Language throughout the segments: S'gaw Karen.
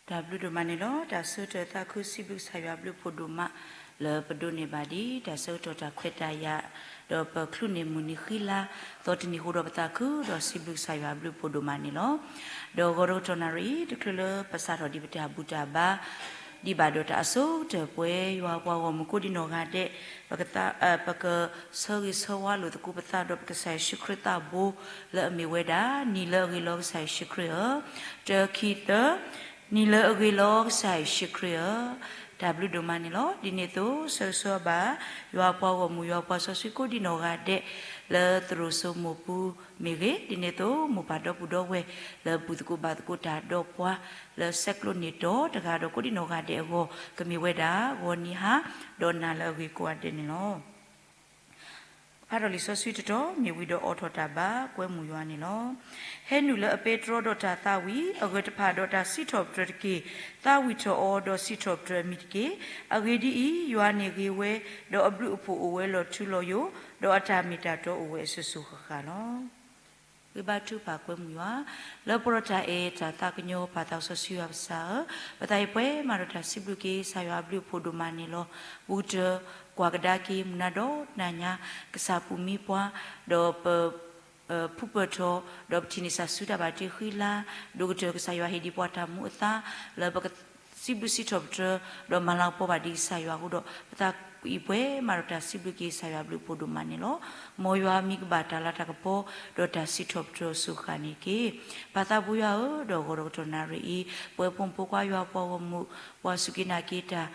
တၢ်ဘျုးဒိၣ်မးန့ၣ်လီၤ. တၢ်ဆၢကတီၢ်သးခု စံးဘျုးကစၢ်ယွၤအဘျုးအဖှိၣ်ဒိၣ်မး လၢပဒိးန့ၢ်ဘၣ်ဒ် တၢ်ဆၢကတီၢ်တၢ်ခွဲးတၢ်ယာ် ဒီးပချုးန့ၢ်မုၢ်နံၤဃံလၤ သီတနံၤဃီဒီးပသးခု ဒီးစံးဘျုးကစၢ်ယွၤအဘျုးအဖှိၣ်ဒိၣ်မးန့ၣ်လီၤ. ဒီးဂီၤဒီးကတီၢ်နၣ်ရံၣ်အံၤ တချုးလၢပစးထီၣ်ဒံးပတၢ်ဘူၣ်တၢ်ဘါ ဒံးဘၣ်ဒီးတၢ်အဆိကတၢၢ်ပှဲၤ ယွၤပှၤဂီၢ်မုၢ်ကိးဒံနီၢ်ဂၤဒဲး ပကသး ပကဆၢဂ့ၤဆၢဝါလိာ်သကိးပသးဒီးပကစၢ်ယ့ၣ်ၡူးခရံာ်သးဘိ လၢအမ့ၢ်ဝဲဒၣ် နံၤလၢအဂ့ၤလီၤကစၢ်ယ့ၣ်ၡူးခရံာ်ဧၢ, တၢ ခံ သၢ, နံၤလၢအဂ့ၤလီၤကစၢ်ယ့ၣ်ၡူးခရံာ်ဧၢ, တၢ်ဘျုးဒိၣ်မးန့ၣ်လီၤ. ဒ်န့ၣ်အသိး ဆၢဂ့ၤဆၢဝါဘၣ် ယွၤပှၤဂီၢ်မုၢ် ယွၤပှၤစီဆှံကိးဒံနီၢ်ဂၤဒဲး လၢသရိာ်စိမိၢ်ပူၤမ့ၢ်ဂ့ၤ, ဒ်န့ၣ်အသိး မိၢ်ပၢ်ဒီပုၢ်ဒီဝဲၢ် လၢဘူၣ်သကိးဘါသကိးတၢ်ဒီးပှၤ လၢဆဲးကျိးန့ၢ်တီၤတဂၤဒီးကိးဒံနီၢ်ဂၤဒဲးအဂီၢ် ကမ့ၢ်ဝဲဒၣ် ဂီၤနံၤဟါ ဒီးနၤလၢအဂ့ၤကိးဂၤဒဲးန့ၣ်လီၤ. ဖးထီၣ်လံာ်စီဆှံတတီၤ မ့ၢ်ဝံၤဒီးအိးထီၣ်တၢ်ဘါ ကွဲမုာ်ယွၤန့ၣ်လီၤ. ဟဲနုာ်လၢအပဲတြီဒီးတၢ်သးဝံၣ် အဂၢၢ်တဖၣ်ဒီးတၢ်စံးထီၣ်ပတြၢၤတက့ၢ်. သးဝံၣ်ထီၣ်အီၤဒီးစံးထီၣ်ပတြၢၤအမံၤတက့ၢ်. အဂ့ၢ်ဒ်အံၤ, ယွၤန့ၣ်ဂ့ၤဝဲ, ဒီးအဘျုးအဖှိၣ်အိၣ်ဝဲလီၤထူလီၤယိာ်, ဒီးအတၢ်မ့ၢ်တၢ်တီအိၣ်ဝဲအစိၤစိၤဃၣ်ဃၣ်လီၤ. ဂ့ၤဘါထုကဖၣ်ကွဲမုာ်ယွၤ, လၢပှဲၤဒီးတၢ်အဲၣ်တၢ်သးကညီၤ ပၢ်သးစီဆှံယွၤပကစၢ်ဧၢ, ပသးအံၤပှဲၤမးဒီးတၢ်စံးဘျုးက့ၤ ကစၢ်ယွၤအဘျုးအဖှိၣ်ဒိၣ်မးန့ၣ်လီၤ. ဘူးကတၢၢ်ကွၢ်ကဒါက့ၤ မုၢ်နၤဒီးနၤညါ ကစၢ်ပူၤမံပှၤ, ဒီးပ ဖုပၢၢ်ထီၣ်, ဒီးပထံၣ်န့ၢ်စၢ်ဆူတၢ်ဘၣ်တ့ဃံလၤ, ဒိၣ်ကတၢၢ်ကစၢ်ယွၤဟ့ၣ်ဒံးပှၤတၢ်မူအသါ, လၢပကစံးဘျုးစံးထီၣ်ပတြၢၤ, ဒီးမၤလၤကပီၤဘၣ်ဒံးကစၢ်ယွၤအဃိဒီး ပသးအံၤပှဲၤမးဒီးတၢ်စံးဘျုးက့ၤကစၢ်ယွၤအဘျုးအဖှိၣ်ဒိၣ်မးန့ၣ်လီၤ. မ်ယွၤမံကဘၣ်တၢ်လၤတၢ်ကပီၤ, ဒီးတၢ်စံးထီၣ်ပတြၢၤအစိၤဃၣ်န့ၣ်တက့ၢ်. ပၢ်သးဘိယွၤဧၢ, ဒီးဂီၤဒီးကတီၢ်နၣ်ရံၣ်အံၤ ပဝဲဖိမုၣ်ဖိခွါယွၤပှၤဂီၢ်မုၢ် ပှၤစူၢ်က့ၤနာ်က့ၤတၢ်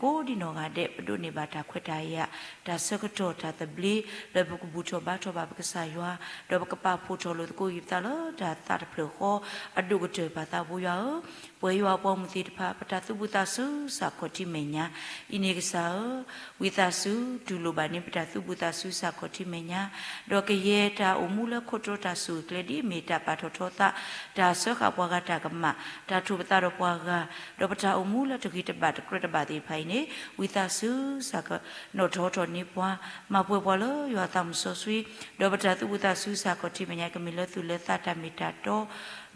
ကိးဒံနီၢ်ဂၤဒဲး ပဒိးန့ၢ်ဘၣ်တၢ်ခွဲးတၢ်ယာ်, တၢ်ဆၢကတီၢ်တၢ်သဘျ့ လၢပကဘူၣ်ထီၣ်ဘါထီၣ်ဘၣ်ပကစၢ်ယွၤ, ဒီးပကပာ်ဖှိၣ်ထီၣ်လိာ်သကိးက့ၤပသးလၢတၢ်သးတဖျၢၣ်ဃီ အဒိၣ်ကတၢၢ်ပၢ်သးဘိယွၤဧၢ, ပဝဲယွၤပှၤဂီၢ်မုၢ်သ့ၣ်တဖၣ် ပတၢ်သူၣ်ဘံၣ်သးစူၤစ့ၢ်ကီးထံမဲာ်ညါ, အံၤန့ၣ်ကစၢ်ဧၢ, ဝံသးစူၤ တူၢ်လိာ်ဘၣ်န့ၢ်ပတၢ်သူၣ်ဘံၣ်သးစူၤစ့ၢ်ကီးထံမဲာ်ညါ, ဒီးကယဲၢ်တၢ်အိၣ်မူလၢခိၣ်တီတၢ်စူၢ်က့ၤကျဲဒ်အမ့ၢ်တၢ်ပာ်ထီၣ်ထီသး, တၢ်စၢဃာ်ပှၤဂၤတၢ်ကမၣ်, တၢ်ထိၣ်ပသးဒီးပှၤဂၤ, ဒီးပတၢ်အိၣ်မူလၢတဂ့ၤတဘၣ်တကြၢးတဘၣ်သ့ၣ်တဖၣ်အံၤန့ၣ် ဝံသးစူၤစ့ၢ်ကီး နီၣ်ထီၣ်ထီၣ်န့ၢ်ပှၤ, မၤပှဲၤပှၤလၢယွၤသးမုၢ်စီဆှံ, ဒီးပတၢ်သူၣ်ဘံၣ်သးစူၤစ့ၢ်ကီးထံမဲာ်ညါ ကမ့ၢ်လၢသူၣ်လၢသးတၢ်မ့ၢ်တၢ်တ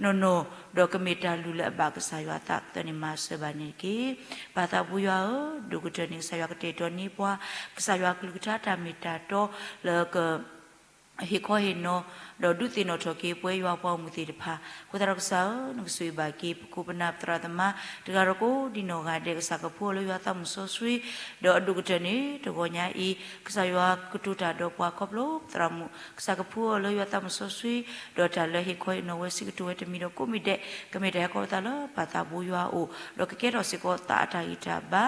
ီနီၢ်နီၢ်, ဒီးကမ့ၢ်တၢ်လုၢ်လၢအဘၣ်ကစၢ်ယွၤအသးကသၢန့ၣ် မၤစၢၤဘၣ်န့ၣ်တက့ၢ်. ပၢ်သးဘိယွၤဧၢ, ဒိၣ်ကတၢၢ်န့ၣ် ကစၢ်ယွၤကတဲာ်ကတီၤန့ၢ်ပှၤ, ကစၢ်ယွၤကလုၢ်ကထါတၢ်မ့ၢ်တၢ်တီလၢက ဟ့ၣ်ခီဟ့ၣ်နီၤ, ဒီးဒုးသ့ၣ်နီၣ်ထီၣ်က့ၤပဝဲယွၤပှၤဂီၢ်မုၢ်သ့ၣ်တဖၣ်, အဃိသတးဒီးကစၢ်ဧၢ, နကဆိၣ်ဂ့ၤဘၣ်က့ၤ ပခိၣ်ပနၢ်ပသရၣ်သမါ တဂၤဒီးကိးဒံနီၢ်ဂၤဒဲး, ကစၢ်ကဖှူအီၤလၢယွၤသးမုၢ်စီဆှံ, ဒီးအဒိၣ်ကတၢၢ်န့ၣ် တဂီၤညါအံၤ ကစၢ်ယွၤကတိၤတၢ်ဒီးပှၤခီဖျိပသရၣ်မုၣ်, ကစၢ်ကဖှူအီၤလၢယွၤသးမုၢ်စီဆှံ, ဒီးတၢ်လၢဟ့ၣ်ခီဟ့ၣ်နီၤဝဲစံးကတိၤဝဲတမံၤဒီးကိးမံၤဒဲး, ကမ့ၢ်တၢ်ဟဲခီဖျိသးလၢပၢ်သးဘိယွၤအအိၣ်, ဒီးကကဲထီၣ်စ့ၢ်ကီးသးအတၢ်ဂံၢ်တၢ်ဘါ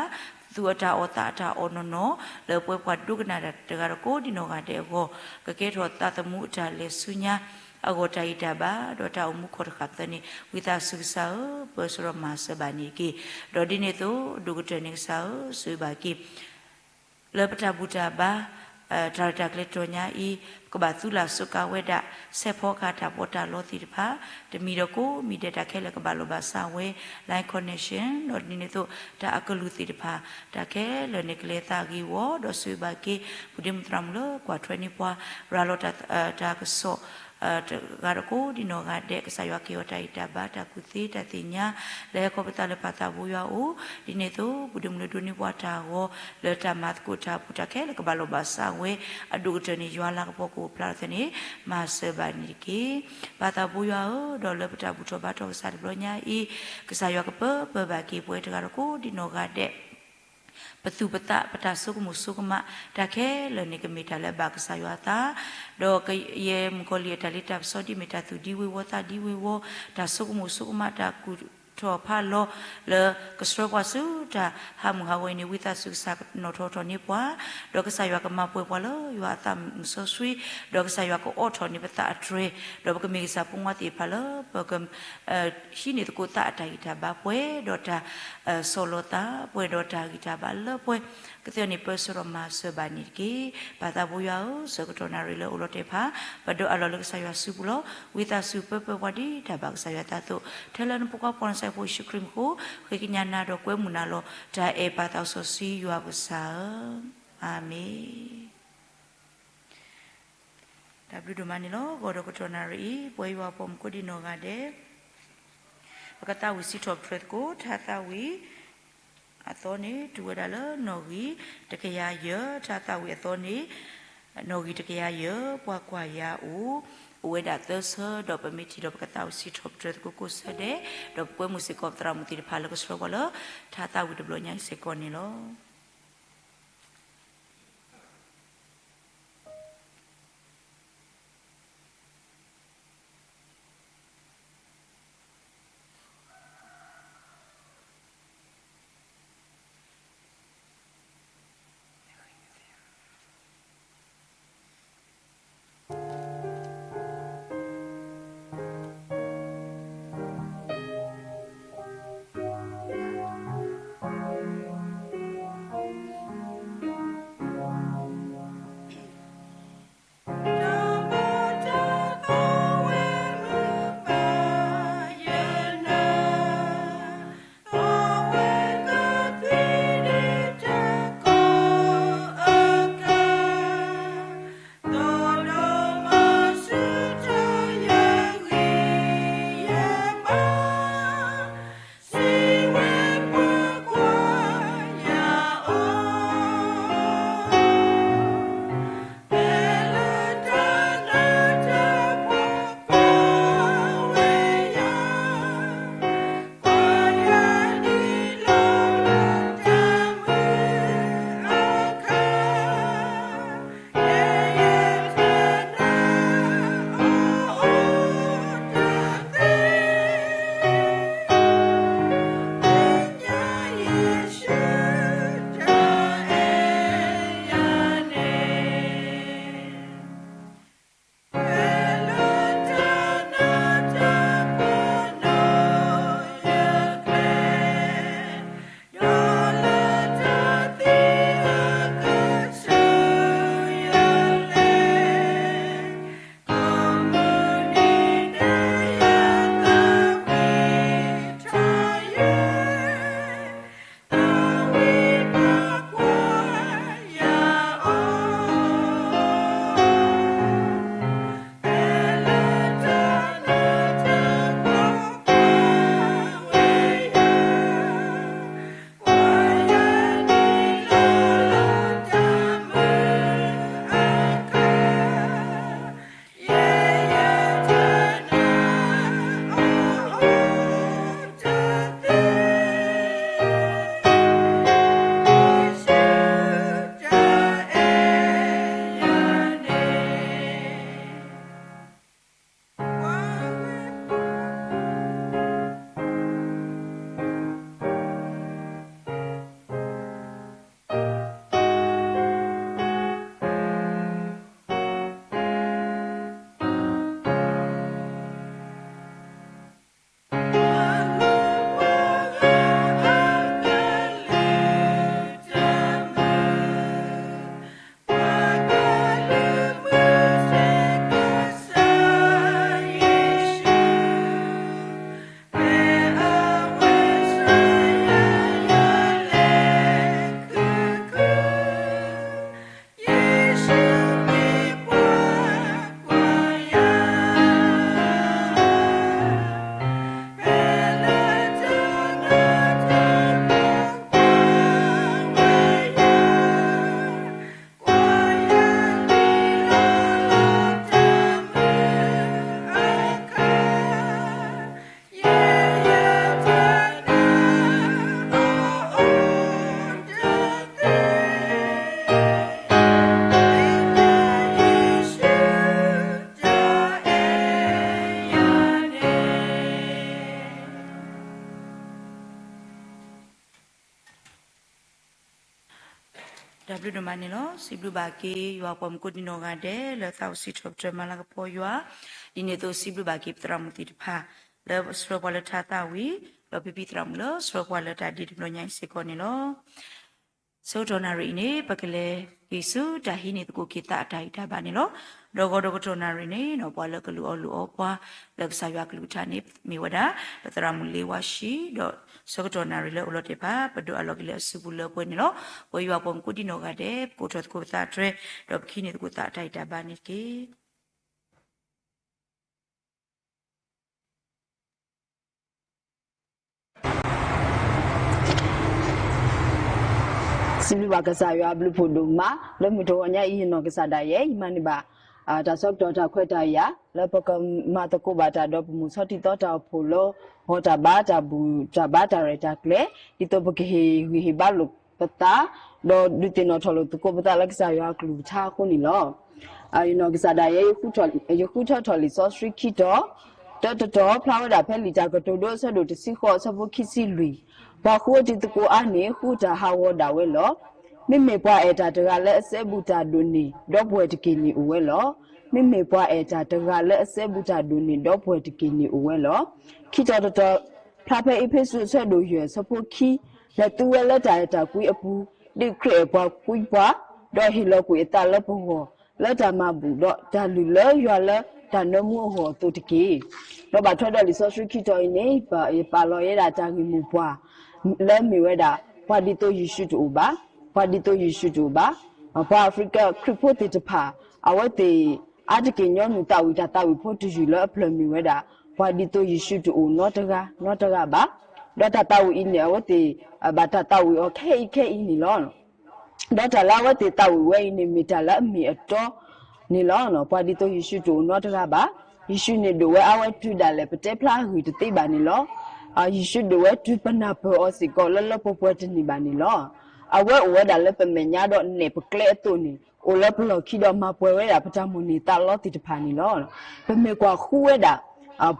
သူၣ်အတၢ်အီၣ်သးအတၢ်အီၣ်နီၢ်နီၢ်, လၢပဝဲပှၤဒိကနၣ်တၢ်တဂၤဒီးကိးဒံနီၢ်ဂၤဒဲးအဂီၢ်, ကကဲထီၣ်သးသမူအတၢ်လဲၤဆူညါအဂီၢ် တၢ်ဂံၢ်တၢ်ဘါ ဒီးတၢ်အိၣ်မူခီၣ်တဃာ်ပသၢန့ၣ်, ဝံသးစူၤကစၢ်ဧၢ, ပၢဆှၢဒီးမၤစၢၤဘၣ်န့ၣ်တက့ၢ်. ဒီးဒ်န့ၣ်အသိး ဒိၣ်ကတၢၢ်န့ၣ်ကစၢ်ဧၢ, ဆိၣ်ဂ့ၤဘၣ်က့ၤ လၢပတၢ်ဘူၣ်တၢ်ဘါ တၢ်ရဲၣ်တၢ်ကျဲၤတတီၤညါအံၤ, ပကဘၣ်သူလၢ်စူးကါဝဲဒၣ် ဆဲးဖီကဟၣ်တၢ်ပီးတၢ်လီသ့ၣ်တဖၣ်, တမံၤဒီးကိးမံၤဒဲး တၢ်ခဲလၢာ်ကဘၣ်လိာ်ဘၣ်စးဝဲ, line connection ဒီးဒ်န့ၣ်အသိး တၢ်အကလုၢ်သ့ၣ်တဖၣ်, တၢ်ခဲလၢာ်န့ၣ်ကလဲၤသးဂ့ၤဝီ, ဒီးဆိၣ်ဂ့ၤဘၣ်က့ၤ ပုၢ်ဒ့မုၣ်သရၣ်မုၣ်လၢကွၢ်ထွဲန့ၢ်ပှၤ, ရၤလီၤတၢ်ကစီၣ် တဂၤဒီးကိးဒံနီၢ်ဂၤဒဲး, ကစၢ်ယွၤကဟ့ၣ်အီၤတၢ်ဂံၢ်တၢ်ဘါ တၢ်ကူၣ်သ့တၢ်သ့ၣ်ညါ လၢဟဲခီဖျိသးလၢပၢ်သးဘိယွၤအအိၣ်, ဒ်န့ၣ်အသိး ပုၢ်ဒ့မုၣ်လၢဒိးန့ၢ်ပှၤတၢ်ဂီၤ လၢတၢ်မၤသကိးတၢ်အပူၤ တၢ်ခဲလၢာ်ကဘၣ်လိာ်ဘၣ်စးဝဲ, အဒိၣ်ကတၢၢ်န့ၣ် ယွၤလၤကပီၤကအိၣ်ဖျါထီၣ်သ့န့ၣ် မၤစၢၤဘၣ်န့ၣ်တက့ၢ်. ပၢ်သးဘိယွၤဧၢ, ဒီးလၢပတၢ်ဘူၣ်ထီၣ်ဘါထီၣ်ကစၢ်တဘျီညါအံၤ, ကစၢ်ယွၤကပၢပၢဘၣ်က့ၤပဝဲတဂၤဒီးကိးဒံနီၢ်ဂၤဒဲး ပသူၣ်ပသး ပတၢ်ဆိကမိၣ်ဆိကမး တၢ်ခဲလၢာ်န့ၣ် ကမ့ၢ်တၢ်လၢအဘၣ်ကစၢ်ယွၤအသး, ဒီးကယဲၢ်မုၣ်ကီၤလံၢ်အတၢ်လ့တၢ်ပစီဒ်အမ့ၢ်တၢ်သူၣ်ဒံဝ့ၤဝီသးဒံဝ့ၤဝီ, တၢ်ဆိကမိၣ်ဆိကမး တၢ်ကူၣ်ထီၣ်ဖးလီၤ လၢကဆှၢပှၤဆူတၢ်ဟးမုၢ်ဟးဂီၤအံၤန့ၣ် ဝံသးစူၤကစၢ်ကနီၣ်ထီၣ်ထီၣ်န့ၢ်ပှၤ, ဒီးကစၢ်ယွၤကမၤပှဲၤပှၤလၢယွၤအသးမုၢ်စီဆှံ, ဒီးကစၢ်ယွၤကအိးထီၣ်န့ၢ်ပသးအတြဲၤ, ဒီးပကမ့ၢ်ကစၢ်ဖိမွၤသ့ၣ်တဖၣ်လၢပက ဟံးန့ၢ်သကိးသးအတၢ်ဂံၢ်တၢ်ဘါပှဲၤဒီးတၢ် ဆီၣ်လီၤသးပှဲၤဒီးတၢ်ဂံၢ်တၢ်ဘါလၢပှဲၤ, ကသ့ၣ်န့ၣ် ပၢဆှၢဒီးမၤစၢၤဘၣ်န့ၣ်တက့ၢ်. ပၢ်သးဘိယွၤဧၢ, ဆၢကတီၢ်နၣ်ရံၣ်လၢအိၣ်လီၤတဲာ်တဖၣ် ပဒိးအးလီၤလၢကစၢ်ယွၤစုပူၤလီၤ. ဝံသးစူၤပၢပၢပှၤဒ်တၢ်ဘၣ်ကစၢ်ယွၤအသးအသိး, ထဲလၢနဖိခွါပှၤနဆၣ်ဖိယ့ၣ်ၡူးခရံာ်မံၤအဃိ, ဃ့ကညးနၤဒီးကွဲမုာ်နၤလီၤ. တၢ်အဲၣ်ပၢ်သးစီဆှံယွၤပကစၢ်ဧၢ, အၤမ့ၣ်. တၢ်ဘျုးဒိၣ်မးန့ၣ်လီၤ. ဂီၤဒီးကတီၢ်နၣ်ရံၣ်အံၤ ပဝဲယွၤပှၤမုၣ်ကိးဒံနီၢ်ဂၤဒဲး ကသးဝံၣ်စံးထီၣ်ပတြၢၤသကိး ထါသးဝံၣ်အသီန့ၣ် တုၤဝဲဒၣ်လၢနီၣ်ဂံၢ်တကယၤယဲၢ်, ထါသးဝံၣ်အသီန့ၣ် နီၣ်ဂံၢ်တကယၤယဲၢ်, ပှၤကွၢ်ယၤအိၣ်, အိၣ်ဝဲဒၣ်သၢဆၢ, ဒီးပမ့ၢ်ထံၣ်ဒီးပကသးဝံၣ်စံးထီၣ်ပတြၢၤသကိးကိးဆၢဒဲး, ဒီးပကွဲမုာ်စ့ၢ်ကီးပသရၣ်မုၣ်သ့ၣ်တဖၣ်လၢကဆှၢပှၤလၢ ထါသးဝံၣ်တဘျီညါအံၤစ့ၢ်ကီးန့ၣ်လီၤ.တၢ်ဘျုးဒိၣ်မးန့ၣ်လီၤ. စံးဘျုးဘၣ်က့ၤ ယွၤပှၤမူခိၣ်ဒံနီၢ်ဂၤဒဲး လၢသးအိၣ်စံးထီၣ်ပတြၢၤမၤလၤကပီၤယွၤ, ဒ်န့ၣ်အသိးစံးဘျုးဘၣ်က့ၤပသရၣ်မုၣ်သ့ၣ်တဖၣ် လၢဆှၢပှၤလၢထါသးဝံၣ်, ဒီးဖံဖံသရၣ်မုၣ်လၢဆှၢပှၤလၢတၢ်ဒ့တဘျီညါအံၤစ့ၢ်ကီးန့ၣ်လီၤ. ဆၢကတီၢ်နၣ်ရံၣ်အံၤန့ၣ် ပကလဲၤက့ၤဆူတၢ်ဟံးန့ၢ်သကိးက့ၤသးအတၢ်ဂံၢ်တၢ်ဘါန့ၣ်လီၤ. ဒီးဂီၤဒီးကတီၢ်နၣ်ရံၣ်န့ၣ် ပှၤလၢကလူၤအီၣ်လူၤအီပှၤ လၢကစၢ်ယွၤကလုၢ်ကထါန့ၣ် မ့ၢ်ဝဲဒၣ် ပသရၣ်မုၣ်လ့ဝါဆှံ, ဒီးဆၢကတီၢ်နၣ်ရံၣ်လၢအိၣ်လီၤတဲာ်တဖၣ် ပဒိးအလီၤက့ၤလၢအစုပူၤလၢပှဲၤန့ၣ်လီၤ. ပဝဲယွၤပှၤမူခိၣ်ဒံနီၢ်ဂၤဒဲး ပကအိၣ်ထီၣ်သကိးပသးတြဲၤ, ဒီးပကဟံးန့ၢ်သကိးသးအတၢ်ဂံၢ်တၢ်ဘါန့ၣ်တက့ၢ်. စံးဘျုးဘၣ်ကစၢ်ယွၤအဘျုးဖးဒိၣ်မး လၢမုၢ်တဂီၤညါအံၤ ယနီၢ်ကစၢ်ဒၣ်ယဲ ယမၤန့ၢ်ဘၣ် တၢ်ဆၢကတီၢ်တၢ်ခွဲးတၢ်ယာ် လၢပကမၤသကိးဘၣ်တၢ်ဒီးပမိၢ်ဆီထံသီတၢ်အိၣ်ဖှိၣ်လၢ ဟီၣ်တၢ်ဘါတၢ်ဘူၣ်တၢ်ဘါတၢ်ရဲၣ်တၢ်ကျဲၤ ဒ်သိးပကဟ့ၣ်ဂံၢ်ဟ့ၣ်ဘါလိာ်ပသး ဒီးဒုးသ့ၣ်နီၣ်ထီၣ်လိာ်သကိးပသးလၢကစၢ်ယွၤအကလုၢ်ကထါအဃိန့ၣ်လီၤ. ယနီၢ်ကစၢ်ဒၣ်ယဲ ယဃုထၢထီၣ်လံာ်စီဆှံခံတီၤ, တၢတတီၤ ဖျါဝဲဒၣ်ဖဲလံာ်တၢ်ကတိၤဒိအဆၢဒိၣ်တဆံဃိး အဆၢဖိခံဆံလွံၢ်, ပှၤဃုအီတံၤသကိးအါန့ၣ် ဃုတၢ်ဟးဂီၤဒၣ်ဝဲလီၤ. မ့မ့ၢ်ပှၤအဲၣ်တၢ်တဂၤလၢအစဲဘူးတၢ်ဒိၣ်န့ၢ် ဒီပုၢ်ဝဲၢ်တက့ၢ်န့ၣ်အိၣ်ဝဲလီၤ. မ့မ့ၢ်ပှၤအဲၣ်တၢ်တဂၤလၢအစဲဘူးတၢ်ဒိၣ်န့ၢ် ဒီပုၢ်ဝဲၢ်တက့ၢ်န့ၣ်အိၣ်ဝဲလီၤ. ခံတီၤတတီၤ ဖျါဖဲအ့းဖ့းစူးအဆၢဒိၣ်ယဲၢ်အဆၢဖိခံ, လဲၤသူဝဲလၢတၢ်အဲၣ်တၢ်ကွံအပူၤ, ဒ်ခရံာ်အဲၣ်ပှၤကွံပှၤ, ဒီးဟ့ၣ်လီၤကွံာ်အသးလၢပဂီၢ်, လၢတၢ်မၤဘူၣ်ဒီးတၢ်လုၢ်လၢယွၤလၢတၢ်နၢမူအဂီၢ်အသိးတက့ၢ်. ဒီးဘၣ်ထွဲဒီးလံာ်စီဆှံခံတီၤအံၤန့ၣ် ယပာ်လီၤယဲဒၣ်တၢ်ဂ့ၢ်မိၢ်ပှၢ် လၢမ့ၢ်ဝဲဒၣ် ပှၤဒ်သိးယ့ၣ်ၡူးတအိၣ်ဘၣ်, ပှၤဒ်သိးယ့ၣ်ၡူးတအိၣ်ဘၣ်. ပှၤအၤဖရံကၤခရံာ်ဖိသ့ၣ်တဖၣ် အဝဲသ့ၣ်အါတက့ၢ်ညီနုၢ်သးဝံၣ်တၢ်သးဝံၣ်ဖိတယုၢ်လၢအဖျၢၣ်မ့ၢ်ဝဲဒၣ် ပှၤဒ်သိးယ့ၣ်ၡူးတအိၣ်နီတဂၤနီတဂၤဘၣ်. ဒီးတၢ်သးဝံၣ်အံၤန့ၣ် အဝဲသ့ၣ်ဘၣ်တၢ်သးဝံၣ်အီၤခဲအံၤခဲအံၤန့ၣ်လီၤ. ဒီးတၢ်လၢအဝဲသ့ၣ်သးဝံၣ်ဝဲအံၤန့ၣ် မ့ၢ်တၢ်လၢအမ့ၢ်အတီန့ၣ်လီၤ. ပှၤဒ်သိးယ့ၣ်ၡူးတအိၣ်နီတဂၤဘၣ်. ယ့ၣ်ၡူးန့ၣ်ဒိၣ်ဝဲအါဝဲတုၤဒၣ်လဲာ် ပတဲဖျါအဂ့ၢ်တသ့ဘၣ်န့ၣ်လီၤ. ယ့ၣ်ၡူးဒိၣ်ဝဲတုၤပနၢ်ပၢၢ်အီၤစ့ၢ်ကီးလၢလၢပှဲၤပှဲၤတန့ၢ်ဘၣ်န့ၣ်လီၤ. အဝဲအိၣ်ဝဲဒၣ်လၢပမဲာ်ညါဒီးနဲၣ်ပကျဲအသိးန့ၣ် အိၣ်လၢပလီၢ်ခံဒီးမၤပှဲၤဝဲဒၣ်ပတၢ်မိၣ်န့ၢ်သးလီသ့ၣ်တဖၣ်န့ၣ်လီၤ. ပမ့ၢ်ကွၢ်ဃုဝဲဒၣ်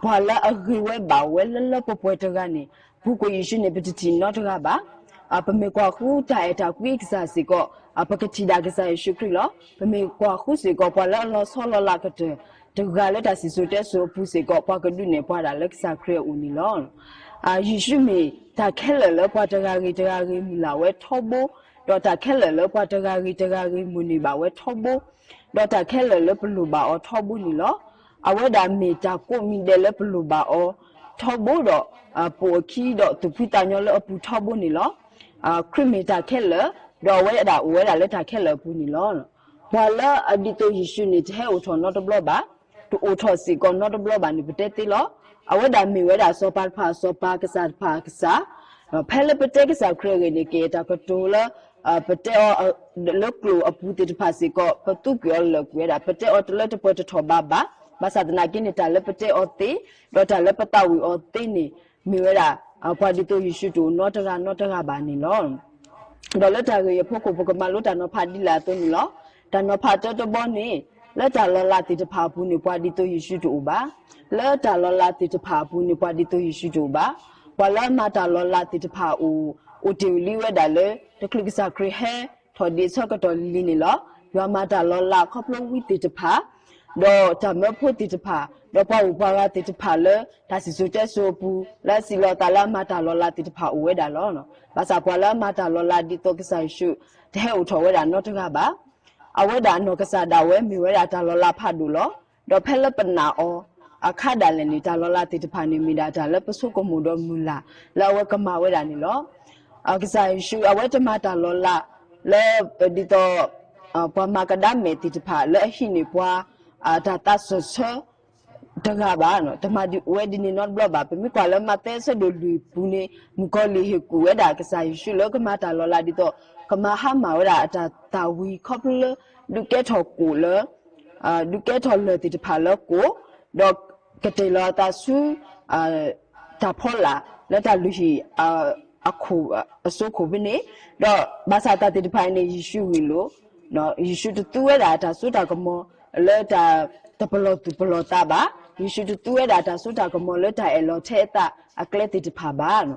ပှၤလၢအဂ့ၤဝဲဘၣ်ဝဲလၢလၢပှဲၤပှဲၤတဂၤန့ၣ် ပူၤကွံာ်ယ့ၣ်ၡူးန့ၣ် ပတထံၣ်နီတဂၤဘၣ်. ပမ့ၢ်ကွၢ်ဃုတၢ်အဲၣ်တၢ်ကွံအကစၢ်စ့ၢ်ကီး ပကထံၣ်ဒၣ်ကစၢ်ယ့ၣ်ၡူးခရံာ်လီၤ. ပမ့ၢ်ကွၢ်ဃုစ့ၢ်ကီး ပှၤလၢအလီၤဆီလီၤလးကတၢၢ်တဂၤလၢတၢ်စံၣ်စိၤတဲစိၤအပူၤစ့ၢ်ကီး ပှၤကဒုးနဲၣ်ပှၤဒၣ်လၢကစၢ်ခရံာ်အအိၣ်န့ၣ်လီၤ. ယ့ၣ်ၡူးမ့ၢ်တၢ်ခဲလၢာ်လၢပှၤတဂၤဂ့ၤတဂၤဂ့ၤမုၢ်လၢ်ဝဲထီဘိ, ဒီးတၢ်ခဲလၢာ်လၢပှၤတဂၤဂ့ၤတဂၤဂ့ၤမိၣ်န့ၢ်ဘၣ်ဝဲထီဘိ, ဒီးတၢ်ခဲလၢာ်လၢပလိၣ်ဘၣ်အီၤထီဘိန့ၣ်လီၤ. အဝဲဒၣ်မ့ၢ်တၢ်ကိးမံၤဒဲးလၢပလိၣ်ဘၣ်အီၤထီဘိဒီး ပိာ်အခံဒီးသူၣ်ဖှံသးညီလၢအပူၤထီဘိန့ၣ်လီၤ. ခရံာ်မ့ၢ်တၢ်ခဲလၢာ်, ဒီးအဝဲဒၣ်အိၣ်ဝဲဒၣ်လၢတၢ်ခဲလၢာ်အပူၤန့ၣ်လီၤ. ပှၤလၢအဒ်သိးယ့ၣ်ၡူးန့ၣ် တဟဲအိၣ်ထီၣ်နီတဘျီဘၣ်, တအိၣ်ထီၣ်စ့ၢ်ကီးနီတဘျီဘၣ်န့ၣ် ပတဲသ့လီၤ. အဝဲဒၣ်မ့ၢ်ဝဲဒၣ်စီၤပၤတဖၣ်အစီၤပၤ ကစၢ်တဖၣ်အကစၢ်, ဖဲလၢပတဲကစၢ်ခရံာ်အဂ့ၢ်န့ၣ် ကယဲၢ်တၢ်ကတိၤလၢ ပတဲအီၤ လၢကျိာ်အပူၤသ့ၣ်တဖၣ်စ့ၢ်ကီး ပသူကွံာ်အီၤလၢာ်ကွံာ်ဝဲဒၣ် ပတဲအီၤတလၢတပှဲၤတထီၣ်ဘးဘၣ်. ဘၣ်ဆၣ်သနာ်က့န့ၣ် တၢ်လၢပတဲအီၤသ့ ဒီးတၢ်လၢပသးဝံၣ်အီၤသ့န့ၣ် မ့ၢ်ဝဲဒၣ် ပှၤဒ်သိးယ့ၣ်ၡူးတအိၣ်နီတဂၤနီတဂၤဘၣ်န့ၣ်လီၤ. ဒီးလၢတၢ်ဂ့ၢ်အဖီခိၣ် ပကမၤလိတၢ်နီၤဖးဒ်လဲၣ်အသိးန့ၣ်လီၤ. တၢ်နီၤဖးတၢတဘီန့ၣ် လၢတၢ်လီၤလးသ့ၣ်တဖၣ်အပူၤန့ၣ် ပှၤဒ်သိးယ့ၣ်ၡူးတအိၣ်ဘၣ်. လၢတၢ်လီၤလးသ့ၣ်တဖၣ်အပူၤန့ၣ် ပှၤဒ်သိးယ့ၣ်ၡူးတအိၣ်ဘၣ်. ပှၤလၢအမၤတၢ်လီၤလးသ့ၣ်တဖၣ်အိၣ် အိၣ်တ့ၢ်လံဝဲဒၣ်လၢ တချုးကစၢ်ခရံာ်ဟဲထီၣ်ဒံးအဆၢကတီၢ်လံၤလံၤန့ၣ်လီၤ. ယွၤမၤတၢ်လီၤလးခီဖျိဝံသ့ၣ်တဖၣ် ဒီးတၢ်မၢဖိသ့ၣ်တဖၣ် ဒီးပှၤဂုၤပှၤဂၤသ့ၣ်တဖၣ်လၢ တၢ်စံၣ်စိၤတဲစိၤအပူၤ လၢအစံးလီၤအသးလၢအမၤတၢ်လီၤလးသ့ၣ်တဖၣ်အိၣ်ဝဲဒၣ်လီၤ. ဘၣ်ဆၣ်ပှၤလၢအမၤတၢ်လီၤလးဒ်သိးကစၢ်ယ့ၣ်ၡူး တဟဲအိၣ်ထီၣ်ဝဲဒၣ်နီတဂၤဘၣ်. အဝဲဒၣ်အနီၢ်ကစၢ်ဒၣ်ဝဲမ့ၢ်ဝဲဒၣ်တၢ်လီၤလးဖးဒိၣ်လီၤ. ဒီးဖဲလၢပနာ်အီၤအခါဒၣ်လဲာ်န့ၣ် တၢ်လီၤလးသ့ၣ်တဖၣ်န့ၣ် မ့ၢ်ဒၣ်တၢ်လၢပဆိကမိၣ်ဒီးမုၢ်လၢ်လၢအဝဲကမၤဝဲဒၣ်န့ၣ်လီၤ. ကစၢ်ယ့ၣ်ၡူးအဝဲတမၤတၢ်လီၤလးလၢ ဒ်သိး ပှၤမၤကဒါမဲာ်သ့ၣ်တဖၣ်လၢအဟံးန့ၢ်ပှၤ တၢ်သးစၢၢ်ဆၢ တဂၤဘၣ်, တမၤဒ်ဝဲဒ်န့ၣ်နီတဘျီဘၣ်. ပမ့ၢ်ကွၢ်လၢမးသဲအဆၢဒိၣ်လွံၢ်အပူၤန့ၣ် မုၣ်ကီၤလံၢ်ဟ့ၣ်ကူၣ်ဝဲဒၣ်ကစၢ်ယ့ၣ်ၡူးလၢကမၤတၢ်လီၤလးဒ်သိး ကမၤဟါမၢ်ဝဲဒၣ်အတၢ်သၣ်ဝံၤခီဖျိလၢ ဒုးကဲထီၣ်ကိၣ်လၢ ဒုးကဲထီၣ်လၢၢ်သ့ၣ်တဖၣ်လၢကိၣ်, ဒီးကတဲာ်လီၤအသးဆူ တၢ်ဖီလာ်လၢတၢ်လုၢ်ဟံၣ် အစိခိၣ်ဖဲန့ၣ်, ဒီးဘၣ်ဆၣ်တၢ်သ့ၣ်တဖၣ်အံၤန့ၣ် ယ့ၣ်ၡူးဂ့ၢ်လိာ်, ယ့ၣ်ၡူးတသူဝဲဒၣ်တၢ်စိတၢ်ကမီၤလၢတၢ်တပလီၢ်သူၣ်ပလီၢ်သးဘၣ်. ယ့ၣ်ၡူးတသူဝဲဒၣ်တၢ်စိတၢ်ကမီၤလၢတၢ်အဲၣ်လီၤထဲအသးအကျဲသ့ၣ်တဖၣ်ဘၣ်.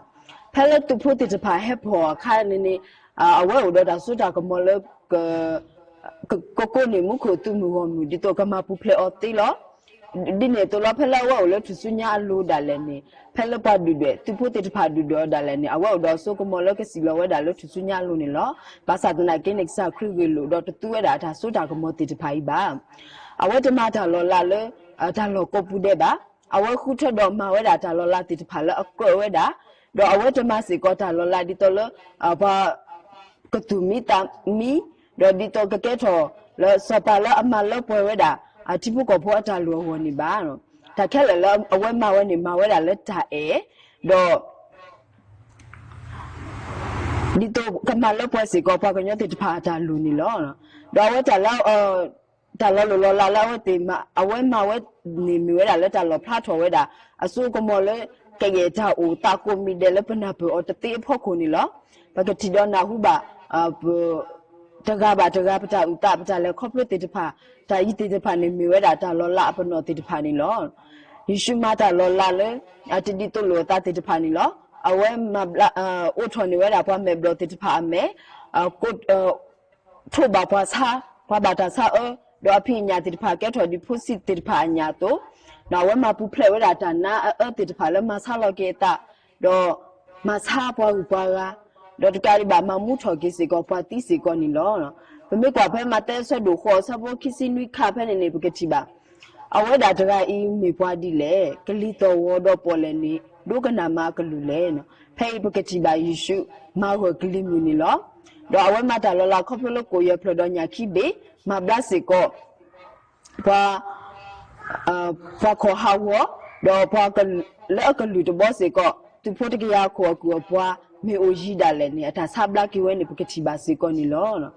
ဖဲလၢသုးဖိသ့ၣ်တဖၣ်ဟဲဖီၣ်အခါန့ၣ်န့ၣ် အဝဲအိၣ်ဒီးတၢ်စိတၢ်ကမီၤလၢ ကကိးန့ၢ်မူခိၣ်သုးမုၢ်ဂီၢ်မုၢ် ဒ်သိးကမၤပူၤဖျဲးအီၤသ့လီၤ. ဒ်န့ၣ်အသိးလီၤ ဖဲလၢအဝဲအိၣ်လၢထူၣ်စုညါအလိၤဒၣ်လဲာ်န့ၣ် ဖဲလၢပှၤဒုၣ်ဒွဲၣ် သုးဖိသ့ၣ်တဖၣ်ဒုၣ်ဒွဲၣ်အီၤဒၣ်လဲာ်န့ၣ် အဝဲအိၣ်ဒီးအစိကမီၤလၢကစံၣ်လီၤဝဲဒၣ်လၢထူၣ်စုညါအလိၤန့ၣ်လီၤ. ဘၣ်ဆၣ်သနာ်က့န့ၣ် ကစၢ်ခရံာ်ဂ့ၢ်လိာ်ဒီးတသူဝဲဒၣ်တၢ်စိတၢ်ကမီၤသ့ၣ်တဖၣ်အံၤဘၣ်. အဝဲတမၤတၢ်လီၤလးလၢ တၢ်လီၢ်ကိးပူၤဒဲးဘၣ်. အဝဲဃုထၢဒီးမၤဝဲဒၣ်တၢ်လီၤလးသ့ၣ်တဖၣ်လၢအကြၢးဝဲဒၣ်, ဒီးအဝဲတမၤစ့ၢ်ကီးတၢ်လီၤလးဒ်သိးလၢ ပှၤ ကသူၣ်မံသးမံ, ဒီးဒ်သိးကကဲထီၣ်လၢစီၤပၤလၢအမၤလၢပှဲၤဝဲဒၣ် အထံဖိကီၢ်ဖိအတၢ်လိၣ်အဂီၢ်န့ၣ်ဘၣ်. တၢ်ခဲလၢာ်လၢအဝဲမၤဝဲန့ၣ် မၤဝဲဒၣ်လၢတၢ်အဲၣ်, ဒီး ဒ်သိးကမၤလၢပှဲၤစ့ၢ်ကီးပှၤကညီသ့ၣ်တဖၣ်အတၢ်လိၣ်န့ၣ်လီၤ. ဒီးအဝဲတၢ်လၢ တၢ်လီၤလိၢ်လီၤလးလၢအဝဲသ့ၣ် အဝဲမၤဝဲန့ၣ်မ့ၢ်ဝဲဒၣ်လၢတၢ်လီၣ်ဖျါထီၣ်ဝဲဒၣ် အစိအကမီၤလၢ ကယဲၢ်တၢ်အိၣ်သးကိးမံၤဒဲးလၢပနၢ်ပၢၢ်အီၤတသ့အဖီခိၣ်န့ၣ်လီၤ. ပကထံၣ်ဒီးနၢ်ဟူဘၣ် တဂၤဘၣ်တဂၤ ပတၢ်အုၣ်သး ပတၢ်လဲၤခီဖျိသ့ၣ်တဖၣ်, တၢ်အံၤသ့ၣ်တဖၣ်န့ၣ်မ့ၢ်ဝဲဒၣ်တၢ်လီၤလးအပနီၣ်သ့ၣ်တဖၣ်န့ၣ်လီၤ. ယ့ၣ်ၡူးမၤတၢ်လီၤလးလၢ တဒ်သိးလိာ်အသးသ့ၣ်တဖၣ်န့ၣ်လီၤ. အဝဲမၤဘျါ အိးထီၣ်န့ၢ်ဝဲဒၣ်ပှၤမဲာ်ဘျီၣ်သ့ၣ်တဖၣ်အမဲာ်, ထိးဘၣ်ပှၤဆါ, ပှၤဘၣ်တၢ်ဆါအၢ, ဒီးအဖံးအညၣ်သ့ၣ်တဖၣ်ကဲထီၣ်ဒ်ဖိဆံးသ့ၣ်တဖၣ်အညၣ်အသိး, အဝဲမၤပူၤဖျဲးဝဲဒၣ်တၢ်နါအအၢသ့ၣ်တဖၣ်လၢမၤဆါလီၤက့ၤအသး, ဒီးမၤဆါပှၤဂုၤပှၤဂၤ, ဒီးတကးဒံးဘၣ်မၤမူထီၣ်က့ၤစ့ၢ်ကီးပှၤသံစ့ၢ်ကီးန့ၣ်လီၤ. ပမ့ၢ်ကွၢ်ဖဲမးသဲအဆၢဒိၣ်ဃိးအဆၢဖိခံဆံနွံခါဖဲန့ၣ်န့ၣ် ပကထံၣ်ဘၣ် အဝဲဒၣ်တဂၤအံၤမ့ၢ်ပှၤဒ်လဲၣ်, ကလံၤသီၣ်ဂီၤဒီးပီၣ်လဲၣ်န့ၣ် ဒိကနၣ်မၤအကလုၢ်လဲၣ်. ဖဲအံၤပကထံၣ်ဘၣ်ယ့ၣ်ၡူးမၤဂၢၢ်ကလံၤမုၢ်န့ၣ်လီၤ. ဒီးအဝဲမၤတၢ်လီၤလးခီဖျိလၢကိၣ်ယဲၢ်ဖျၢၣ်ဒီးညၣ်ခံဘ့ၣ်, မၤဘျါစ့ၢ်ကီး ပှၤ ပှၤခီၣ်ဟးဂီၤ, ဒီးပှၤလၢအကလုၢ်တဘီစ့ၢ်ကီး သုးဖိတကယၤခိၣ်အကုၢ်အပှၤ မ့ၢ်အိၣ်ယံၤဒၣ်လဲာ်န့ၣ် အတၢ်ဆါဘျါက့ၤဝဲန့ၣ် ပကထံၣ်ဘၣ်စ့ၢ်ကီးန့ၣ်လီၤ.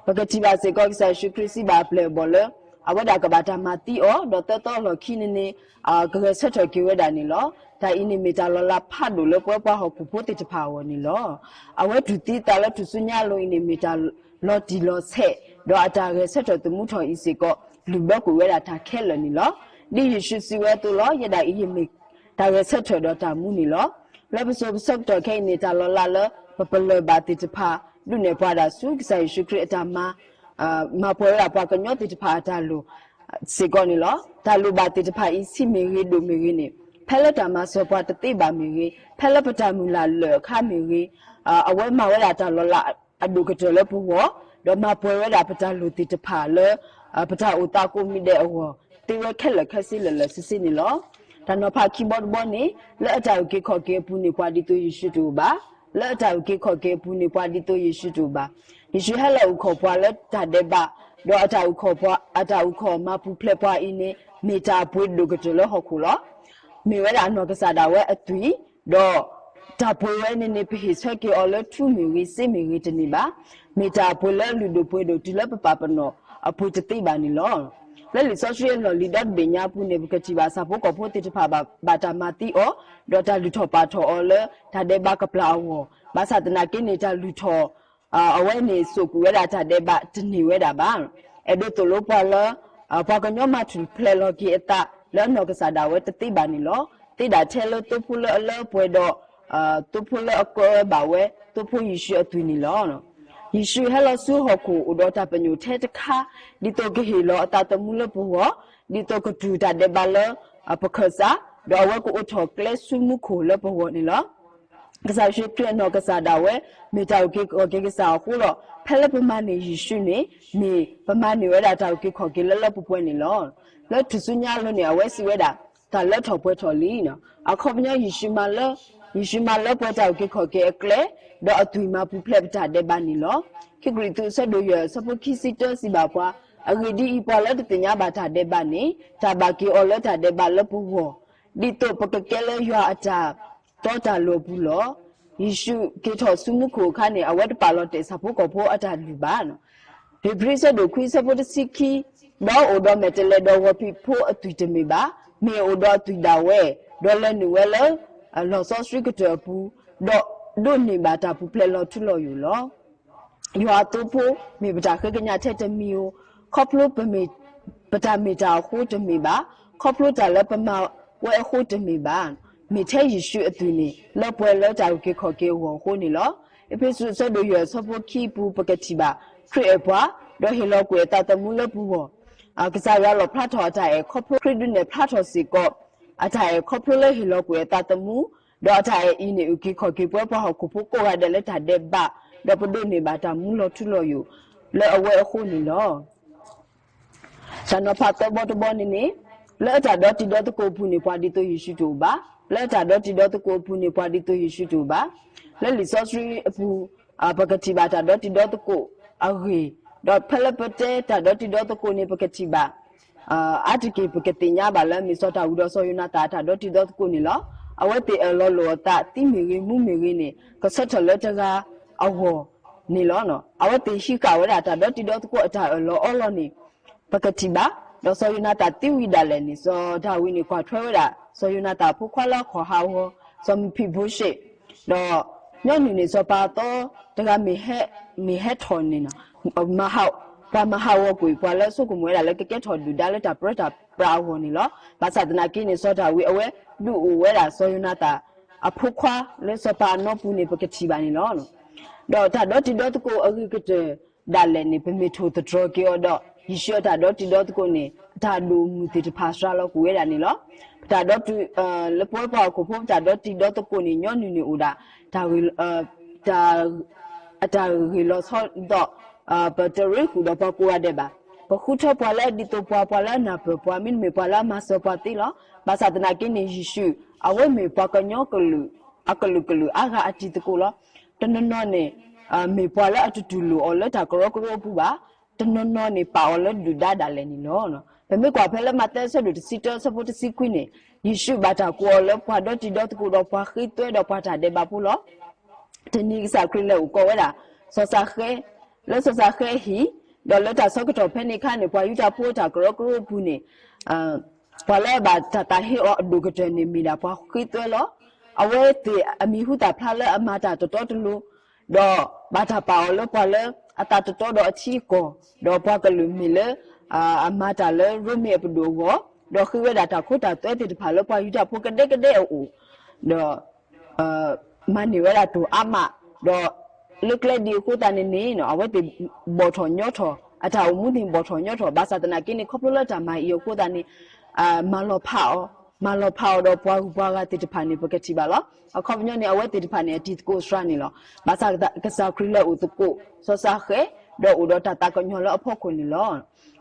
ပကထံၣ်ဘၣ်စ့ၢ်ကီးကစၢ်ယ့ၣ်ၡူးခရံာ်စံးဘၣ်အပျဲၢ်အဘီၣ်လၢ အဝဲဒၣ်ကဘၣ်တၢ်မၤသံအီၤ, ဒီးသၢသီအလီၢ်ခံန့ၣ်န့ၣ် ကဂဲၤဆၢထၢၣ်က့ၤဝဲဒၣ်န့ၣ်လီၤ. တၢ်အံၤန့ၣ်မ့ၢ်တၢ်လီၤလးဖးဒိၣ်လၢပဝဲပှၤဟီၣ်ခိၣ်ဖိသ့ၣ်တဖၣ်အဂီၢ်န့ၣ်လီၤ. အဝဲတူၢ်သံအသးလၢထူၣ်စုညါအလိၤအံၤန့ၣ် မ့ၢ်တၢ်လီၤတံၢ်လီၤဆဲး, ဒီးအတၢ်ဂဲၤဆၢထၢၣ်သမူထီၣ်အံၤစ့ၢ်ကီး လုၢ်ဘၢကွံာ်ဝဲဒၣ်တၢ်ခဲလၢာ်န့ၣ်လီၤ. ဒ်ယ့ၣ်ၡူးစံးဝဲအသိးလီၤ. ယဲဒၣ်အံၤယမ့ၢ်တၢ်ဂဲၤဆၢထၢၣ်ဒီးတၢ်မူန့ၣ်လီၤ. လၢပစိၤပဆၢကတီၢ်ခဲအံၤန့ၣ် တၢ်လီၤလးလၢပပလၢၢ်ဘၣ်သ့ၣ်တဖၣ် ဒုးနဲၣ်ပှၤဒၣ်ဆူ ကစၢ်ယ့ၣ်ၡူးခရံာ်အတၢ်မၤ မၤပှဲၤဝဲဒၣ်ပှၤကညီသ့ၣ်တဖၣ်အတၢ်လိၣ်စ့ၢ်ကီးန့ၣ်လီၤ. တၢ်လိၣ်ဘၣ်သ့ၣ်တဖၣ်အံၤ ဆံးမ့ၢ်ဂ့ၤ ဒိၣ်မ့ၢ်ဂ့ၤန့ၣ် ဖဲလၢတၢ်မၤစၢၤပှၤတသ့ဘၣ်မ့ၢ်ဂ့ၤ, ဖဲလၢပတၢ်မုၢ်လၢ်လၢာ်အခါမ့ၢ်ဂ့ၤ, အဝဲမၤဝဲဒၣ်တၢ်လီၤလးအဒိၣ်ကတၢၢ်လၢပဂီၢ်, ဒီးမၤပှဲၤဝဲဒၣ်ပတၢ်လိၣ်သ့ၣ်တဖၣ်လၢ ပတၢ်အိၣ်သးကိးမံၤဒဲးအဂီၢ် သ့ဝဲခဲလၢာ်ခဲဆ့လၢာ်လၢာ်ဆ့ဆ့န့ၣ်လီၤ. တၢ်နီၤဖးခံဘီတဘီန့ၣ် လၢအတၢ်အုၣ်က့ၤခီၣ်က့ၤအပူၤန့ၣ် ပှၤဒ်သိးယ့ၣ်ၡူးတအိၣ်ဘၣ်. လၢအတၢ်အုၣ်က့ၤခီၣ်က့ၤအပူၤန့ၣ် ပှၤဒ်သိးယ့ၣ်ၡူးတအိၣ်ဘၣ်. ယ့ၣ်ၡူးဟဲလီၤအုၣ်ခီၣ်ပှၤလၢတၢ်ဒဲးဘး, ဒီးအတၢ်အုၣ်ခီၣ်ပှၤ အတၢ်အုၣ်ခီၣ်မၤပူၤဖျဲးပှၤအံၤန့ၣ် မ့ၢ်တၢ်အပှ့ၤဒိၣ်ကတၢၢ်လၢဟီၣ်ခိၣ်လီၤ. မ့ၢ်ဝဲဒၣ်အနီၢ်ကစၢ်ဒၣ်ဝဲအသွံၣ်, ဒီးတၢ်ပှ့ၤဝဲန့ၣ်န့ၣ် ပဟ့ၣ်ဆၢက့ၤအီၤလၢထူမ့ၢ်ဂ့ၤ စ့မ့ၢ်ဂ့ၤတန့ၢ်ဘၣ်. မ့ၢ်တၢ်အပှ့ၤလၢအလုၢ်ဒိၣ်ပှ့ၤဒိၣ်တုၤလၢပပာ်ပနီၣ်အပှ့ၤတသ့ဘၣ်န့ၣ်လီၤ. လၢလံာ်စီဆှံအလီၢ်လံၤဒီတဘ့ၣ်ညါအပူၤန့ၣ် ပကထံၣ်ဘၣ်ဆၣ်ဖိကီၢ်ဖိသ့ၣ်တဖၣ်ဘၣ် ဘၣ်တၢ်မၤသံအီၤ, ဒီးတၢ်လုၢ်ထီၣ်ပာ်ထီၣ်အီၤလၢတၢ်ဒဲးဘးကပျၢ်အဂီၢ်, ဘၣ်ဆၣ်သနာ်က့န့ၣ် တၢ်လုၢ်ထီၣ် အဝဲန့ၣ်စိာ်ကွံာ်ဝဲဒၣ်တၢ်ဒဲးဘးတန့ၢ်ဝဲဒၣ်ဘၣ်. အဲၣ်ဒိးသိၣ်လိပှၤလၢ ပှၤကညီမၤထူၣ်ဖျဲးလီၤက့ၤအသးလၢအနီၢ်ကစၢ်ဒၣ်ဝဲတသ့ဘၣ်န့ၣ်လီၤ. သ့ဒၣ်ထဲလၢသိဖိလၢအလၢအပှဲၤဒီး သိဖိလၢအကၢဘၣ်ဝဲ သိဖိယ့ၣ်ၡူးအသွံၣ်န့ၣ်လီၤ. ယ့ၣ်ၡူးဟဲလီၤဆူဟီၣ်ခိၣ်အိၣ်ဒီးတၢ်ပညိၣ်ထဲတခါ, ဒ်သိးကဟ့ၣ်လီၤအသးသမူလၢပဂီၢ်, ဒ်သိးကတူၢ်တၢ်ဒဲးဘးလၢ ပခၢၣ်စး, ဒီးအဝဲကအိးထီၣ်ကျဲဆူမူခိၣ်လၢပဂီၢ်န့ၣ်လီၤ. ကစၢ်ယ့ၣ်ၡူးခရံာ်အနီၢ်ကစၢ်ဒၣ်ဝဲ မ့ၢ်တၢ်အုၣ်က့ၤခီၣ်က့ၤကစၢ်အဃိဒီး ဖဲလၢပမၤန့ၢ်ယ့ၣ်ၡူးန့ၣ် မ့ၢ်ပမၤန့ၢ်ဝဲဒၣ်တၢ်အုၣ်က့ၤခီၣ်က့ၤလၢလၢပှဲၤပှဲၤန့ၣ်လီၤ. လၢထူၣ်စုညါအလိၤန့ၣ် အဝဲစံးဝဲဒၣ် တၢ်လၢထီၣ်ပှဲၤထီၣ်လံ. အခီပညီ ယ့ၣ်ၡူးမၤလၢ ယ့ၣ်ၡူးမၤလၢပှဲၤတၢ်အုၣ်က့ၤခီၣ်က့ၤအကျဲ, ဒီးအသွံၣ်မၤပူၤဖျဲးပတၢ်ဒဲးဘးန့ၣ်လီၤ. ခံကရံၣ်သူးအဆၢဒိၣ်ယဲၢ်အဆၢဖိခံဆံတၢစံးဘၣ်ပှၤ, အဂ့ၢ်ဒ်အံၤ, ပှၤလၢတသ့ၣ်ညါဘၣ်တၢ်ဒဲးဘးန့ၣ် တၢ်ဘၣ်က့ၤအီၤလၢတၢ်ဒဲးဘးလၢပဂီၢ်, ဒ်သိးပကကဲလၢယွၤအတၢ်တီတၢ်လိၤအပူၤလီၤ. ယ့ၣ်ၡူးက့ၤထီၣ်ဆူမူခိၣ်အခါန့ၣ် အဝဲတပာ်လီၤတဲာ်ဆၣ်ဖိကီၢ်ဖိအတၢ်လုၢ်ဘၣ်. ဧ့ၤဘြံၤအဆၢဒိၣ်ခွံအဆၢဖိတဆံခံ, ဒီးအိၣ်ဒီးမဲာ်တဲးလဲးဒီးဂီၤဖံးဖိအသွံၣ်တမ့ၢ်ဘၣ်, မ့ၢ်အိၣ်ဒီးအသွံၣ်ဒၣ်ဝဲ, ဒီးလဲၤနုာ်ဝဲလၢ လီၢ်စီဆှံကတၢၢ်အပူၤ, ဒီးဒိးန့ၢ်ဘၣ်တၢ်ပူၤဖျဲးလီၤထူလီၤယိာ်လီၤ. ယွၤအသိဖိမ့ၢ်ပတၢ်ဃ့ကညးထဲတမံၤဧိၤ, ခီဖျိ ပတၢ်မ့ၢ်တၢ်အဃိတမ့ၢ်ဘၣ်, ခီဖျိတၢ်လၢပမၤဝဲအဃိတမ့ၢ်ဘၣ်, မ့ၢ်ထဲယ့ၣ်ၡူးအသွံၣ်န့ၣ် လၢပှဲၤလၢတၢ်အုၣ်က့ၤခီၣ်က့ၤအဂီၢ်အဃိန့ၣ်လီၤ. အ့းဖ့းစူးအဆၢဒိၣ်ယဲၢ်အဆၢဖိခံအပူၤ ပကထံၣ်ဘၣ် ခရံာ်အဲၣ်ပှၤ, ဒီးဟ့ၣ်လီၤကွံာ်အသးသမူလၢပဂီၢ်, ကစၢ်ယွၤလီၣ်ဖျါထီၣ်အတၢ်အဲၣ်ခီဖျိခရံာ်ဒုးနဲၣ်ဖျါထီၣ်စ့ၢ်ကီး အတၢ်အဲၣ်ခီဖျိလၢဟ့ၣ်လီၤကွံာ်အသးသမူ, ဒီးအတၢ်အဲၣ်အံၤန့ၣ် အုၣ်က့ၤခီၣ်က့ၤပဝဲပှၤဟီၣ်ခိၣ်ဖိကိးဂၤဒဲးလၢတၢ်ဒဲးဘး, ဒီးပဒိးန့ၢ်ဘၣ်တၢ်မူလီၤထူလီၤယိာ် လၢအဝဲအဃိန့ၣ်လီၤ. တၢ်နီၤဖးသၢဘီတဘီန့ၣ်န့ၣ်, လၢအတၢ်ဒီတံၤဒီသကိးအပူၤန့ၣ် ပှၤဒ်သိးယ့ၣ်ၡူးတအိၣ်ဘၣ်. လၢအတၢ်ဒီတံၤဒီသကိးအပူၤန့ၣ် ပှၤဒ်သိးယ့ၣ်ၡူးတအိၣ်ဘၣ်. လၢလံာ်စီဆှံအပူၤ, ပကထံၣ်ဘၣ်တၢ်ဒီတံၤဒီသကိးအဂ့ၢ်, ဒီးဖဲလၢပတဲတၢ်ဒီတံၤဒီသကိးန့ၣ် ပကထံၣ်ဘၣ် အါတက့ၢ်ပကသ့ၣ်ညါဘၣ်လၢ မ့ၢ်စီၤတၢ်ဝံဒီးစီၤယိၤနၤသၣ်အတၢ်ဒီတံၤဒီသကိးန့ၣ်လီၤ. အဝဲသ့ၣ်အၢၣ်လီၤလိာ်အသး သံမ့ၢ်ဂ့ၤ မူမ့ၢ်ဂ့ၤန့ၣ် ကဆၢထၢၣ်လၢတဂၤအ အဂီၢ်န့ၣ်လီၤ. အဝဲသ့ၣ်ဟံးဃာ်ဝဲဒၣ်တၢ်ဒီတံၤဒီသကိးအတၢ်အၢၣ်လီၤအီလီၤန့ၣ် ပကထံၣ်ဘၣ်. ဒီးစီၤယိၤနၤသၣ်သံဝံၤဒၣ်လဲာ်န့ၣ် စီၤဒၤဝံးန့ၣ် ကွၢ်ထွဲဝဲဒၣ် စီၤယိၤနၤသၣ်အဖိခွါလၢအခီၣ်ဟးဂီၤ စီၤမံၤဖံးဘိရှ့, ဒီးညီနုၢ်န့ၣ် စီၤပၤအသီတဂၤ မ့ၢ်ဟဲထီၣ်န့ၣ် ပှၤမၤဟးဂီၤကွံာ် ပှၤလၢအဆိကမိၣ်ဝဲဒၣ်လၢကကဲထီၣ်ဒုၣ်ဒါလၢတၢ်ပြၢတၢ်ပြးအဂီၢ်န့ၣ်လီၤ. ဘၣ်ဆၣ်သနာ်က့န့ၣ် စီၤဒၤဝံးအဝဲဒုးအိၣ်ဝဲဒၣ်စီၤယိၤနၤသၣ်အဖိခွါလၢစီၤပၤအနီပူၤန့ၣ် ပကထံၣ်ဘၣ်န့ၣ်လီၤ. ဒီးတၢ်ဒီတံၤဒီသကိးအဂ့ၤကတၢၢ်ဒၣ်လဲာ်န့ၣ် ပမ့ၢ်ထိၣ်သတြီၤက့ၤအီၤဒီး ယ့ၣ်ၡူးအတၢ်ဒီတံၤဒီသကိးန့ၣ် အတၢ်ဒိၣ်မုၢ်သ့ၣ်တဖၣ်စှၤလီၤကွံာ်ဝဲဒၣ်န့ၣ်လီၤ. ပတၢ်ဒီတံၤ လၢပဝဲပှၤဟီၣ်ခိၣ်ဖိ ပတၢ်ဒီတံၤဒီသကိးန့ၣ် ညီနုၢ်န့ၣ်အိၣ်ဒၣ် တၢ် အတၢ်ဂ့ၢ်လီၤဆီဒီး ပတရ့ဃုာ်ဒီးပှၤကိးဂၤဒဲးဘၣ်. ပဃုထၢပှၤလၢအဒ်သိးပှၤ, ပှၤလၢအနၢ်ပၢၢ်ပှၤ, မ့တမ့ၢ်ပှၤလၢအမၤစၢၤပှၤသ့လီၤ. ဘၣ်ဆၣ်သနာ်က့န့ၣ် ယ့ၣ်ၡူး အဝဲမ့ၢ်ပှၤကညီကလုာ် အကလုာ်ကလုာ်အါဂၤအတံၤသကိးလီၤ. တနီၤနီၤန့ၣ် မ့ၢ်ပှၤလၢအတတူၢ်လိာ်အီၤလၢတၢ်ကရၢကရိအပူၤဘၣ်. တနီၤနီၤန့ၣ် ပာ်အီၤလၢဒုၣ်ဒါဒၣ်လဲာ်န့ၣ်လီၤ. ပမ့ၢ်ကွၢ်ဖဲလၢမးသဲအဆၢဒိၣ်တဆံတၢ အဆၢဖိတဆံခွံန့ၣ် ယ့ၣ်ၡူးဘၣ်တၢ်ကိးအီၤလၢပှၤဒီတံၤဒီသကိးဒီးပှၤဃ့သွဲဒီးပှၤတၢ်ဒဲးဘးဖိလီၤ. တနံၤကစၢ်ခရံာ်လဲၤအိၣ်ကီးဝဲဒၣ် စီၤၡၤဃဲ, လၢစီၤၡၤဃဲအဟံၣ်, ဒီးလၢတၢ်ဆၢကတီၢ်ဖဲန့ၣ်အခါန့ၣ် ပှၤယူဒၤဖိအတၢ်ကရၢကရိအပူၤန့ၣ် ပှၤလၢအဘၣ်တၢ်သးဟ့အီၤအဒိၣ်ကတၢၢ်န့ၣ်မ့ၢ်ဒၣ်ပှၤဃ့သွဲလီၤ. အဝဲသ့ၣ်အမံၤဟူသၣ်ဖျါလၢအမၤတၢ်တတီတလိၤ, ဒီးဘၣ်တၢ်ပာ်အီၤလၢပှၤလၢအသးတတီဒီးအထံအကီၢ်, ဒီးပှၤကလုာ်မ့ၢ်လၢ အမၤတၢ်လၢရိမ့ၤအပဒိၣ်အဂီၢ်, ဒီးဃ့ဝဲဒၣ်တၢ်ခိတၢ်သွဲသ့ၣ်တဖၣ်လၢပှၤယူဒၤဖိကဒဲကဒဲအအိၣ်, ဒီး မၤန့ၢ်ဝဲဒၣ်တိၢ်အါမး, ဒီးလၢကျဲဒ်အဃိသတးန့ၣ်န့ၣ် အဝဲသ့ၣ်ဘီၣ်ထီၣ်ညီထီၣ်, အတၢ်အိၣ်မူသ့ၣ်ဘီၣ်ထီၣ်ညီထီၣ်, ဘၣ်ဆၣ်သနာ်က့န့ၣ် ခီဖျိလၢတၢ်မၤအံၤအဃိသတးန့ၣ် မၤလီၤဖးအီၤ, မၤလီၤဖးအီၤဒီးပှၤဂုၤပှၤဂၤသ့ၣ်တဖၣ်န့ၣ် ပကထံၣ်ဘၣ်လီၤ. အခီပညီန့ၣ် အဝဲသ့ၣ်တဖၣ်န့ၣ် အတံၤသကိးစှၤန့ၣ်လီၤ. ဘၣ်ဆၣ်ကစၢ်ခရံာ်လဲၤအိၣ်သကိး စီၤၡၤဃဲ, ဒီးအိၣ်ဒီးတၢ်သးကညီၤလၢအဖီခိၣ်န့ၣ်လီၤ.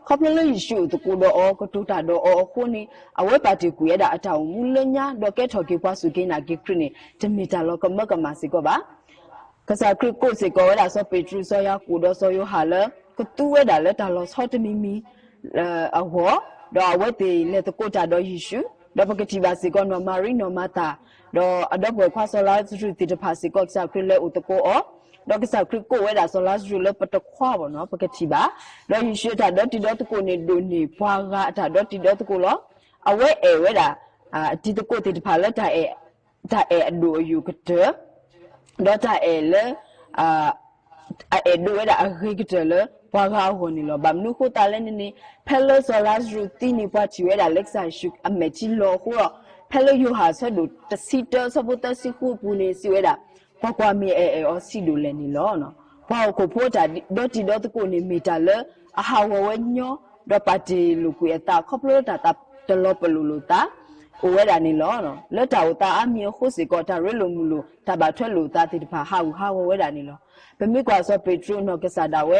ခီဖျိလၢယ့ၣ်ၡူးအိၣ်သကိးဒီးအီၤ, ကတိၤတၢ်ဒီးအီၤအဃိန့ၣ် အဝဲပာ်တ့ၢ်ကွံာ်ဝဲဒၣ်အတၢ်အိၣ်မူလၢညါ, ဒီးကဲထီၣ်က့ၤပှၤစူၢ်က့ၤနာ်က့ၤခရံာ်န့ၣ် တမ့ၢ်တၢ်လီၤကမၢကမၣ်စ့ၢ်ကီးဘၣ်. ကစၢ်ခရံာ်ကိးစ့ၢ်ကီးဝဲဒၣ်စီၤပ့းတရူး, စီၤယၤကိာ်, ဒီးစီၤယိၤဟၣ်လၢ ကသူဝဲဒၣ်လၢတၢ်လီၤဆီတမံၤမံၤအဂီၢ်, ဒီးအဝဲသ့ၣ်လဲၤသကိးတၢ်ဒီးယ့ၣ်ၡူး, ဒီးပကထံၣ်ဘၣ်စ့ၢ်ကီး နီၢ်မၤရံ, နီၢ်မၤသၣ်, ဒီးအဒီပုၢ်ဝဲၢ်ခွါစီၤလါစရူးသ့ၣ်တဖၣ်စ့ၢ်ကီး ကစၢ်ခရံာ်လဲၤအိၣ်သကိးအီၤ, ဒီးကစၢ်ခရံာ်ကိးဝဲဒၣ်စီၤလါစရူးလၢပတခွါဘၣ်နီၤ, ပကထံၣ်ဘၣ်. ဒီးယ့ၣ်ၡူးအတၢ်ဒီတံၤဒီသကိးန့ၣ် ဒိၣ်န့ၢ်ပှၤဂၤအတၢ်ဒီတံၤဒီသကိးလီၤ. အဝဲအဲၣ်ဝဲဒၣ် အတံၤသကိးသ့ၣ်တဖၣ်လၢ တၢ်အဲၣ်အဒိၣ်အယိာ်ကတၢၢ်, ဒီးတၢ်အဲၣ်လၢ အအဲၣ်ဒိးဝဲဒၣ်အဂ့ၤကတၢၢ်လၢပှၤဂၤအဂီၢ်န့ၣ်လီၤ. ဘၣ်မနုၤအဃိသတးလဲၣ်န့ၣ်န့ၣ် ဖဲလၢစီၤလါစရူးသံန့ၣ် ပှၤထံၣ်ဝဲဒၣ်လၢကစၢ်ယ့ၣ်ၡူးအမဲာ်ထံလီၤအဃိဒီး ဖဲလၢယိၤဟၣ်အဆၢဒိၣ်တဆံတၢ အဆၢဖိသၢဆံဃုအပူၤန့ၣ် စံးဝဲဒၣ် ပှၤကွၢ်မ့ၢ်အအဲၣ်အီၤဆံးဒိၣ်လဲၣ်န့ၣ်လီၤ. ပှၤဟီၣ်ခိၣ်ဖိအတၢ်ဒီတံၤဒီသကိးန့ၣ် မ့ၢ်တၢ်လၢအဟးဂီၤဝဲညီ ဒီးပာ်တ့ၢ်လိာ်ကွံာ်အသး ခီဖျိလၢတၢ်သးတလီၤပလိာ်လိာ်သး အိၣ်ဝဲဒၣ်န့ၣ်လီၤ. လၢတၢ်အိၣ်သးအါမံၤအဃိစ့ၢ်ကီး တၢ်ရ့လိာ်မုာ်လိာ် တၢ်ဘၣ်ထွဲလိာ်သးသ့ၣ်တဖၣ် ဟးဂူာ်ဟးဂီၤဝဲဒၣ်န့ၣ်လီၤ. ပမ့ၢ်ကွၢ်စီၤပ့းတရူးနီၢ်ကစၢ်ဒၣ်ဝဲ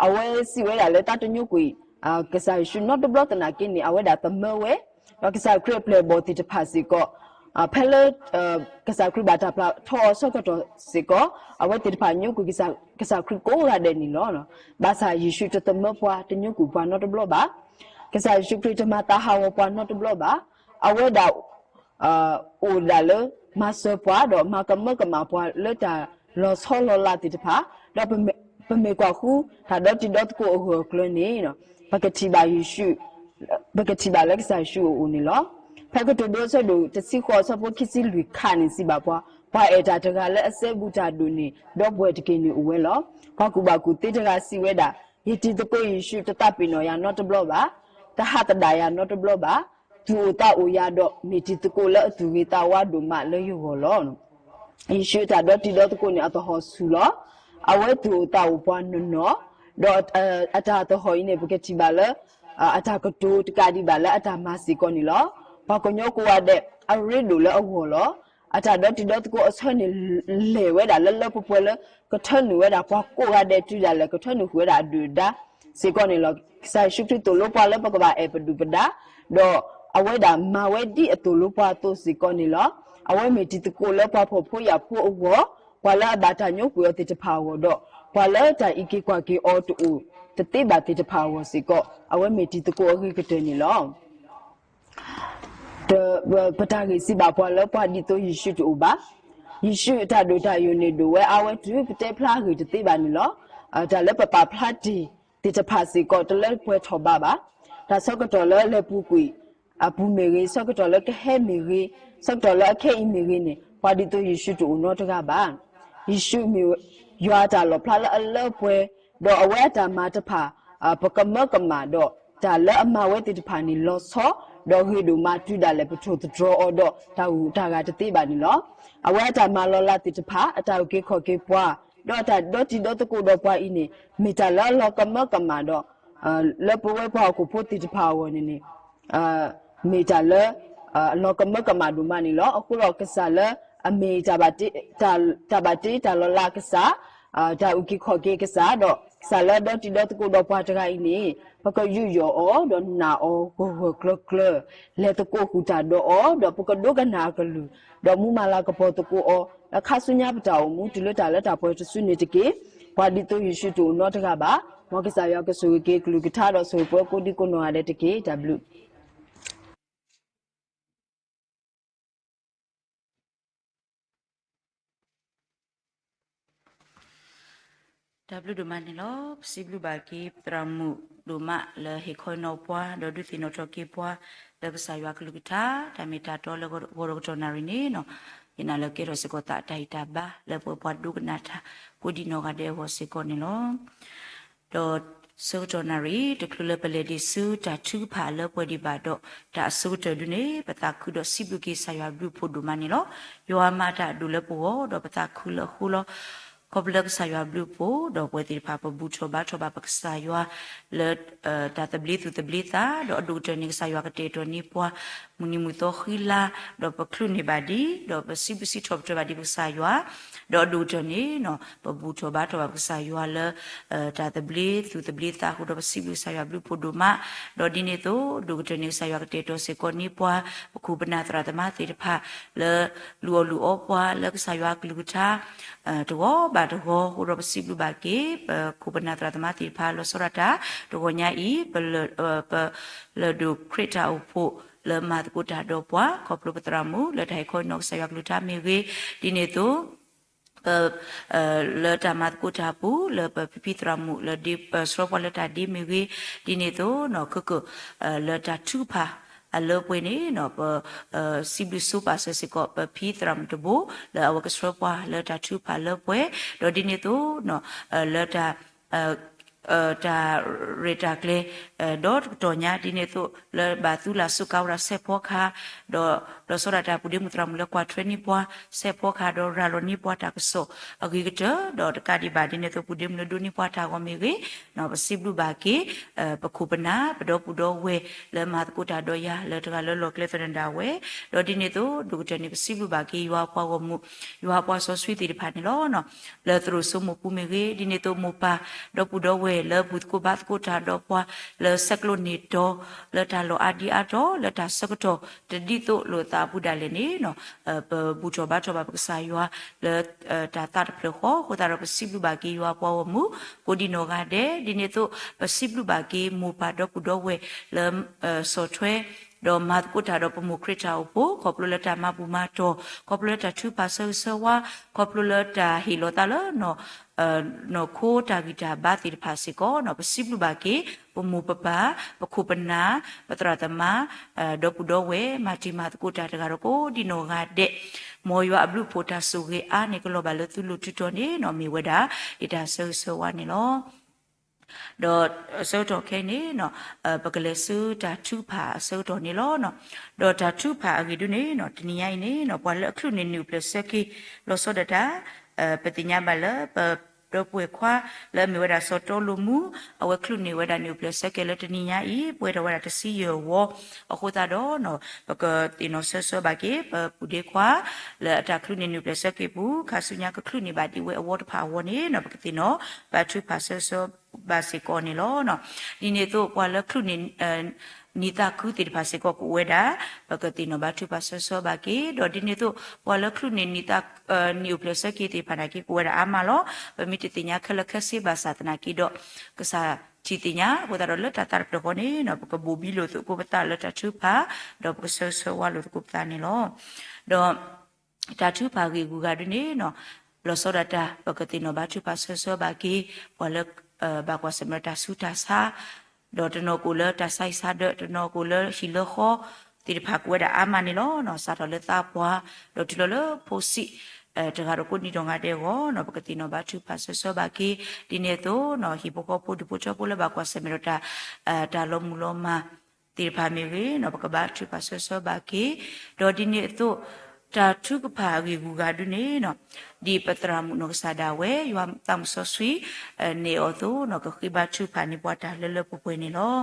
အဝဲစံးဝဲဒၣ်လၢသးတညိကွံာ် ကစၢ်ယ့ၣ်ၡူးနီတဘျီသနာ်က့န့ၣ် အဝဲဒၣ်သမၢဝဲ, ဒီးကစၢ်ခရံာ်အပျဲၢ်အဘီၣ်သ့ၣ်တဖၣ်စ့ၢ်ကီး ဖဲလၢ ကစၢ်ခရံာ်ဘၣ်တၢ်ပျၢ်ထီအီၤဆၢကတီၢ်စ့ၢ်ကီး အဝဲသ့ၣ်တဖၣ်ညိကွံာ်ကစၢ်ခရံာ်ကိးဂၤဒဲးန့ၣ်လီၤ. ဘၣ်ဆၣ်ယ့ၣ်ၡူးတသမၢပှၤ တညိကွံာ်ပှၤနီတဘျီဘၣ်. ကစၢ်ယ့ၣ်ၡူးခရံာ်တမၤသးဟးဂီၤပှၤနီတဘျီဘၣ်. အဝဲဒၣ် အိၣ်ဒၣ်လၢမၤစၢၤပှၤ ဒီးမၤကမၢကမၣ်ပှၤလၢတၢ်လီၤဆီလီၤလးသ့ၣ်တဖၣ်, ဒီးပမ့ၢ်ကွၢ်ဃုတၢ်ဒီတံၤဒီသကိးအဂၢၢ်အကျၢၤန့ၣ် ပကထံၣ်ဘၣ်ယ့ၣ်ၡူး ပကထံၣ်ဘၣ်လၢကစၢ်ယ့ၣ်ၡူးအအိၣ်န့ၣ်လီၤ. ဖဲကတိၤဒိအဆၢဒိၣ်တဆံဃိး အဆၢဖိခံဆံလွံၢ်ခါန့ၣ်စံးဘၣ်ပှၤ, ပှၤအဲၣ်တၢ်တဂၤလၢအစဲဘူးတၢ်ဒိၣ်န့ၢ် ဒီပုၢ်ဝဲၢ်တက့ၢ်န့ၣ်အိၣ်ဝဲလီၤ. ပှၤကူၣ်ဘၣ်ကူၣ်သ့တဂၤစံးဝဲဒၣ်, ယတံၤသကိးယ့ၣ်ၡူးတသးပ့ၤနီၣ်ယၤနီတဘျီဘၣ်, တဟးသဒၣ်ယၤနီတဘျီဘၣ်. သူၣ်အိၣ်သးအိၣ်ယၤဒီး မ့ၢ်တံၤသကိးလၢအသူၣ်ဂ့ၤသးဝါဒိၣ်မးလၢယဂီၢ်လီၤ. ယ့ၣ်ၡူးအတၢ်ဒီတံၤဒီသကိးန့ၣ် အသဟီၣ်ဆူၣ်လီၤ. အဝဲသူၣ်အိၣ်သးအိၣ်ပှၤနီၢ်နီၢ်, ဒီးအတၢ်သဟီၣ်အံၤန့ၣ် ပကထံၣ်ဘၣ်လၢ အတၢ်ကတိၤတကးဒံးဘၣ်လၢအတၢ်မၤစ့ၢ်ကီးန့ၣ်လီၤ. ပှၤကညီကိးဂၤဒဲး အရ့ဒိၣ်လၢအဂီၢ်လီၤ. အတၢ်ဒီတံၤဒီသကိးအဆၢန့ၣ် လဲၤဝဲဒၣ်လၢလၢပှဲၤပှဲၤလၢ ကထၢနုာ်ဝဲဒၣ်ပှၤကိးဂၤဒဲးတုၤဒၣ်လဲာ် ကထၢနုာ်ဃုာ်ဝဲဒၣ်အဒုၣ်အဒါစ့ၢ်ကီးန့ၣ်လီၤ. ကစၢ်ယ့ၣ်ၡူးခရံာ်သိၣ်လိပှၤလၢပကဘၣ်အဲၣ်ပဒုၣ်ပဒါ, ဒီးအဝဲဒၣ်မၤဝဲဒ်အသိၣ်လိပှၤအသိးစ့ၢ်ကီးန့ၣ်လီၤ. အဝဲမ့ၢ်တံၤသကိးလၢပှၤဖှီၣ်ဖိယာ်ဖိအဂီၢ်, ပှၤလၢအဘၣ်တၢ်ညိကွံာ်အီၤသ့ၣ်တဖၣ်အဂီၢ်ဒီး ပှၤလၢတၢ်အံးက့ၤကွၢ်က့ၤအီၤတအိၣ်တသ့ဘၣ်သ့ၣ်တဖၣ်အဂီၢ်စ့ၢ်ကီး အဝဲမ့ၢ်တံၤသကိးအဂ့ၤကတၢၢ်န့ၣ်လီၤ. ပတၢ်ဂ့ၢ်စံးဘၣ်ပှၤလၢပှၤဒ်သိးယ့ၣ်ၡူးတအိၣ်ဘၣ်. ယ့ၣ်ၡူးအတၢ်ဒိၣ်တၢ်ယိာ်န့ၣ်ဒိၣ်ဝဲအါဝဲတုၤပတဲဖျါအဂ့ၢ်တသ့ဘၣ်န့ၣ်လီၤ. တၢ်လၢပပာ်ဖျါတ့ၢ်သ့ၣ်တဖၣ်စ့ၢ်ကီး တလၢပှဲၤထီၣ်ဘးဘၣ်. တၢ်ဆၢကတီၢ်လၢလဲၤပူၤကွံာ်အပူၤမ့ၢ်ဂ့ၤ, ဆၢကတီၢ်လၢကဟဲမ့ၢ်ဂ့ၤ, ဆၢကတီၢ်လၢအခဲအံၤမ့ၢ်ဂ့ၤန့ၣ် ပှၤဒ်သိးယ့ၣ်ၡူးတအိၣ်နီတဂၤဘၣ်. ယ့ၣ်ၡူးမ့ၢ်ယွၤအတၢ်လီၣ်ဖျါလၢအလၢပှဲၤ, ဒီးအဝဲအတၢ်မၤတဖၣ် ပကမၢကမၣ်ဒီး တၢ်လၢအမၤဝဲသ့ၣ်တဖၣ်န့ၣ်လီၤဆီ, ဒီးဂ့ၤဒိၣ်မးတုၤဒၣ်လဲာ်ပထိၣ်သတြီၤအီၤဒီးတၢ်ဂုၤတၢ်ဂၤတသ့ဘၣ်န့ၣ်လီၤ. အဝဲအတၢ်မၤလီၤလးသ့ၣ်တဖၣ် အတၢ်အုၣ်က့ၤခီၣ်က့ၤပှၤ, ဒီးအတၢ်ဒီတံၤဒီသကိးဒီးပှၤအံၤန့ၣ် မ့ၢ်တၢ်လၢအလီၤကမၢကမၣ်ဒီး လၢပဝဲပှၤဟီၣ်ခိၣ်ဖိသ့ၣ်တဖၣ်အဂီၢ်န့ၣ်န့ၣ် မ့ၢ်တၢ်လၢ အလီၤကမၢကမၣ်ဒိၣ်မးန့ၣ်လီၤ. အဃိဒီးကစၢ်လၢအမ့ၢ် တၢ်ဘၣ်တ့တၢ်လီၤလးကစၢ်, တၢ်အုၣ်က့ၤခီၣ်က့ၤကစၢ်, ဒီးကစၢ်လၢအဒီတံၤဒီသကိးဒီးပှၤတဂၤအံၤန့ၣ် ပကယူးယီၣ်အီၤ ဒီးနာ်အီၤဂၢၢ်ဂၢၢ်ကျၢၤကျၢၤ, လဲၤသကိးဃုာ်တၢ်ဒီးအီၤ, ဒီးပကဒိကနၣ်အကလုၢ်, ဒီးမူမၤလၤကပီၤသကိးအီၤ လၢခါဆူညါပတၢ်အိၣ်မူ တုၤလၢတၢ်လၢတၢ်ပှဲၤတစုန့ၣ်တက့ၢ်. ပှၤဒ်သိးယ့ၣ်ၡူးတအိၣ်နီတဂၤဘၣ်. မ်ကစၢ်ယွၤကဆိၣ်ဂ့ၤက့ၤကလုၢ်ကထါ ဒီးဆိၣ်ဂ့ၤပှၤကိးဒံကိးနီၢ်ဂၤဒဲးတက့ၢ်. တၢ်ဘျုး တၢ်ဘျုးဒိၣ်မးန့ၣ်လီၤ. ပစံးဘျုးဘၣ်က့ၤပသရၣ်မုၣ်ဒိၣ်မးလၢဟ့ၣ်ခီနီၣ်ပှၤ ဒီးဒုးသ့ၣ်နီၣ်ထီၣ်က့ၤပှၤ လၢကစၢ်ယွၤကလုၢ်ကထါ တၢ်မ့ၢ်တၢ်တီလၢဂီၤဒီးကတီၢ်နၣ်ရံၣ်န့ၣ်, ယနာ်လၢကဲထီၣ်စ့ၢ်ကီးသးတၢ်ဟ့ၣ်တၢ်ဘါ လၢပဝဲပှၤဒိကနၣ်တၢ် ကိးဒံနီၢ်ဂၤဒဲးအဂီၢ်စ့ၢ်ကီးန့ၣ်လီၤ. ဒီးဆၢကတီၢ်နၣ်ရံၣ် တချုးလၢပလဲၤဒံးဆူတၢ်ထုကဖၣ်လၢပှဲၤဒံးဘၣ်ဒီး တၢ်အဆိကတၢၢ်ဒုန့ၣ် ပသးခုဒီးစံးဘျုးက့ၤကစၢ်ယွၤဘျုးဖှိၣ်ဒိၣ်မးန့ၣ်လီၤ. ယွၤမၤတၢ်အဒိၣ်လၢပဂီၢ် ဒီးပသးခုလၢအဃိလီၤ. ခီဖျိလၢကစၢ်ယွၤဘျုးဖှိၣ် ဒီးပဝဲသ့ၣ်တဖၣ်ပဘူၣ်ထီၣ်ဘါထီၣ်ဘၣ်ပကစၢ်ယွၤ လၢ တၢ်သဘျ့သူၣ်သဘျ့သး ဒီးအဒိၣ်ကတၢၢ်န့ၣ် ကစၢ်ယွၤကတဲာ်ကတီၤန့ၢ်ပှၤ မုၢ်နံၤမုၢ်သီဃံလၤ, ဒီးပချုးန့ၢ်ဘၣ်ဒံး ဒီးပစံးဘျုးစံးထီၣ်ပတြၢၤဘၣ်ဒံးပကစၢ်ယွၤ, ဒီးအဒိၣ်ကတၢၢ်န့ၣ် ပဘူၣ်ထီၣ်ဘါထီၣ်ဘၣ်ပကစၢ်ယွၤလၢ တၢ်သဘျ့သူၣ်သဘျ့သးအဃိဒီး ပစံးဘျုးကစၢ်ယွၤဘျုးဖှိၣ်ဒိၣ်မး, ဒီးဒ်န့ၣ်အသိး အဒိၣ်ကတၢၢ်န့ၣ် ကစၢ်ယွၤကတဲာ်ကတီၤစ့ၢ်ကီးန့ၢ်ပှၤ ပခိၣ်ပနၢ်သရၣ်သမါသ့ၣ်တဖၣ် လၢလူအီၣ်လူအီပှၤလၢကစၢ်ယွၤအကလုၢ်ကထါ တဂီၤဘၣ်တဂီၤအဃိဒီး ပစံးဘျုးဘၣ်က့ၤ ပခိၣ်ပနၢ်သရၣ်သမါသ့ၣ်တဖၣ် လီၤဆီဒၣ်တၢ် တဂီၤညါအံၤ ပ ပလၢၢ်ဒိၣ်ခရံာ်တၢ်အိၣ်ဖှိၣ်လၢမၤသကိးတၢ်ဒီးပှၤ ခီဖျိပသရၣ်မုၣ်လၢတၢ်ဟ့ၣ်ခီနီၣ်ကစၢ်ယွၤကလုၢ်ကထါမ့ၢ်ဂ့ၤ, ဒ်န့ၣ်အသိး ပ လၢတၢ်မၤသကိးတၢ်အပူၤ လၢပဖံဖံသရၣ်မုၣ်လၢဒ် ဆှၢပှၤလၢတၢ်ဒ့မ့ၢ်ဂ့ၤ, ဒ်န့ၣ်အသိး နီၢ်ကကၢၢ် လၢတၢ်ထုကဖၣ်အလၢပှဲၤန့ၣ် ပ စံးဘျုးဆိပာ်စၢၤစ့ၢ်ကီး ပဖံသရၣ်မုၣ်တဘိ လၢအဝဲကဆှၢပှၤလၢတၢ်ထုကဖၣ်လၢပှဲၤ, ဒီးဒ်န့ၣ်အသိး လၢတၢ် တၢ်ရဲၣ်တၢ်ကျဲၤ ဒီးတကတီၢ်ညါ ဒ်န့ၣ်အသိး လၢဘၣ်သူလၢ်စူးကါဝဲဒၣ်စဲးဖီကဟၣ်, ဒီးလီၤဆီဒၣ်တၢ်ပူၤဒ့မုၣ်သရၣ်မုၣ်လၢကွၢ်ထွဲန့ၢ်ပှၤ စဲးဖီကဟၣ် ဒီးရၤလီၤန့ၢ်ပှၤတၢ်ကစီၣ်အဂ့ၤကတၢၢ်, ဒီးတကးဒံးဘၣ် ဒ်န့ၣ်အသိး ပူၤဒ့မုၣ်လၢဒိးန့ၢ်ပှၤတၢ်ဂီၤမ့ၢ်ဂ့ၤ, ပစံးဘျုးဘၣ်က့ၤ ပခိၣ်ပနၢ် ပဒီပုၢ်ဒီဝဲၢ် လၢမၤသကိးတၢ်ဒီးယၤ လၢတဂၤလၢလီၢ်ကျဲသနၢၣ်ဒၣ်ဝဲ, ဒီးဒ်န့ၣ်အသိး ဒိၣ်ကတၢၢ်န့ၣ် ပစံးဘျုးဘၣ်က့ၤ ယွၤပှၤဂီၢ်မုၢ် ယွၤပှၤစီဆှံသ့ၣ်တဖၣ်န့ၣ်လီၤ. လၢသရိာ်စိမိၢ်ပူၤမ့ၢ်ဂ့ၤ, ဒ်န့ၣ်အသိး မိၢ်ပၢ် ဒီပုၢ်ဒီဝဲၢ် လၢဘူၣ်သကိးဘါသကိးတၢ်ဒီးပှၤ လၢဆဲးကျိးန့ၢ်တီၤ လၢတၢ်လီၢ်အါဒံအါတီၤ လၢတၢ်ဆၢကတီၢ် တဒ်သိးလိာ်သးအပူၤဒၣ်လဲာ်န့ၣ် ပဘူၣ်ထီၣ်ဘါထီၣ်ဘၣ်ပကစၢ်ယွၤ လၢတၢ်သးတဖျၢၣ်ဃီ, အဃိသတးဒီး ပစံးဘျုးဘၣ်က့ၤယွၤပှၤဂီၢ်မုၢ် ကိးဒံနီၢ်ဂၤဒဲး, ဒ်န့ၣ်အသိး ပစံးဘျုးဘၣ်က့ၤ မိၢ်ပၢ်ဒီပုၢ်ဒီဝဲၢ် လၢ ဆီၣ်ထွဲ ဒီးမၤသကိးတၢ်ဒီးပမိၢ်ခရံာ်တၢ်အိၣ်ဖှိၣ် ခီဖျိလၢတၢ်မၤဘူၣ်မၤတီၢ်, ခီဖျိလၢတၢ်ထုကဖၣ်ဆၢဂ့ၤဆၢဝါ, ခီဖျိလၢတၢ်ဟ့ၣ်လီၤသးလၢ နီၢ်ခိတၢ်ဂံၢ်တၢ်ဘါသ့ၣ်တဖၣ်စ့ၢ်ကီး, ပစံးဘျုးဘၣ်က့ၤ ပမိၢ်ပပၢ်, ပခိၣ်ပနၢ်, ပသရၣ်သမါ, ဒီပုၢ်ဒီဝဲၢ် မၤတံၤမၤသကိးတၢ်တဂၤဒီးကိးဒံနီၢ်ဂၤဒဲး, မ်ယွၤအဘျုးအဖှိၣ်တၢ်ဆိၣ်ဂ့ၤအါန့ၢ်ကလီၤဘၣ်လၢသုလိၤတုၤတီၤန့ၣ် မ့ၢ်ဝဲဒၣ် ယတၢ်ဆၢဂ့ၤဆၢဝါန့ၣ်လီၤ. ဒီးဆၢကတီၢ်ခဲအံၤန့ၣ် ပကလဲၤဆူတၢ်ထုကဖၣ်အဆၢကတီၢ်န့ၣ်လီၤ. ဒီးတၢ်ထုကဖၣ်အဂ့ၢ်ဒ်န့ၣ် တနံၤညါအံၤန့ၣ် ပှၤလၢအချုးန့ၢ်နံၣ်အိၣ်ဖျဲၣ်ဆၢက့ၤ လီၤဆီဒၣ်တၢ် ပသ့ၣ်ညါဘၣ်လၢ ပဒီပုၢ်ဝဲၢ်ခွါ လၢအမ့ၢ်ဝဲဒၣ်စီၤတီလိာ်မူ အဝဲချုးန့ၢ်ဝဲဒၣ်နံၣ်အိၣ်ဖျဲၣ်ဆၢက့ၤလၢတနံၤညါအံၤ ပှဲၤထီၣ်ဝဲဒၣ်တဆံယဲၢ်ဝီ, အဃိသတးဒီး ပကသ့ၣ်နီၣ်ဆၢဆၢဘၣ်က့ၤ ပပုၢ်ဒ့ခွါ လၢအတၢ်ချုးန့ၢ်နံၣ်အိၣ်ဖျဲၣ်ဆၢက့ၤပူၤ ခါဆူညါကချုးန့ၢ်ဘၣ်ဒ်ဝဲအဝီတဖၣ်အဂီၢ်န့ၣ် ပကသ့ၣ်နီၣ်ဘါထုကဖၣ်ဆၢဆၢဘၣ်စ့ၢ်ကီးန့ၣ်လီၤ. ဒ်န့ၣ်အသိး ပှၤလၢချုးန့ၢ် နံၣ်သးခုသ့ၣ်တဖၣ်စ့ၢ်ကီးကအိၣ်ဝဲဒၣ် ပကသ့ၣ်နီၣ်ဘါထုကဖၣ်ဆၢဆၢဘၣ်က့ၤ, ဒီးဒ်န့ၣ်အသိး ပှၤလၢချုးန့ၢ်နံၣ်သး နံၣ်အိၣ်ဖျဲၣ်ဆၢက့ၤသ့ၣ်တဖၣ်နာ်က့ ကအိၣ်ဝဲဒၣ်အါမးလီၤ. ပမ့ၢ်တသ့ၣ်ညါခဲလၢာ်ခဲဆ့ဘၣ်ဆၣ်သနာ်က့ဒီး ကစၢ်ထံၣ်သ့ၣ်ညါ အဃိသတးဒီးလၢတၢ်သးတဖျၢၣ်ဃီန့ၣ် ပကဘိၣ်ဘံလိာ်သကိးပသးလၢတၢ်ထုကဖၣ် ဒီးပကဆၢဂ့ၤဆၢဝါလိာ်သကိးပသးန့ၣ်လီၤ. ဒီး တၢ်ထုကဖၣ်ဂ့ၢ်ဂုၤဂၤဒုန့ၣ်နီၤ, လီၤဆီဒၣ်တၢ် ပကသ့ၣ်နီၣ်ဘါထုကဖၣ်ဆၢဆၢဘၣ်က့ၤ ပှၤလၢ ဘၣ်ကွၢ်ဆၢၣ်မဲာ်ဒီးတၢ်ဆူးတၢ်ဆါ, ဒီးတနီၤကအိၣ်လၢတၢ်ဆါဟံၣ်ဆါဒၢး, တနီၤကအိၣ်လၢဟံၣ်လၢဃီသ့ၣ်တဖၣ် ကအိၣ်ဝဲဒၣ်အါမးန့ၣ်လီၤ. စးထီၣ်လၢသးပှၢ် ဒီးတုၤလီၤလၢဖိဆံး တဂၤဒီးကိးနံၤဒီးဂၤဒဲးအဂီၢ်နီၤ, ပကသ့ၣ်နီၣ်ဘါထုကဖၣ်ဆၢဆၢဘၣ်က့ၤ. ဒ်န့ၣ်အသိးနီၤ, ဟံၣ်ဖိဃီဖိဒူၣ်ဖိထၢဖိလၢဘၣ်ကွၢ်ဆၢၣ်မဲာ်ဒီးတၢ် တၢ်လီၤမုၢ်လီၤမၢ်သ့ၣ်တဖၣ်မ့ၢ်ဂ့ၤနီၤ, ပကဘါထုကဖၣ်ဆၢဆၢဘၣ်က့ၤ. ဒီးဒ်န့ၣ်အသိး တၢ်ထုကဖၣ်အဂ့ၢ်ဂုၤဂၤဒုန့ၣ်နီၤ, ဒ်ပသရၣ်မုၣ်နီၢ်ကစၢ်ဒၣ်ဝဲ ယွၤသးမုၣ်စီဆှံ နဲၣ်အီၤအသိးနီၤ, ကဃ့ဘါထုကဖၣ်န့ၢ်ပှၤတၢ်လၢလၢပှဲၤပှဲၤန့ၣ်လီၤ.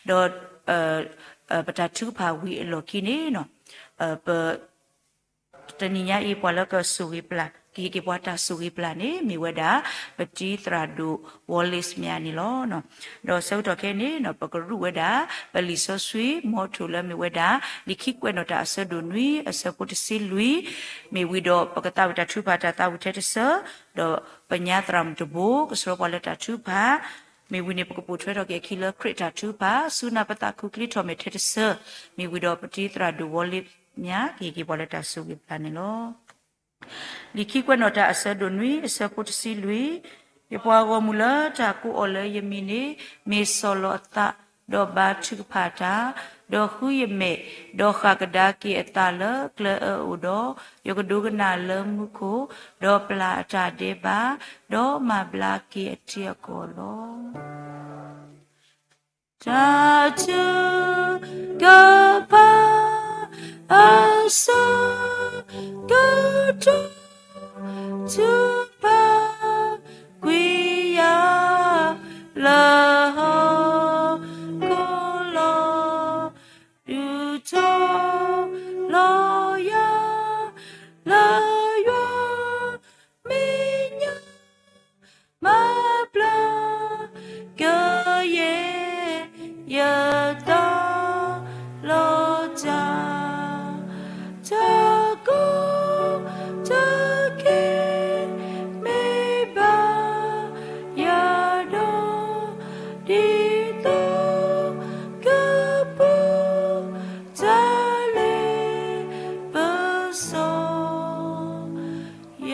ဒီး ပတၢ်ထုကဖၣ်ဝံၤအလီၢ်ခံန့ၣ်နီၤ, ပ တနံၤညါအံၤ ပှၤလၢကဆိၣ်ဂ့ၤပျၢ် ကဟ့ၣ်က့ၤပှၤတၢ်ဆိၣ်ဂ့ၤပျၢ်န့ၣ် မ့ၢ်ဝဲဒၣ် ပတံၤသရၣ်ဒိၣ် Wallace Mya န့ၣ်လီၤ. ဒီးဆၢကတီၢ်ခဲအံၤန့ၣ်နီၤ, ပကရူးဝဲဒၣ် ပလံာ်စီဆှံ မီထိၣ်လၢမ့ၢ်ဝဲဒၣ် လံာ်ခံကွဲးနီၣ်တၢ်အဆၢဒိၣ်နွံ အဆၢဖိတဆံလွံၢ်, မ့ၢ်ဝံၤဒီးပကသးဝံၣ်တၢ်ထုကဖၣ်တၢ်သးဝံၣ်ထဲတဆၢ, ဒီးပညါသရၣ်မုၣ်တဘိ ကဆှၢပှၤလၢတၢ်ထုကဖၣ်, မ့ၢ်ဝံၤန့ၣ် ပကပိာ်ထွဲထီၣ်က့ၤအခံလၢခရံာ်တၢ်ထုကဖၣ်, ဆူနၢ်ပသးခုချံထီၣ်မဲာ်ထဲတဆၢ, မ့ၢ်ဝံၤဒီးပတံၤသရၣ်ဒိၣ် Wallace Mya ကဟ့ၣ်က့ၤပှၤလၢတၢ်ဆိၣ်ဂ့ၤပျၢ်န့ၣ်လီၤ. လံာ်ခံကွဲးနီၣ်တၢ်အဆၢဒိၣ်နွံ အဆၢဖိတဆံလွံၢ်, ယပှၤဂီၢ်မုၢ်လၢတၢ်ကိးအီၤလၢယမံၤန့ၣ် မ့ၢ်စီၢ်လီၤအသး, ဒီးဘါထုကဖၣ်တၢ်, ဒီးဃုယမဲာ်, ဒီးဃၣ်ကဒါက့ၤအသးလၢကျဲအၢအအိၣ်ဒီး, ယကဒိကနၣ်လၢမူခိၣ်, ဒီးပျၢ်အတၢ်ဒဲးဘး, ဒီးမၤဘျါက့ၤအထံအကီၢ်လီၤ. တၢ်ထုကဖၣ်အဆၢကတီၢ် ထုကဖၣ်ကွံာ်ယၤလၢဟီၣ်ခိၣ်လီၤ, ဒုးထီၣ်လီၤယၤလၢယွၤမဲာ်ညါ မၤဘျါကယဲၢ် ယသးလီၤတၢ်, တၢ်ကီတၢ်ခဲ မ့ၢ်ဘၣ်ယၤဒီး, ဒ်သိးကပူၤ တၢ်လ့ပစီ ယ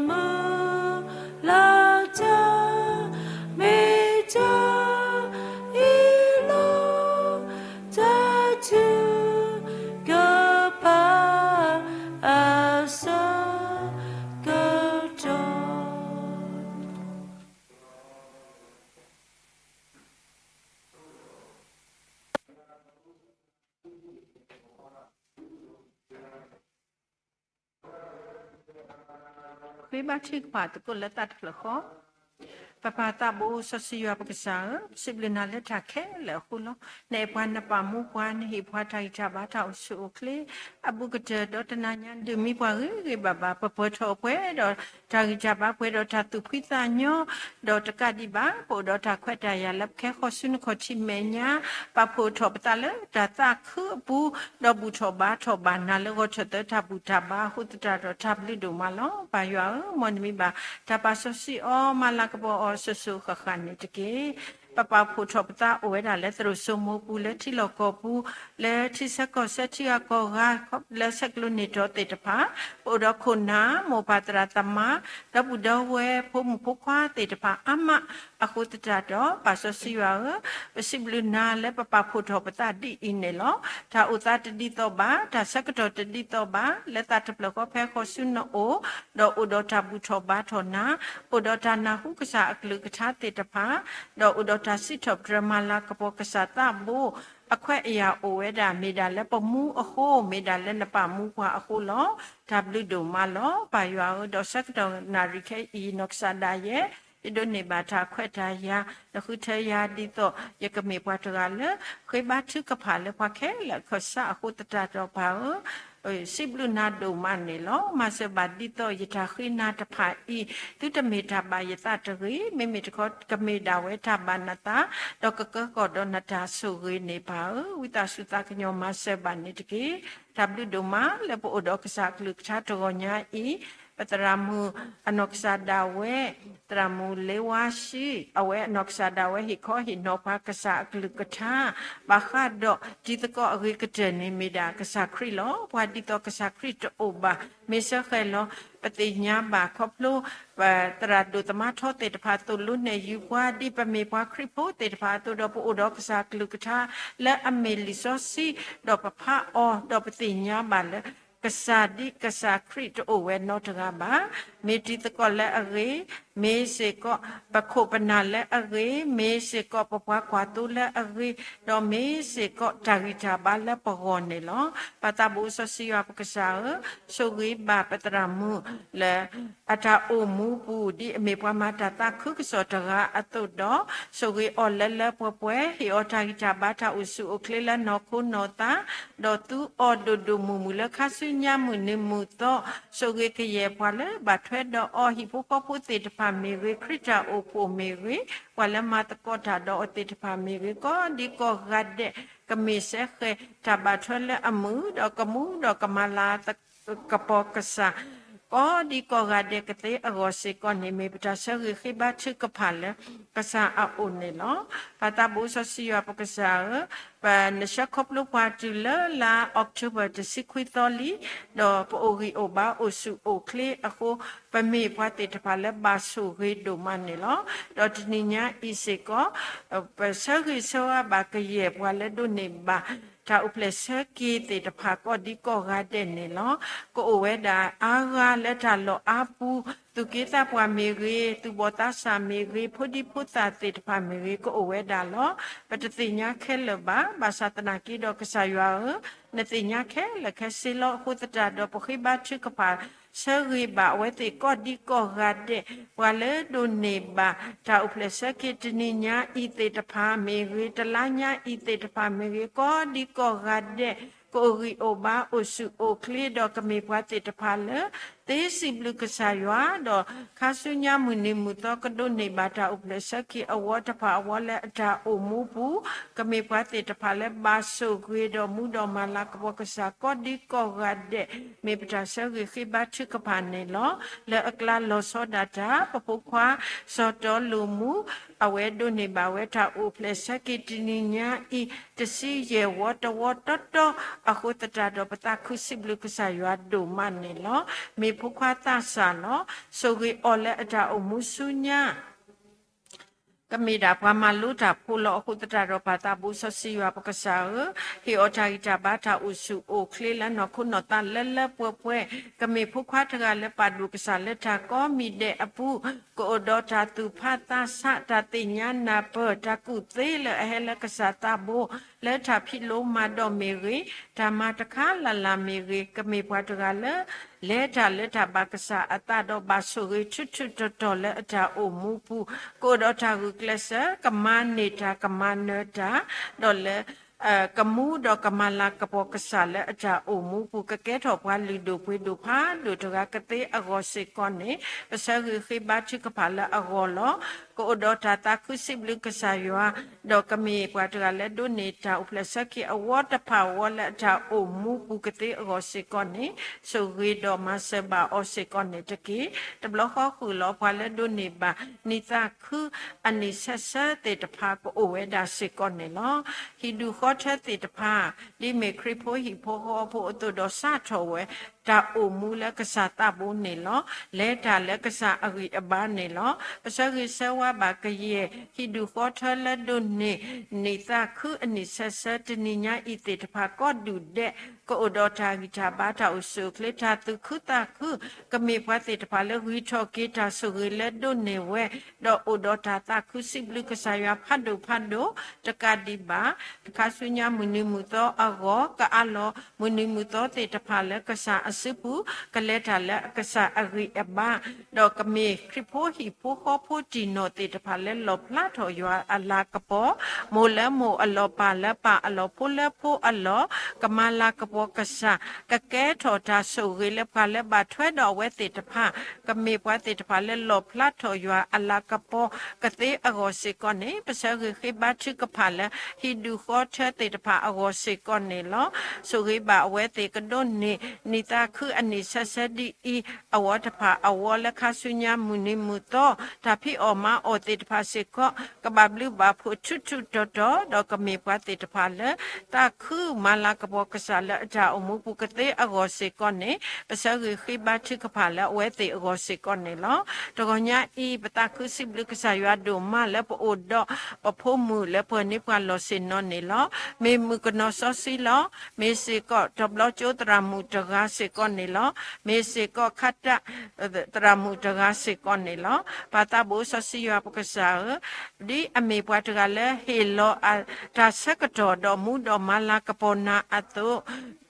မုၢ်လၢ်တၢ် မ့ၢ်တၢ်အံၤလီၤ, တၢ်ထုကဖၣ်အဆၢကတီၢ်. ဃ့ဘါထုကဖၣ်သကိးလၢသးတဖျၢၣ်ဃီ. ပပၢ်သးဘိစီဆှံယွၤပကစၢ်ဧၢ, ပစံးဘျုးနၤလၢတၢ်ခဲလၢာ်အဃိလီၤ. နအဲၣ်ပှၤနပာ်မူပှၤ, နဟ့ၣ်ပှၤတၢ်ဂံၢ်တၢ်ဘါ တၢ်အိၣ်ဆူၣ်အိၣ်ချ့ အဘူးကတၢၢ်, ဒီးတနၤညါဒုးမံပှၤဂ့ၤဂ့ၤဘၣ်ဘၣ်, ပပှဲၤထီၣ်ပှဲၤဒီးတၢ်ဂံၢ်တၢ်ဘါ, ပှဲၤဒီးတၢ်သူၣ်ဖှံသးညီ, ဒီးတကးဒံးဘၣ် ပအိၣ်ဒီးတၢ်ခွဲးတၢ်ယာ်လၢပကဟဲဃီၤဆူနခီၣ်ထံးမဲာ်ညါ, ပာ်ဖှိၣ်ထီၣ်ပသးလၢတၢ်သးခုအပူၤ, ဒီးဘူၣ်ထီၣ်ဘါထီၣ်ဘၣ်နၤလၢဂီၤထီၣ်သၢ တၢ်ဘူၣ်တၢ်ဘါအဃိသတးဒီး တၢ်ဘျုးဒိၣ်မးလီၤ. ပၢ်ယွၤဧၢ, မ်နမံၤဘၣ်တၢ်ပာ်စီဆှံအီၤ မၤလၤကပီၤအီၤစိၤစိၤဃၣ်ဃၣ်န့ၣ်တက့ၢ်. ပပာ်ဖှိၣ်ထီၣ်ပသးအိၣ်ဝဲဒၣ်လၢသရိာ်စိမိၤပူၤ လၢထံလီၢ်ကီၢ်ပူၤ, လၢထံဆၢကီၢ်ဆၢထံဂၤကီၢ်ဂၤ, လၢဆဲးကျိးန့ၢ်တီၤသ့ၣ်တဖၣ်, ပအိၣ်ဒီးခိၣ်နၢ် မိၢ်ပၢ်သရၣ်သမါ, ဒီပုၢ်ဒီဝဲၢ် ဖိမုၣ်ဖိခွါသ့ၣ်တဖၣ်အါမး အဃိသတးဒီး ပၢ်စီဆှံယွၤဧၢ, ပစံးဘျုးနၤလၢပပာ်ဖှိၣ်ထီၣ်ပသးဒ်အံၤန့ၣ်လီၤ. တၢ်အိၣ်သးတဒ်သိးဘၣ်, တၢ်ဆၢကတီၢ်တဒ်သိးဘၣ်, လၢသးတဖျၢၣ်ဃီဖဲဃီၤဆူနအိၣ်, ဒီးအိၣ်ဒီးတၢ်ဘူၣ်ထီၣ်ဘါထီၣ်နၤ, အိၣ်ဒီးတၢ်နၢ်ဟူကစၢ်အကလုၢ်ကထါသ့ၣ်တဖၣ်, ဒီးအိၣ်ဒီးတၢ်စံးထီၣ်ပတြၢၤမၤလၤကပီၤကစၢ်သးဘိ အခွဲးအယာ်အိၣ်ဝဲဒၣ် မ့ၢ်ဒၣ်လၢပမူအဃိ, မ့ၢ်ဒၣ်လၢနပာ်မူပှၤအဃိလီၤ. တၢ်ဘျုးဒိၣ်မးလီၤ. ပၢ်ယွၤဧၢ, ဒီးဆၢကတီၢ်နၣ်ရံၣ်ခဲအံၤ နီၢ်ကစၢ်ဒၣ်ယဲ ယဒိးန့ၢ်ဘၣ်တၢ်ခွဲးတၢ်ယာ်, နဃုထၢယၤဒ်သိး ယကမ့ၢ်ပှၤတဂၤလၢ ဃ့ဘါထုကဖၣ်လၢပှၤခဲလၢာ်အခၢၣ်စးအဃိသတးဒီး ပၢ်ဧၢ, စံးဘျုးနၤဒိၣ်မးန့ၣ်လီၤ. မၤစၢၤဘၣ်ဒ်သိးယတၢ်ဃ့နၤတဖၣ်အံၤ သုတမ့ၢ်တၢ်ဘၣ်ယသးတဂ့ၤ, မ့မ့ၢ်တခီ ကမ့ၢ်ဒၣ်ဝဲတၢ်ဘၣ်နသး, ဒီးကကၢကီၢ်ဒီးနတၢ်ဆိၣ်ဂ့ၤန့ၣ် ပၢ်ဧၢ, ဝံသးစူၤသးကညီၤမၤစၢၤဘၣ်န့ၣ်တက့ၢ်. တၢ်ဘျုးဒိၣ်မးလၢပအိၣ်ဒီးကစၢ်အကလုၢ်ကထါတဂီၤညါအံၤ, ပသရၣ်မုၣ်အနီၢ်ကစၢ်ဒၣ်ဝဲ, သရၣ်မုၣ်လ့ဝါၡံ, အဝဲအနီၢ်ကစၢ်ဒၣ်ဝဲ ဟ့ၣ်ခီဟ့ၣ်နီၤပှၤကစၢ်အကလုၢ်ကထါ ဘၣ်ဃးဒီးတံၤသကိးအဂ့ၤကတၢၢ်န့ၣ် မ့ၢ်ဒၣ်ကစၢ်ခရံာ်လီၤ. ပှၤဒ်သိးကစၢ်ခရံာ်တအိၣ်ဘၣ် မ့ၢ်စၢဃဲၤလီၤ. ပသ့ၣ်ညါဘၣ်ခီဖျိ ပသရၣ်ဒိၣ်သမါထီသ့ၣ်တဖၣ်သိၣ်လိနဲၣ်ယုၤပှၤ ဒ်ပမ့ၢ်ပှၤခရံာ်ဖိသ့ၣ်တဖၣ်အသိးဒီး ပအိၣ်ဒီးကစၢ်အကလုၢ်ကထါလၢအမ့ၢ်လံာ်စီဆှံ, ဒီးပဖးအီၤ, ဒီးပသ့ၣ်ညါဘၣ်လၢ ကစၢ်ဒ်ကစၢ်ခရံာ်တအိၣ်ဝဲနီတဂၤဘၣ်. မ့ၢ်တံၤသကိးလၢအဂ့ၤ, မ့ၢ်စ့ၢ်ကီးပခိၣ်ပနၢ်လၢအဂ့ၤ, မ့ၢ်စ့ၢ်ကီးပပှၤကွၢ်သိလၢအဂ့ၤ, ဒီးမ့ၢ်စ့ၢ်ကီးတၢ်ဂံၢ်တၢ်ဘါလၢပဂီၢ်န့ၣ်လီၤ. ပၢ်သးဘိစီဆှံယွၤပကစၢ်ဧၢ, ဆိၣ်ဂ့ၤဘၣ်ပသရၣ်မုၣ်လၢ အတၢ်အိၣ်မူပူၤ ဒ်အမ့ၢ်ပှၤမၤတၢ်သးခုကစီၣ်တဂၤအသိးဒီး, ဆိၣ်ဂ့ၤအီၤလၢလၢပှဲၤပှဲၤ, ဟ့ၣ်အီၤတၢ်ဂံၢ်တၢ်ဘါတၢ်အိၣ်ဆူၣ်အိၣ်ချ့လၢနီၢ်ခိနီၢ်သး, ဒီးသူအီၤဒိၣ်ဒိၣ်မုၢ်မုၢ်လၢခါဆူညါမုၢ်နံၤမုၢ်သီ, ဆိၣ်ဂ့ၤကယဲၢ်ပှၤလၢဘၣ်ထွဲဒီးအီၤ ဟံၣ်ဖိဃီဖိသ့ၣ်တဖၣ်မ့ၢ်ဂ့ၤ, ခရံာ်တၢ်အိၣ်ဖှိၣ်မ့ၢ်ဂ့ၤ, ပှၤလၢမၤသကိးတၢ်ဒီးအီၤသ့ၣ်တဖၣ်မ့ၢ်ဂ့ၤ, ကိးဒံကိးဂၤဒဲး ကမ့ၢ်စဲဃဲၤတၢ်ဘၣ်ထွဲလၢအမုာ်, ဒီးကမူဒီးကမၤလၤ ကပီၤကစၢ်, ကိးဒံကိးဂၤဒဲးကသ့အဂီၢ်စ့ၢ်ကီးန့ၣ် မ့ၢ်ပတၢ်ဆၢဂ့ၤဃ့ဘါထုကဖၣ်လၢ ကစၢ်အအိၣ်န့ၣ်လီၤ. ပၢ်သးဘိစီဆှံယွၤပကစၢ်ဧၢ, ပနဆှၢခီဖျိပှၤတုၤလၢလါ October တဆံခွံသီလံ, ဒီးပအိၣ်ဂံၢ်အိၣ်ဘါအိၣ်ဆူၣ်အိၣ်ချ့အဃိ, ပမ့ၢ်ပှၤသ့ၣ်တဖၣ်လၢဘၣ်ဆိၣ်ဂ့ၤဒိၣ်မးန့ၣ်လီၤ. ဒီးတနံၤညါအံၤစ့ၢ်ကီး ပဆၢဂ့ၤဆၢဝါဘၣ်ကယဲၢ်ပှၤလၢဒိးန့ၢ်ဘၣ် တၢ်အိၣ်ဖျဲၣ်ဆၢက့ၤသ့ၣ်တဖၣ်ကိးဒံကိးဂၤဒဲးန့ၣ်လီၤ. ကအိၣ်ဝဲဒၣ်အါဂၤလၢတၢ်လီၢ်အါပူၤ, သူၣ်က့သးပှၢ်မ့ၢ်ဂ့ၤ, သူၣ်ဘီၣ်သးစၢ်မ့ၢ်ဂ့ၤ, ဖိဒံဖိသၣ်သ့ၣ်တဖၣ်မ့ၢ်ဂ့ၤ ကအိၣ်ဝဲဒၣ်လီၤ. ပတသ့ၣ်ညါခဲလၢာ်ဘၣ်, ဘၣ်ဆၣ်သနာ်က့ဒီးကစၢ်ယွၤဧၢ, နသ့ၣ်ညါခဲလၢာ်ခဲဆ့လီၤ. အဃိသတးဒီးပဃ့ဘါထုကဖၣ် ဆၢဂ့ၤဘၣ်အဝဲသ့ၣ်ကိးဒံကိးဂၤဒဲး, ပှၤလၢဒိးန့ၢ်ဘၣ် တၢ်အိၣ်ဖျဲၣ်ဆၢက့ၤတနံၤညါအံၤသ့ၣ်တဖၣ်မ့ၢ်ဂ့ၤ, တလါညါအံၤသ့ၣ်တဖၣ်မ့ၢ်ဂ့ၤ, ကိးဒံကိးဂၤဒဲး, ကအိၣ်ဂံၢ်အိၣ်ဘါအိၣ်ဆူၣ်အိၣ်ချ့, ဒီးကမ့ၢ်ပှၤသ့ၣ်တဖၣ်လၢ သ့စံးဘျုးကစၢ်ယွၤ, ဒီးခါဆူညါမုၢ်နံၤမုၢ်သီ ကဒိးန့ၢ်ဘၣ်တၢ်အိၣ်ဖျဲၣ်ဆၢက့ၤအဝီတဖၣ်အဝီလၢအတၢ်အိၣ်မူပူၤ, ကမ့ၢ်ပှၤသ့ၣ်တဖၣ်လၢဘၣ်ဆိၣ်ဂ့ၤဒီးမူဒီးမၤလၤကပီၤကစၢ်ကိးဒံကိးဂၤဒဲး, မ့ၢ်ပတၢ်ဆၢဂ့ၤဃ့ဘါထုကဖၣ်န့ၣ်လီၤ. လၢအကျါလီၤဆီဒၣ်တၢ် ပဖိခွါ စီၤတီလိာ်မူ အဝဲဒိးန့ၢ်ဘၣ်ဝဲတၢ်အိၣ်ဖျဲၣ်ဆၢက့ၤတနံၤညါအံၤ တဆံယဲၢ်ဝီတဝီတီတီ, အဃိသတးဒီးပသးခုစံးဘျုးကစၢ်ယွၤဒိၣ်မးန့ၣ်လီၤ. မ့ၢ်ဖိခွါသးစၢ်လီၤ. ဆိၣ်ဂ့ၤအီၤလၢအတၢ်အိၣ်မူဆူညါ ကမ့ၢ်ဒၣ်ပှၤမၤလိတၢ်ဖိလီၤ. အဃိသတးဒီးပၢ်သးဘိစီဆှံယွၤပကစၢ်ဧၢ, ဟ့ၣ်အီၤတၢ်ဂံၢ်တၢ်ဘါတၢ်အိၣ်ဆူၣ်အိၣ်ချ့လၢနီၢ်ခိနီၢ်သးလၢလၢပှဲၤပှဲၤ, ကမ့ၢ်ဖိခွါတဂၤလၢပာ်ဒိၣ်ကစၢ်လၢတၢ်ကိးမံၤဒဲးအပူၤ, ကအိၣ်ဒီးတၢ်သူၣ်ဖးသးဆး, တၢ်သ့ၣ်ညါနၢ်ပၢၢ်, တၢ်ကူၣ်သ့လၢအဟဲလၢကစၢ်သးဘိ, လၢတၢ်ဖံးလိမၤဒိးမ့ၢ်ဂ့ၤ, တၢ်မၤတခါလၢ်လၢ်မ့ၢ်ဂ့ၤ, ကမ့ၢ်ပှၤတဂၤလၢ လဲၤတၢ်လၢတၢ်ဘၣ်ကစၢ်အသးဒီးဘၣ်ဆိၣ်ဂ့ၤထူထူတီတီလၢအတၢ်အိၣ်မူပူၤ, ကအိၣ်ဒီးတၢ်ဂုာ်ကျဲးစၢး, ကမၤန့ၢ်တၢ်ကမၤနၢၤတၢ်, ဒီးလၢ ကမူဒီးကမၤလၤကပီၤကစၢ်လၢအတၢ်အိၣ်မူပူၤ, ကကဲထီၣ်ပှၤလုၢ်ဒိၣ်ပှ့ၤဒိၣ်ဖးဒိၣ်တဂၤကသ့အဂီၢ်စ့ၢ်ကီးန့ၣ်, ပဆၢဂ့ၤဃ့ဘါထုကဖၣ်လၢအဂီၢ်လီၤ. ကအိၣ်ဒီးတၢ်သးခုစံးဘျုးကစၢ်ယွၤ, ဒီးကမ့ၢ်ပှၤတဂၤလၢဒိးန့ၢ်တၢ်အိၣ်ဖျဲၣ်ဆၢက့ၤအဝီတဖၣ်အဝီလၢအတၢ်အိၣ်မူပူၤကသ့အဂီၢ်စ့ၢ်ကီးန့ၣ်, ဆိၣ်ဂ့ၤဒီးမၤစၢၤဘၣ်အီၤစ့ၢ်ကီးန့ၣ်တက့ၢ်. တဘျီဃီဃုာ်လီၤ ပှၤလၢဒိးန့ၢ်ဘၣ်နံၣ်သးခုအနံၣ်ဆၢဆၢသ့ၣ်တဖၣ်ကအိၣ်ဝဲဒၣ်စ့ၢ်ကီးန့ၣ်လီၤ. ဟံၣ်ဒူၣ်ဃီထၢသ့ၣ်တဖၣ်, ဒ်မ့ၢ်ခရံာ်ဖိဟံၣ်ဖိဃီဖိအသိးဒီးစးထီၣ်ဝဲ တၢ်အိၣ်မူလၢကစၢ်သးဘိန့ၣ်လီၤ. လဲၤတၢ်လၢကစၢ်အဂံၢ်အဘါန့ၣ်လီၤ. ပဆၢဂ့ၤဆၢဝါဘၣ်ကယဲၢ် ဟံၣ်ဒူၣ်ဃီထၢလၢဒိးန့ၢ် နံၣ်သးခုအနံၣ်ဆၢဆၢတနံၤညါအံၤသ့ၣ်တဖၣ် ကိးဒူၣ်ဒဲး ကအိၣ်ဒီးတၢ်ဂံၢ်တၢ်ဘါတၢ်အိၣ်ဆူၣ်အိၣ်ချ့ တၢ်သူၣ်ခုသးခု, ကမ့ၢ်ပှၤသ့ၣ်တဖၣ်လၢဂံၢ်ထီၣ်က့ၤတၢ်ဆိၣ်ဂ့ၤလၢဒိးန့ၢ်ဝဲ, ဒီးအိၣ်ဒီးတၢ်သးခုစံးဘျုးကစၢ်ယွၤဖးဒိၣ်ဖးဒိၣ်တကးဒံးဘၣ် တခါဆူညါမုၢ်နံၤမုၢ်သီအဂီၢ် ကအးလီၤမုၢ်နံၤမုၢ်သီသ့ၣ်တဖၣ်လၢကစၢ်အစုပူၤ, ကလဲၤတၢ်လၢကစၢ်အဂံၢ်အဘါ, ဒီးကမ့ၢ်ခရံာ်ဖိဟံၣ်ဖိဃီဖိတံၢ်နီၢ်သ့ၣ်တဖၣ်လၢလီၣ်ဖျါထီၣ်ယွၤအလၤကပီၤ, မိၢ်လၢမိၢ်အလီၢ် ပၢ်လၢပၢ်အလီၢ် ဖိလၢဖိအလီၢ်, ကမၤလၤကပီၤကစၢ်, ကကဲထီၣ်တၢ်ဆိၣ်ဂ့ၤလၢပှၤလၢဘၣ်ထွဲဒီးအဝဲသ့ၣ်တဖၣ်, ကမ့ၢ်ပှၤသ့ၣ်တဖၣ်လၢလီၣ်ဖျါထီၣ်ယွၤအလၤကပီၤ ကသ့အဂီၢ်စ့ၢ်ကီးန့ၣ်, ပဆၢဂ့ၤဃ့ဘါထုကဖၣ်လၢ ဟံၣ်ဒူၣ်ဃီထၢသ့ၣ်တဖၣ်အဂီၢ်စ့ၢ်ကီးန့ၣ်လီၤ. ဆိၣ်ဂ့ၤဘၣ်အဝဲသ့ၣ်ကဒိးန့ၢ် နံၣ်သး တၢ်သးခုအနံၣ်ဆၢဆၢဒ်အံၤ အဝီတဖၣ်အဝီလၢခါဆူညါမုၢ်နံၤမုၢ်သီ တၢ်ဖံးအီၣ်မၤအီၣ်သ့ၣ်တဖၣ်စ့ၢ်ကီး ကဘၣ်ဘျုးဘၣ်ဖှိၣ်ထူထူတီတီ ဒီးကမ့ၢ်ပှၤသ့ၣ်တဖၣ်လၢ သးခုမၤလၤကပီၤကစၢ်လၢအတၢ်အိၣ်မူပူၤကသ့အဂီၢ်စ့ၢ်ကီးန့ၣ် ပဆၢဂ့ၤဃ့ဘါထုကဖၣ်လၢအဝဲသ့ၣ်အဂီၢ်စ့ၢ်ကီးန့ၣ်လီၤ. တဂီၤညါအံၤ ပသးခုစံးဘျုးကစၢ်ယွၤဒိၣ်မးလၢပအိၣ်ဒီးပဖိမုၣ်လၢပှၤန့ၢ်ပှၤလီၢ်ဆ့ၣ်နီၤန့ၣ်လီၤ. မ့ၢ်မုၣ်ကနီၤစီဆှံလီၤ. မ့ၢ်စ့ၢ်ကီးတဘျီကၠိသရၣ်မုၣ်တဂၤစ့ၢ်ကီးန့ၣ်လီၤ. မ့ၢ်စ့ၢ်ကီးခါတၢၣ် သရၣ်မုၣ်တဂၤစ့ၢ်ကီးန့ၣ်လီၤ. ပၢ်သးဘိစီဆှံယွၤပကစၢ်ဧၢ, ဒ်အမ့ၢ်ပှၤတဂၤလၢဟ့ၣ်လီၤအတၢ်ဆၢကတီၢ်ဒီးမူဒီးမၤလၤကပီၤနၤအသိး,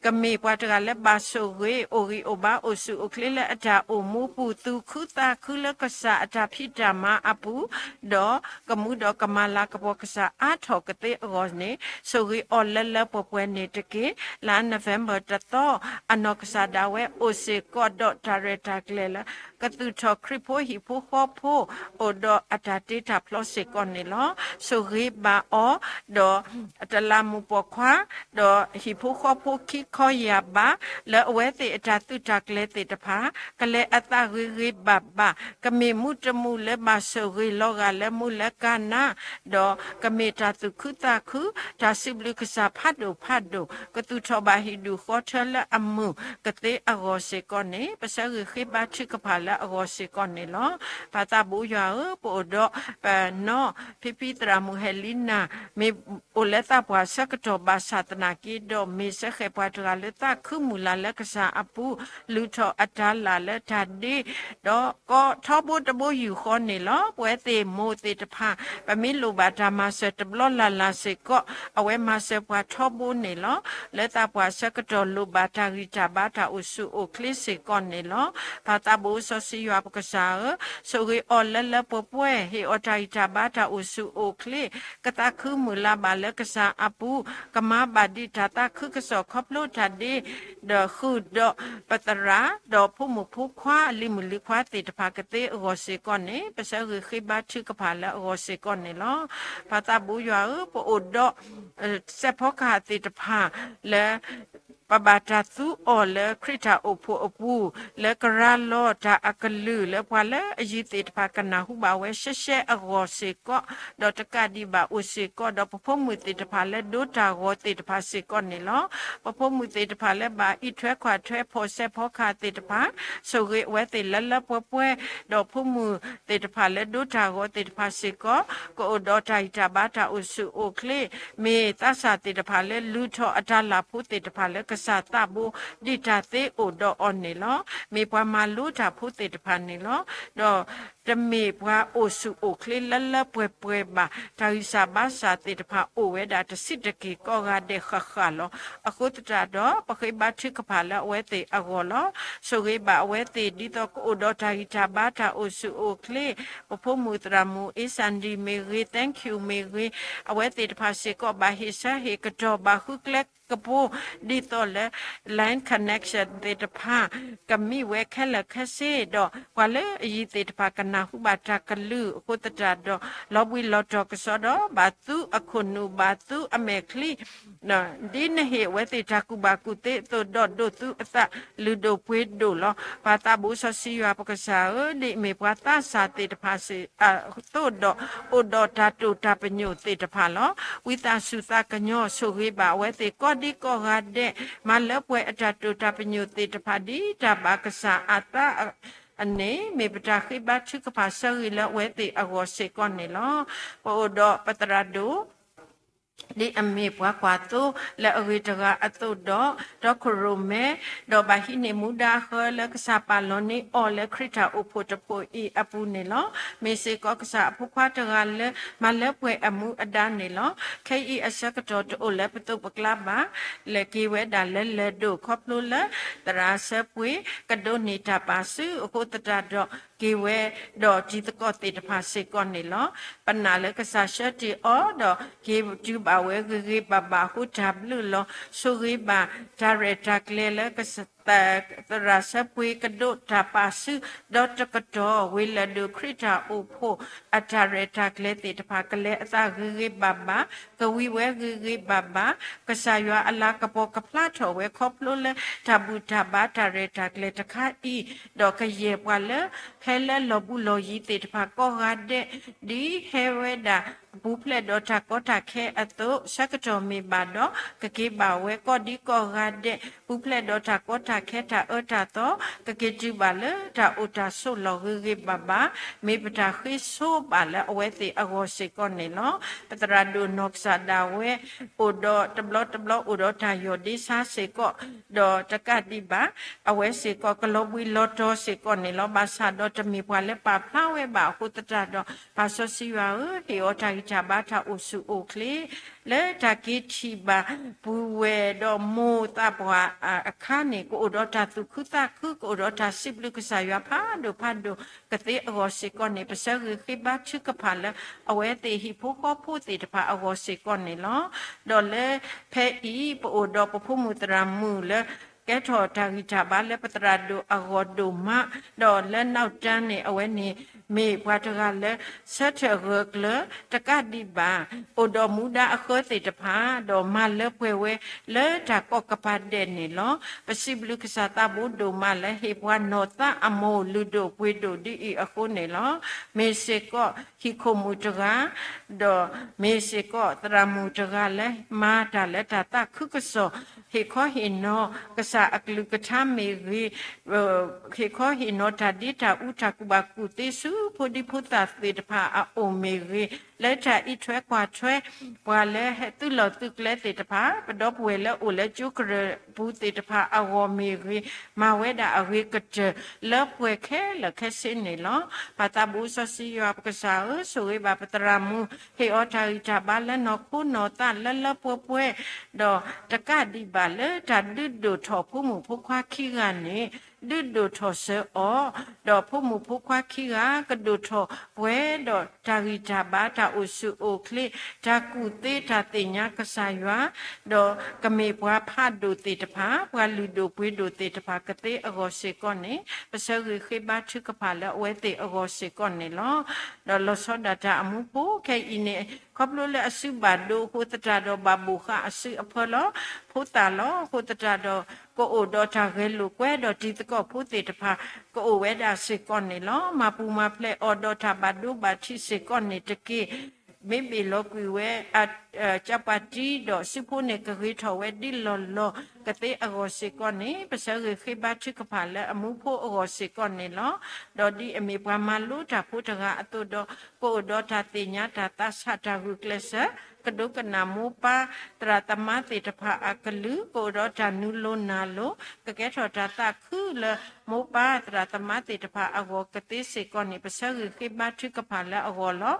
ကမ့ၢ်ပှၤတဂၤလၢဘၣ်ဆိၣ်ဂ့ၤ အိၣ်ဂံၢ်အိၣ်ဘါအိၣ်ဆူၣ်အိၣ်ချ့လၢအတၢ်အိၣ်မူပူၤ သူၣ်ခုသးခုလၢကစၢ်အတၢ်ဖံးတၢ်မၤအပူၤ, ဒီးကမူဒီးကမၤလၤကပီၤကစၢ်အါထီၣ်ကသ့အဂီၢ်န့ၣ် ဆိၣ်ဂ့ၤအီၤလၢလၢပှဲၤပှဲၤန့ၣ်တက့ၢ်. လါ November တသီ အနီၢ်ကစၢ်ဒၣ်ဝဲအိၣ်စ့ၢ်ကီးဒီးတၢ်ရဲၣ်တၢ်ကျဲၤလၢ ကသူၣ်ထီၣ်ခရံာ်ဖိဟံၣ်ဖိဃီဖိ အိၣ်ဒီးအတၢ်တ့တၢ်ဖျီစ့ၢ်ကီးန့ၣ်လီၤ. ဆိၣ်ဂ့ၤဘၣ်အီၤ ဒီးတလးမူးပိာ်ခွါ ဒီးဟံၣ်ဖိဃီဖိခံခီယၢ်ဘး လၢအဝဲသ့ၣ်အတၢ်သုးတၢ်ကျဲၤသ့ၣ်တဖၣ် ကလဲၤအသးဂ့ၤဂ့ၤဘၣ်ဘၣ် ကမ့ၢ်မူးတမူးလၢဘၣ်ဆိၣ်ဂ့ၤလီၤဂာ်လၢမူးလၢကါနၤ ဒီးကမ့ၢ်တၢ်သူၣ်ခုသးခု တၢ်စံးဘျုးကစၢ်ဖးဒိၣ်ဖးဒိၣ် ကသူၣ်ထီၣ်ဘၣ်ဟံၣ်ဒူၣ်ဃီထၢလၢအမုာ်ကသ့အဂီၢ်စ့ၢ်ကီးန့ၣ် ပဆၢဂ့ၤဃ့ဘါထုကဖၣ်လၢအဂီၢ်စ့ၢ်ကီးန့ၣ်လီၤ. ပၢ်သးဘိယွၤဧၢ, ပအိၣ်ဒီးပနီၢ်ဖံဖံသရၣ်မုၣ်ဟဲလံနၤ မ့ၢ်အိၣ်လၢသးပှၢ်ဆၢကတီၢ်ဘၣ်ဆၣ်သနာ်က့ဒီး မ့ၢ်စဲဃဲၤပှၤတဂၤလၢသးခုမုၢ်လၢ်လၢကစၢ်အပူၤ လုၢ်ထီၣ်အတၢ်လၢ်လၢတၢ်ဒ့ ဒီးကီထီဘိတဘိယူၢ်ဃီန့ၣ်လီၤ. ပဝဲသ့ၣ်မိၢ်သ့ၣ်တဖၣ် ပမ့ၢ်လိၣ်ဘၣ်တၢ်မၤစၢၤတဘျီလၢ်လၢ်စ့ၢ်ကီး အဝဲမၤစၢၤပှၤထီဘိန့ၣ်လီၤ. လၢသးပှၢ်ဆၢကတီၢ်လိၣ်ဘၣ်တၢ်ဂံၢ်တၢ်ဘါတၢ်အိၣ်ဆူၣ်အိၣ်ချ့စ့ၢ်ကီးန့ၣ်လီၤ. ပၢ်သးဘိစီဆှံယွၤပကစၢ်ဧၢ, ဆိၣ်ဂ့ၤအီၤလၢလၢပှဲၤပှဲၤ ဟ့ၣ်အီၤတၢ်ဂံၢ်တၢ်ဘါတၢ်အိၣ်ဆူၣ်အိၣ်ချ့ ကသးခုမုၢ်လၢ်ဘၣ်လၢကစၢ်အပူၤ ကမၤဘၣ်ဒံးတၢ်သးခုကစီၣ်ခီဖျိတၢ်ဒ့ ဒီးဃုာ်ဒီးပသရၣ် ဒီးဖိမုၣ်ဖိခွါလံၤမုၣ်လံၤခွါသ့ၣ်တဖၣ်ကသ့အဂီၢ်စ့ၢ်ကီးန့ၣ် ပဆၢဂ့ၤဃ့ဘါထုကဖၣ်လၢအဂီၢ်စ့ၢ်ကီးန့ၣ်လီၤ. ပၢ်သးဘိယွၤဧၢ, ပအိၣ်ဒီး စဲးဖီကဟၣ်သ့ၣ်တဖၣ်လၢ ပဘၣ်တၢ်သူအီၤလၢခရံာ်တၢ်အိၣ်ဖှိၣ်အပူၤ လၢကရၤလီၤတၢ်အကလုၢ်လၢပှၤလၢအယံၤသ့ၣ်တဖၣ်ကနၢ်ဟူဘၣ်ဝဲရှဲရှဲအဂီၢ်စ့ၢ်ကီး, ဒီးတကးဒံးဘၣ်အိၣ်စ့ၢ်ကီး ဒီးပဖိမုၣ်သ့ၣ်တဖၣ်လၢဒိတၢ်ဂီၤသ့ၣ်တဖၣ်စ့ၢ်ကီးန့ၣ်လီၤ. ပဖိမုၣ်သ့ၣ်တဖၣ်လၢဘၣ်အံးထွဲကွၢ်ထွဲဖီၣ်စဲးဖီကဟၣ်သ့ၣ်တဖၣ် ဆိၣ်ဂ့ၤအဝဲသ့ၣ်လၢလၢပှဲၤပှဲၤ, ဒီးဖိမုၣ်သ့ၣ်တဖၣ်လၢဒိတၢ်ဂီၤသ့ၣ်တဖၣ်စ့ၢ်ကီး ကအိၣ်ဒီးတၢ်ဂံၢ်တၢ်ဘါတၢ်အိၣ်ဆူၣ်အိၣ်ချ့, မ့ၢ်သးစၢ်သ့ၣ်တဖၣ်လၢလုၢ်ထီၣ်အတၢ်လၢ်ဖိသ့ၣ်တဖၣ်လၢကစၢ်သးဘိဒံးတၢ်သ့အိၣ်ဒီးအီၤန့ၣ်လီၤ. မ့ၢ်ပှၤမၤလိတၢ်ဖိသ့ၣ်တဖၣ်န့ၣ်လီၤ. ဒီးတမ့ၢ်ပှၤအိၣ်ဆူၣ်အိၣ်ချ့လၢလၢပှဲၤပှဲၤဘၣ်. တၢ်ဂံၢ်စၢ်ဘါစၢ်သ့ၣ်တဖၣ်အိၣ်ဝဲဒၣ်တဆံးတက့ၢ်ကိးဂၤဒဲးဃၣ်ဃၣ်လီၤ. အဃိသတးဒီး ပဃ့ဘါထုကဖၣ်လၢအဝဲသ့ၣ်အဂီၢ်လီၤ. ဆိၣ်ဂ့ၤဘၣ်အဝဲသ့ၣ် ဒ်သိးကအိၣ်ဒီးတၢ်ဂံၢ်တၢ်ဘါတၢ်အိၣ်ဆူၣ်အိၣ်ချ့, ပဖိမုၣ်သရၣ်မုၣ်အ့စၣ်ဒံၣ်မ့ၢ်ဂ့ၤ, Thank you မ့ၢ်ဂ့ၤ, အဝဲသ့ၣ်တဖၣ်စ့ၢ်ကီးဘၣ်ဟ့ၣ်ဆၢဟ့ၣ်ကတီၢ် ဘၣ်ဃုကျဲကပူၤ ဒ်သိးလၢ line connection သ့ၣ်တဖၣ် ကမံဝဲခဲလၢာ်ခဲဆ့ဒီး ပှၤလၢအယံၤသ့ၣ်တဖၣ်ကနၢ်ဟူဘၣ်တၢ်ကလုၢ်အဃိသတးဒီး လီၤဘှံးလီၤတီၤကစီဒီး ဘၣ်သူအခိၣ်နူာ် ဘၣ်သူအမဲာ်ချံ ဒ်နဟ့ၣ်အဝဲသ့ၣ်တၢ်ကူၣ်ဘၣ်ကူၣ်သ့အသိးဒီး ဒိးသူအသးလုၢ်ဒိၣ်ပှ့ၤဒိၣ်လီၤ. ပၢ်သးဘိစီဆှံယွၤပကစၢ်ဧၢ, ဒ်အမ့ၢ်ပှၤသးစၢ်သ့ၣ်တဖၣ်စ့ၢ်အသိးဒီး အိၣ်ဒီးတၢ်တိာ်တၢ်ပညိၣ်သ့ၣ်တဖၣ်လီၤ. ဝံသးစူၤသးကညီၤဆိၣ်ဂ့ၤဘၣ်အဝဲသ့ၣ်ကိးဒံကိးဂၤဒဲး, မၤလၢပှဲၤအတၢ်တိာ်တၢ်ပညိၣ်သ့ၣ်တဖၣ်ဒ်တၢ်ဘၣ်ကစၢ်အသးအန့ၣ် မ့ၢ်ပတၢ်ဃ့ဘါထုကဖၣ်ဆၢဂ့ၤလၢအဝဲသ့ၣ်အဂီၢ်စ့ၢ်ကီးန့ၣ်လီၤ. ပအိၣ်ဒီးပသရၣ်ဒိၣ် ဒ်အမ့ၢ်ပှၤကွၢ်သိလၢအဂ့ၤတဂၤအသိးဒီး ဒီခိၣ်ရိၣ်မဲ ဒီးဘၣ်ဟံးန့ၢ်မူဒါဃၢလၢကစၢ်ပာ်လီၤန့ၢ်အီၤလၢခရံာ်တၢ်အိၣ်ဖှိၣ်တဖှိၣ်အံၤအပူၤန့ၣ်လီၤ. မ့ၢ်စ့ၢ်ကီးကစၢ်အဖိခွါတဂၤလၢ မၤလၢပှဲၤအမူအဒါန့ၣ်လီၤ. ခဲအံၤအဆၢကတီၢ်တအိၣ်လၢပသိးပကျါဘၣ်, လဲၤက့ၤဝဲဒၣ်လၢလၢၢ်ဒိၣ်ခီဖျိလၢ သရၣ်စၢပှ့ၤ ကဒိးန့ၢ်တၢ်ပာ်စုအဃိသတးဒီး က့ၤဝဲဒီးတံၤသကိးသ့ၣ်တဖၣ်စ့ၢ်ကီးန့ၣ်လီၤ. ပနာ်လၢကစၢ်ဆှၢတ့ၢ်အီၤဒီး က့ၤတုၤဘၣ်ဝဲဂ့ၤဂ့ၤဘၣ်ဘၣ်အဃိတၢ်ဘျုးလီၤ. ဆိၣ်ဂ့ၤဘၣ်တၢ်ရဲၣ်တၢ်ကျဲၤလၢကစၢ် သရၣ်ဆၢပှ့ၤကဒိးတၢ်ပာ်စု ဒီးတကတီၢ် ဝ့ၢ်လၢၢ်ဒိၣ်ခရံာ်တၢ်အိၣ်ဖှိၣ် အတၢ်ရဲၣ်တၢ်ကျဲၤသ့ၣ်တဖၣ် ကလဲၤအသးဂ့ၤဂ့ၤဘၣ်ဘၣ်, ကဝံၤဝဲဂ့ၤဂ့ၤဘၣ်ဘၣ်, ကစၢ်ယွၤအလၤကပီၤကဖျါထီၣ်ဝဲခီဖျိလၢ တၢ်ဘူၣ်တၢ်ဘါတၢ်ရဲၣ်တၢ်ကျဲၤတခါအံၤ, ဒီးကယဲၢ်ပှၤလၢ ဟဲလၢလီၢ်ဘူးလီၢ်ယံၤသ့ၣ်တဖၣ်ကိးဂၤဒဲး ဒ်ဟဲဝဲဒၣ် ပူၤဖျဲးဒီးတၢ်ကီတၢ်ခဲအသိး ဆၢကတီၢ်မ့ၢ်ဘၣ်ဒီး ကက့ၤဘၣ်ဝဲကိးဒံကိးဂၤဒဲး ပူၤဖျဲးဒီးတၢ်ကီတၢ်ခဲတၢ်အၢတၢ်သီ ကက့ၤတုၤဘၣ်လၢတၢ်အိၣ်တၢ်ဆိးလီၢ်ဂ့ၤဂ့ၤဘၣ်ဘၣ်, မ့ၢ်ပတၢ်ဃ့ဆိဘၣ်လၢအဝဲသ့ၣ်အဂီၢ်စ့ၢ်ကီးန့ၣ်လီၤ. ပသရၣ်ဒိၣ်နီၢ်ကစၢ်ဒၣ်ဝဲ အိၣ်ဒီးတဘျီတဘျီအိၣ်ဒီးတၢ်ယီၢ်ဒ့ဆါစ့ၢ်ကီး, ဒီးတကးဒံးဘၣ် အဝဲစ့ၢ်ကီးကလီၤဘှံးလီၤတီၤစ့ၢ်ကီးန့ၣ်လီၤ. ဘၣ်ဆၣ်ဒီးတမ့ၢ်ပှၤလၢပာ်ဖျါဝဲဘၣ်အဃိသတးဒီး ပၢ်စီဆှံယွၤဧၢ, ဟ့ၣ်အီၤတၢ်ဂံၢ်တၢ်ဘါတၢ်အိၣ်ဆူၣ်အိၣ်ချ့ လၢတၢ်က့ၤထံၣ်ဘၣ်ပုၢ်ဝဲၢ်ဒီးမိၢ်သးပှၢ်အခါန့ၣ် ကအိၣ်ဒီးတၢ်သူၣ်ခုသးခု ကအိၣ်ဒီးတၢ်စံးဘျုးကစၢ်ယွၤဖးဒိၣ်ဖးဒိၣ်ကသ့အဂီၢ်စ့ၢ်ကီးန့ၣ် ပဆၢဂ့ၤဃ့ဘါထုကဖၣ်လၢ အဝဲသ့ၣ်ဟံၣ်ဖိဃီဖိသ့ၣ်တဖၣ်အဂီၢ်စ့ၢ်ကီးန့ၣ်လီၤ. ဒီးလၢဖဲအံၤ ပအိၣ်ဒီးပဖိမုၣ်သရၣ်မုၣ်လၢ ကဲထီၣ်တၢ်ဂံၢ်တၢ်ဘါလၢပသရၣ်ဒိၣ်အဂီၢ်ဒိၣ်မး, ဒီးလၢနောက်တန်းန့ၣ် အဝဲန့ၣ်မ့ၢ်ပှၤတဂၤလၢ ဆၢထၢၣ်ဂၢၢ်ကျၢၤ တကးဒံးဘၣ် အိၣ်ဒီးမူဒါအဃၢသ့ၣ်တဖၣ် ဒီးမၤလၢပှဲၤဝဲလၢတၢ်ကိးကပၤဒဲးန့ၣ်လီၤ. ပစံးဘျုးကစၢ်သးဘိဒိၣ်မးလၢဟ့ၣ်ပှၤနီၢ်သးအမိၢ်လုၢ်ဒိၣ်ပှ့ၤဒိၣ်ဒ်အံၤအဃိန့ၣ်လီၤ. မ့ၢ်စ့ၢ်ကီးဟံၣ်ခိၣ်မုၣ်တဂၤ ဒီးမ့ၢ်စ့ၢ်ကီးသရၣ်မုၣ်တဂၤလၢမၤတၢ်လၢတၢ်သးခုကစီၣ်, ဟ့ၣ်ခီဟ့ၣ်နီၤကစၢ်အကလုၢ်ကထါမ့ၢ်ဂ့ၤ, ဟ့ၣ်ခီဟ့ၣ်နီၤတၢ်ဒ့တၢ်အူတၢ်ကူၣ်ဘၣ်ကူၣ်သ့ဆူဖိဒံဖိသၣ်သ့ၣ်တဖၣ်အအိၣ်မ့ၢ်ဂ့ၤ, လၢတၢ်အံးထွဲကွၢ်ထွဲ ပှၤလၢသုးလီၢ်သုးကျဲသ့ၣ်တဖၣ်, ပဒီပုၢ်ဝဲၢ်လၢအိၣ်လၢကၠိကရၢၢ်ပူၤသ့ၣ်တဖၣ်အဂီၢ်မ့ၢ်ဂ့ၤ, မၤဝဲဒၣ်အဂ့ၤကတၢၢ်လၢပှဲၤခဲလၢာ်ခဲဆ့န့ၣ်လီၤ. ပၢ်သးဘိစီဆှံယွၤပကစၢ်ဧၢ, ဆိၣ်ဂ့ၤဘၣ်ပသရၣ်မုၣ်, ဟ့ၣ်အီၤတၢ်ဂံၢ်တၢ်ဘါလၢနီၢ်ခိနီၢ်သးလၢလၢပှဲၤပှဲၤ, ဒီးတကးဒံးဘၣ်လၢတၢ်ဒုးဒိၣ်ထီၣ်ဖိမုၣ်ဖိခွါခံဂၤန့ၣ် ဒုးဒိၣ်ထီၣ်စၢၤအီၤ, ဒီးဖိမုၣ်ဖိခွါခံဂၤကဒိၣ်ထီၣ်ပှဲၤဒီးတၢ်ဂံၢ်တၢ်ဘါတၢ်အိၣ်ဆူၣ်အိၣ်ချ့, တၢ်ကူၣ်သ့တၢ်သ့ၣ်ညါကစၢ်ယွၤ, ဒီးကမ့ၢ်ပှၤဖးဒိၣ်သ့ၣ်တဖၣ်, ပှၤလုၢ်ဒိၣ်ပှ့ၤဒိၣ်သ့ၣ်တဖၣ်ကသ့အဂီၢ်စ့ၢ်ကီးန့ၣ် ပဆၢဂ့ၤဃ့ဘါထုကဖၣ်လၢအဝဲသ့ၣ်အဂီၢ်စ့ၢ်ကီးန့ၣ်လီၤ. ဒီးလီၤဆီဒၣ်တၢ်အမူဖိခဲအံၤန့ၣ် ခီဖျိလၢအစုဘၣ်ဒိအဃိသတးဒီးဘၣ်ဘိၣ်ဃာ်အစုအဖၢလီၤ. ဖိသၣ်လီၤအဃိသတးဒီး ကအိၣ်ဒီးတၢ်ဂဲၤလိာ်ကွဲဒီးတံၤသကိးဖိသ့ၣ်တဖၣ် ကအိၣ်ဝဲဒၣ်စ့ၢ်ကီးန့ၣ်လီၤ. မၤပူၤမၤဖျဲးအီၤဒီးတၢ်ဘၣ်ဒိဘၣ်ထံးစ့ၢ်ကီးန့ၣ်တက့ၢ်. မ့ၢ်ဘ့ၣ်လီၤကွံာ်ဝဲ ကၠီပှၤတံဒီးစုဖိန့ၣ်ကဂ့ၤထီၣ်ဝဲဒ်လီၢ်လီၢ်ကသ့အဂီၢ်စ့ၢ်ကီးန့ၣ် ပဆၢဂ့ၤဃ့ဘါထုကဖၣ်လၢအမူဖိအဂီၢ်စ့ၢ်ကီးန့ၣ်လီၤ. ဒီးဒ်အမ့ၢ်ပှၤမၤလိတၢ်ဖိတဂၤအသိးဒီး ကအိၣ်ဒီးတၢ်သ့ၣ်ညါတၢ်သးဆးတၢ်ဂုာ်ကျဲးစၢး ကဒိကနၣ်မိၢ်ပၢ်သရၣ်သမါသ့ၣ်တဖၣ်အကလုၢ် ကအိၣ်ဒီးတၢ်နုာ်လိၤနၢ်လိၤ ကကဲထီၣ်တၢ်သးခုလၢမိၢ်ပၢ်သရၣ်သမါသ့ၣ်တဖၣ်အဂီၢ်ကသ့စ့ၢ်ကီးန့ၣ် ပဆၢဂ့ၤဃ့ဘါထုကဖၣ်လၢအဂီၢ်လီၤ.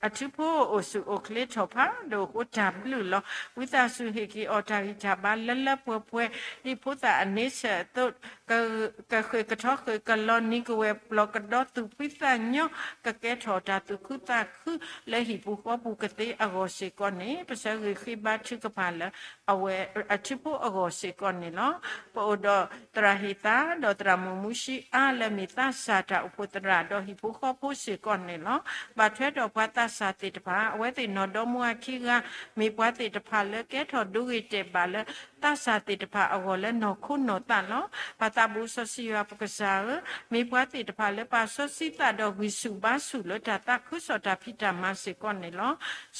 အထူဖိအိၣ်ဆူၣ်အိၣ်ချ့ထီၣ်ဖးဒိၣ်အဃိတၢ်ဘျုးလီၤ. ဝံသးစူၤဟ့ၣ်က့ၤအီၤတၢ်ဂံၢ်တၢ်ဘါလၢလၢပှဲၤပှဲၤ ဒ်ဖိသၣ်အန့ဆၢၣ်အသိး ကဃ့ၢ်ကထီဃ့ၢ်ကလီၤနံၤကဝဲၤပျီကဒီသူၣ်ဖှံသးညီ ကကဲထီၣ်တၢ်သူၣ်ခုသးခုလၢဟံၣ်ပူၤဃီပူၤကသ့အဂီၢ်စ့ၢ်ကီးန့ၣ် ပဆၢဂ့ၤဃ့ဘါထုကဖၣ်လၢအဝဲအထူဖိအဂီၢ်စ့ၢ်ကီးန့ၣ်လီၤ. ပအိၣ်ဒီးသရၣ်ဟ့ၣ်သါ ဒီးသရၣ်မုၣ်မူၡံအါလၢမ့ၢ်သးစၢ်တၢ်အိၣ်ဖှိၣ်သရၣ်ဒီးဟံၣ်ဖိဃီဖိစ့ၢ်ကီးန့ၣ်လီၤ. ဘၣ်ထွဲဒီးပှၤသးစၢ်သ့ၣ်တဖၣ် အဝဲသ့ၣ်နီၢ်ဒီမါဝၤခံဂၤ မ့ၢ်ပှၤသ့ၣ်တဖၣ်လၢကဲထီၣ်ဒိဂ့ၤတဲာ်ဘၣ်လၢ သးစၢ်သ့ၣ်တဖၣ်အဂီၢ်လၢနီၢ်ခိနီၢ်သးလီၤ. ပၢ်သးဘိစီဆှံယွၤပကစၢ်ဧၢ, မ့ၢ်ပှၤသ့ၣ်တဖၣ်လၢပာ်စီဆှံသးဒီးဂံၢ်ဆူၣ်ဘါဆူၣ်လၢတၢ်သးခုကစီၣ်တၢ်ဖံးတၢ်မၤစ့ၢ်ကီးန့ၣ်လီၤ.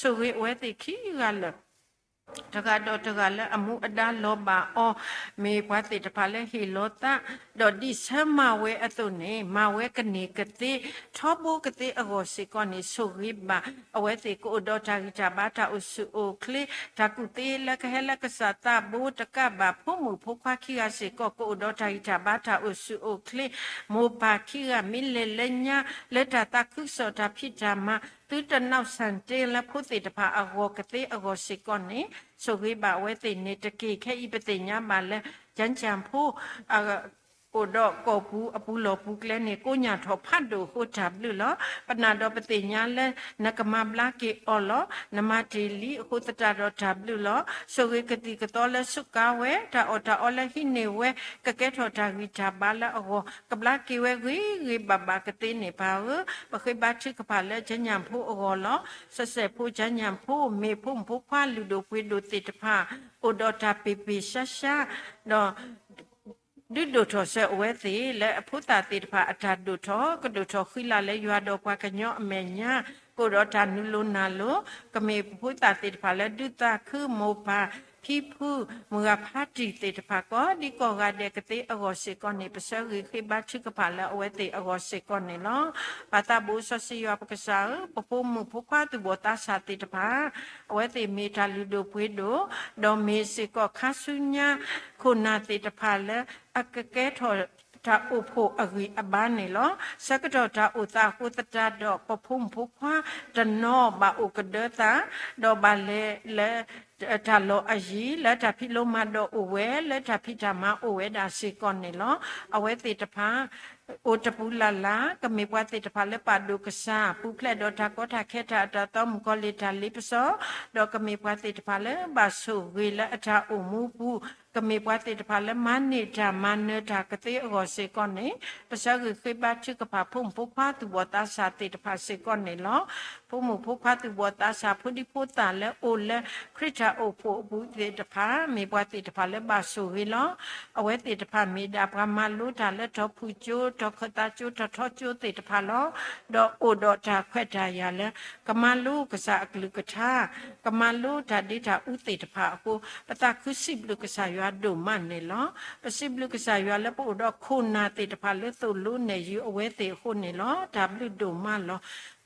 ဆိၣ်ဂ့ၤအဝဲသ့ၣ်ခံဂၤလၢာ် တဂၤဒီးတဂၤလၢအမူအဒါလီၤဘၣ်အီၤ, မ့ၢ်ပှၤသ့ၣ်တဖၣ်လၢဟ့ၣ်လီၤသး, ဒီးဒ်ဆၢမၤဝဲအသိးန့ၣ် မၤဝဲကန့ၢ်ကသ့, ထီဘိကသ့အဂီၢ်စ့ၢ်ကီးန့ၣ် ဆိၣ်ဂ့ၤဘၣ် အဝဲသ့ၣ်ကအိၣ်ဒီးတၢ်ဂံၢ်တၢ်ဘါတၢ်အိၣ်ဆူၣ်အိၣ်ချ့, တၢ်ကူၣ်သ့လၢကဟဲလၢကစၢ်သးဘိတကးဘၣ် ဖိမုၣ်ဖိခွါခံဂၤစ့ၢ်ကီး ကအိၣ်ဒီးတၢ်ဂံၢ်တၢ်ဘါတၢ်အိၣ်ဆူၣ်အိၣ်ချ့, မိၢ်ပၢ်ခံဂၤမ့ၢ်လဲၤလၢညါ လၢတၢ်သးခုကစီၣ်တၢ်ဖံးတၢ်မၤ သုတနီၣ်ဆၣ်တ့လၢဖိသ့ၣ်တဖၣ်အဂီၢ် ကသ့အဂီၢ်စ့ၢ်ကီးန့ၣ် ဆိၣ်ဂ့ၤဘၣ်အဝဲသ့ၣ်န့ၣ်တက့ၢ်. ခဲအံၤပသ့ၣ်ညါဘၣ်လၢ ကၠၢ်ကၠၢ်ဖိ အိၣ်ဒီးကီၢ်ပူၤအပူၤလီၢ်ပူၤကျဲန့ၣ် ကိညၢ်ထီၣ်ဖးဒိၣ်အဃိတၢ်ဘျုးလီၤ. ပနာ်ဒီးပသ့ၣ်ညါလၢ နကမၤဘျါက့ၤအီၤလီၤ. နမၤတ့ၢ်လံအဃိသတးဒီးတၢ်ဘျုးလီၤ. ဆိၣ်ဂ့ၤကသံၣ်ကသီလၢစူးကါဝဲ, တၢ်အီၣ်တၢ်အီလၢဟံးန့ၢ်ဝဲ, ကကဲထီၣ်တၢ်ဂံၢ်တၢ်ဘါလၢအဂီၢ် ကဘျါက့ၤဝဲဂ့ၤဂ့ၤဘၣ်ဘၣ်ကသ့န့ၣ်ပၢ်ဧၢ, ပဃ့ဘါထုကဖၣ်လၢကညီဖိအဂီၢ်လီၤ. စဲးစဲးဖိကညီဖိ မ့ၢ်ဖိမုၣ်ဖိခွါလုၢ်ဒိၣ်ပှ့ၤဒိၣ်သ့ၣ်တဖၣ် အိၣ်ဒီးတၢ်ပ့ၤပ့ၤဆှါဆှါ ဒီး ဒုးဒိၣ်ထီၣ်စၢၤအဝဲသ့ၣ်လၢအဖိသၣ်သ့ၣ်တဖၣ်အတၢ်ဒိၣ်ထီၣ် ကဒိၣ်ထီၣ်ဃံလၤလၢယွၤဒီးပှၤကညီအမဲာ်ညါ ကအိၣ်ဒီးတၢ်နုာ်လီၤနၢ်လီၤ, ကမ့ၢ်ဖိသၣ်သ့ၣ်တဖၣ်လၢဒုးသးခုမိၢ်ပၢ်ဖံဖု မုၢ်ဂၤဖးတံၢ်သ့ၣ်တဖၣ်ကိးဒံကိးဂၤဒဲးကသ့အဂီၢ်စ့ၢ်ကီးန့ၣ် ပဆၢဂ့ၤဃ့ဘါထုကဖၣ်လၢအဝဲသ့ၣ်အဂီၢ်စ့ၢ်ကီးန့ၣ်လီၤ. ပၢ်သးဘိစီဆှံယွၤပကစၢ်ဧၢ, ပဖိမုၣ်ဖိခွါသူၣ်ဘီၣ်သးစၢ်သ့ၣ်တဖၣ် အဝဲသ့ၣ်မ့ၢ်တၢ်လုၢ်ဒိၣ်ပှ့ၤဒိၣ်, ဒီးမ့ၢ်စ့ၢ်ကီးခါဆူညါ ခိၣ်နၢ်သ့ၣ်တဖၣ်လၢ အကကဲထီၣ်တၢ်အိၣ်ဖှိၣ်အဂံၢ်အဘါန့ၣ်လီၤ. ဆၢကတီၢ်တၢ်အိၣ်သးအဃိသတးဒီး ပဖိမုၣ်ဖိခွါတနီၤဘၣ်အိၣ်ကဒၢသး, ဒီးဘၣ်လဲၤလၢ တၢ်လီၢ်အယံၤ လၢတၢ်ဖံးလိမၤဒိးအိၣ်ဝဲ လၢတၢ်ဖံးတၢ်မၤအိၣ်ဝဲဒၣ်စ့ၢ်ကီးန့ၣ်လီၤ. အဝဲသ့ၣ်တဖၣ် အိၣ်တပူၤလၢ်လၢ် ကမ့ၢ်ပှၤသ့ၣ်တဖၣ်လၢပာ်ဒိၣ်ကစၢ် ပူၤဖျဲးဒီးတၢ်ကီတၢ်ခဲတၢ်အတၢ်သီမုၣ်ကီၤလံၢ်တၢ်လ့ပစီ, ဒီးကမ့ၢ်ပှၤသ့ၣ်တဖၣ်လၢဘၣ်ဆိၣ်ဂ့ၤလၢအတၢ်အိၣ်မူပူၤ, ကမ့ၢ်ပှၤသ့ၣ်တဖၣ်လၢမၤန့ၢ်တၢ်မၤနၢၤတၢ်ကသ့အဂီၢ်စ့ၢ်ကီးန့ၣ် ပဆၢဂ့ၤဃ့ဘါထုကဖၣ်ဖိမုၣ်ဖိခွါသူၣ်ဘီၣ်သးစၢ်သ့ၣ်တဖၣ်စ့ၢ်ကီးန့ၣ်လီၤ. ဖိမုၣ်ဖိခွါသူၣ်ဘီၣ်သးစၢ် ဖိဒံဖိသၣ်လၢအိၣ်လၢ ခရံာ်တၢ်အိၣ်ဖှိၣ်အပူၤသ့ၣ်တဖၣ် မ့ၢ်ပှၤသ့ၣ်တဖၣ်လၢဘၣ်ဆိၣ်ဂ့ၤလီၤ. အဝဲသ့ၣ်တဖၣ်မ့ၢ်ဒၣ်ပှၤမၤလိတၢ်လၢတီၤဖုၣ်ကၠိ တီၤခၢၣ်သးကၠိ တီၤထီကၠိသ့ၣ်တဖၣ်လီၤ. ဒီးအိၣ်ဒီးတၢ်ခွဲးတၢ်ယာ်လၢ ကမၤလိကစၢ်အကလုၢ်ကထါ, ကမၤလိတၢ်ဒ့တၢ်အူသ့ၣ်တဖၣ်အဃိ ပသးခုစံးဘျုးကစၢ်ယွၤဒိၣ်မးန့ၣ်လီၤ. ပစံးဘျုးကစၢ်ယွၤလၢပအိၣ်ဒီးခိၣ်နၢ်သ့ၣ်တဖၣ်လၢသိၣ်လိနဲၣ်ယုာ်အဝဲသ့ၣ်အဃိန့ၣ်လီၤ. တၢ်ဘျုးဒိၣ်မးလီၤ.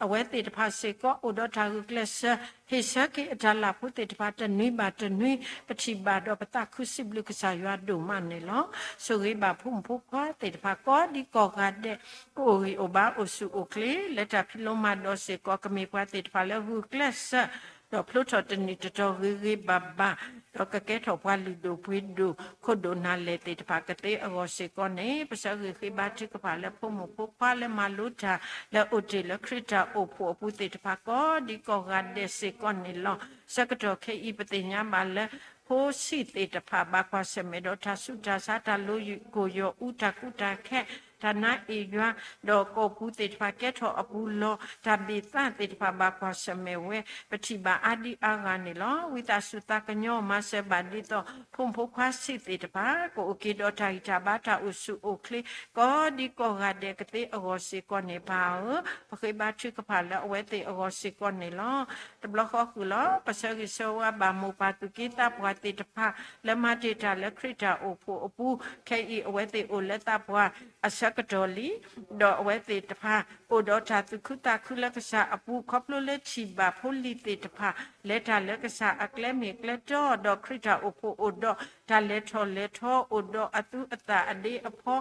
အဝဲသ့ၣ်တဖၣ်စ့ၢ်ကီးအိၣ်ဒီးတၢ်ဂုာ်ကျဲးစၢး ဟ့ၣ်ဆၢက့ၤအတၢ်လၢ်ဖိသ့ၣ်တဖၣ်တနွံဘၣ်တနွံ ပထံၣ်ဘၣ်ဒီးပသးခုစံးဘျုးကစၢ်ယွၤဒိၣ်မးန့ၣ်လီၤ. ဆိၣ်ဂ့ၤဘၣ်ဖိမုၣ်ဖိခွါသ့ၣ်တဖၣ်ကိးဒံကိးဂၤဒဲး ကအိၣ်ဂံၢ်အိၣ်ဘါအိၣ်ဆူၣ်အိၣ်ချ့ လၢတၢ်ဖံးလိမၤဒိးစ့ၢ်ကီး ကမ့ၢ်ပှၤသ့ၣ်တဖၣ်လၢဂုာ်ကျဲးစၢး ဒီးဖျိထီၣ်တနံၣ်တတီၤဂ့ၤဂ့ၤဘၣ်ဘၣ် ဒီးကကဲထီၣ်ပှၤလုၢ်ဒိၣ်ပှ့ၤဒိၣ် ခိၣ်ဒိၣ်နၢ်လဲၢ်သ့ၣ်တဖၣ်ကသ့အဂီၢ်စ့ၢ်ကီးန့ၣ် ပဆၢဂ့ၤဃ့ဘါထုကဖၣ်လၢဖိမုၣ်ဖိခွါလၢမၤလိတၢ်လၢအိၣ်တ့ၢ်လၢခရံာ်တၢ်အိၣ်ဖှိၣ်အပူၤသ့ၣ်တဖၣ်ကိးဒံကိးဂၤဒဲးစ့ၢ်ကီးန့ၣ်လီၤ. ဆၢကတီၢ်ခဲအံၤ ပသ့ၣ်ညါဘၣ်လၢ ဖိဆံးသ့ၣ်တဖၣ်ဘၣ်ကွၢ်ဆၢၣ်မဲာ်ဒီးတၢ်ဆူးတၢ်ဆါ တၢ်လိၤကိၢ်ယီၢ်အူ တၢ်ကူတၢ်ခဲ တၢ်နါအ့ၣ်ယွၤ ဒီးကီၢ်ပူၤသ့ၣ်တဖၣ်ကဲထီၣ်အပူၤလီၢ် တၢ်ဘၣ်သးသ့ၣ်တဖၣ်ဘၣ်ကွၢ်ဆၢၣ်မဲာ်ဝဲ ပထံၣ်ဘၣ်အါဒံအါဂၤန့ၣ်လီၤ. ဝံသးစူၤသးကညီၤမၤစၢၤဘၣ်ဒ်သိး ဖိမုၣ်ဖိခွါဆံးသ့ၣ်တဖၣ် ကအိၣ်က့ၤဒီးတၢ်ဂံၢ်တၢ်ဘါတၢ်အိၣ်ဆူၣ်အိၣ်ချ့ ကိးဒံကိးဂၤဒဲးကသ့အဂီၢ်စ့ၢ်ကီးန့ၣ် ပၢ်ဧၢ, ပဃ့ဘါထုကဖၣ်လၢအဝဲသ့ၣ်အဂီၢ်စ့ၢ်ကီးန့ၣ်လီၤ. တဘျီဃီဃုာ်လီၤ. ပဆၢဂ့ၤဆၢဝါဘၣ်မိၢ်ပၢ်သူၣ်က့သးပှၢ်သ့ၣ်တဖၣ် လၢမၤတ့ၢ်တၢ်လၢခရံာ်တၢ်အိၣ်ဖှိၣ်အပူၤ ခဲအံၤအဝဲသ့ၣ်အိၣ်လၢသးပှၢ်အဆၢကတီၢ်လံ ဒီးအဝဲသ့ၣ်တဖၣ် အိၣ်ဒီးတၢ်သူၣ်ခုသးခုလၢကစၢ်အပူၤ ခီဖျိလၢထံၣ်ဘၣ်ဖိလံၤသ့ၣ်တဖၣ် လဲၤတၢ်လၢကစၢ်အကျဲမ့ၢ်ကျဲတီ ဒီးခရံာ်တၢ်အိၣ်ဖှိၣ်အိၣ်ဒီးတၢ်လဲၤထီၣ်လဲၤထီ အိၣ်ဒီးအသူအသၣ်အဒ့အဖီ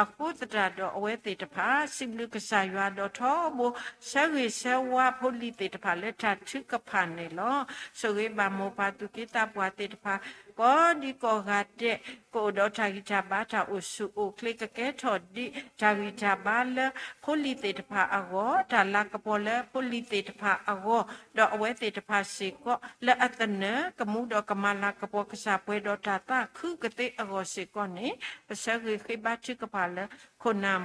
အဃိသတးဒီးအဝဲသ့ၣ်တဖၣ် စံးဘျုးကစၢ်ယွၤဒီးထီဘိ ဆၢဂ့ၤဆၢဝါဖိလံၤသ့ၣ်တဖၣ်လၢတၢ်ထုကဖၣ်န့ၣ်လီၤ. ဆိၣ်ဂ့ၤဘၣ်မိၢ်ပၢ်သူၣ်က့သးပှၢ်သ့ၣ်တဖၣ် ကိးဒံကိးဂၤဒဲး ကအိၣ်ဒီးတၢ်ဂံၢ်တၢ်ဘါတၢ်အိၣ်ဆူၣ်အိၣ်ချ့ ကကဲထီၣ်ဒံးတၢ်ဂံၢ်တၢ်ဘါလၢဖိလံၤသ့ၣ်တဖၣ်အဂီၢ် တၢ်လၤကပီၤလၢဖိလံၤသ့ၣ်တဖၣ်အဂီၢ် ဒီးအဝဲသ့ၣ်တဖၣ်စ့ၢ်ကီး လၢအသနၢၣ် ကမူဒီးကမၤလၤကပီၤကစၢ်ပှဲၤဒီးတၢ်သးခုကသ့အဂီၢ်စ့ၢ်ကီးန့ၣ် ပဆၢဂ့ၤဃ့ဘါထုကဖၣ်လၢ ခိၣ်နၢ်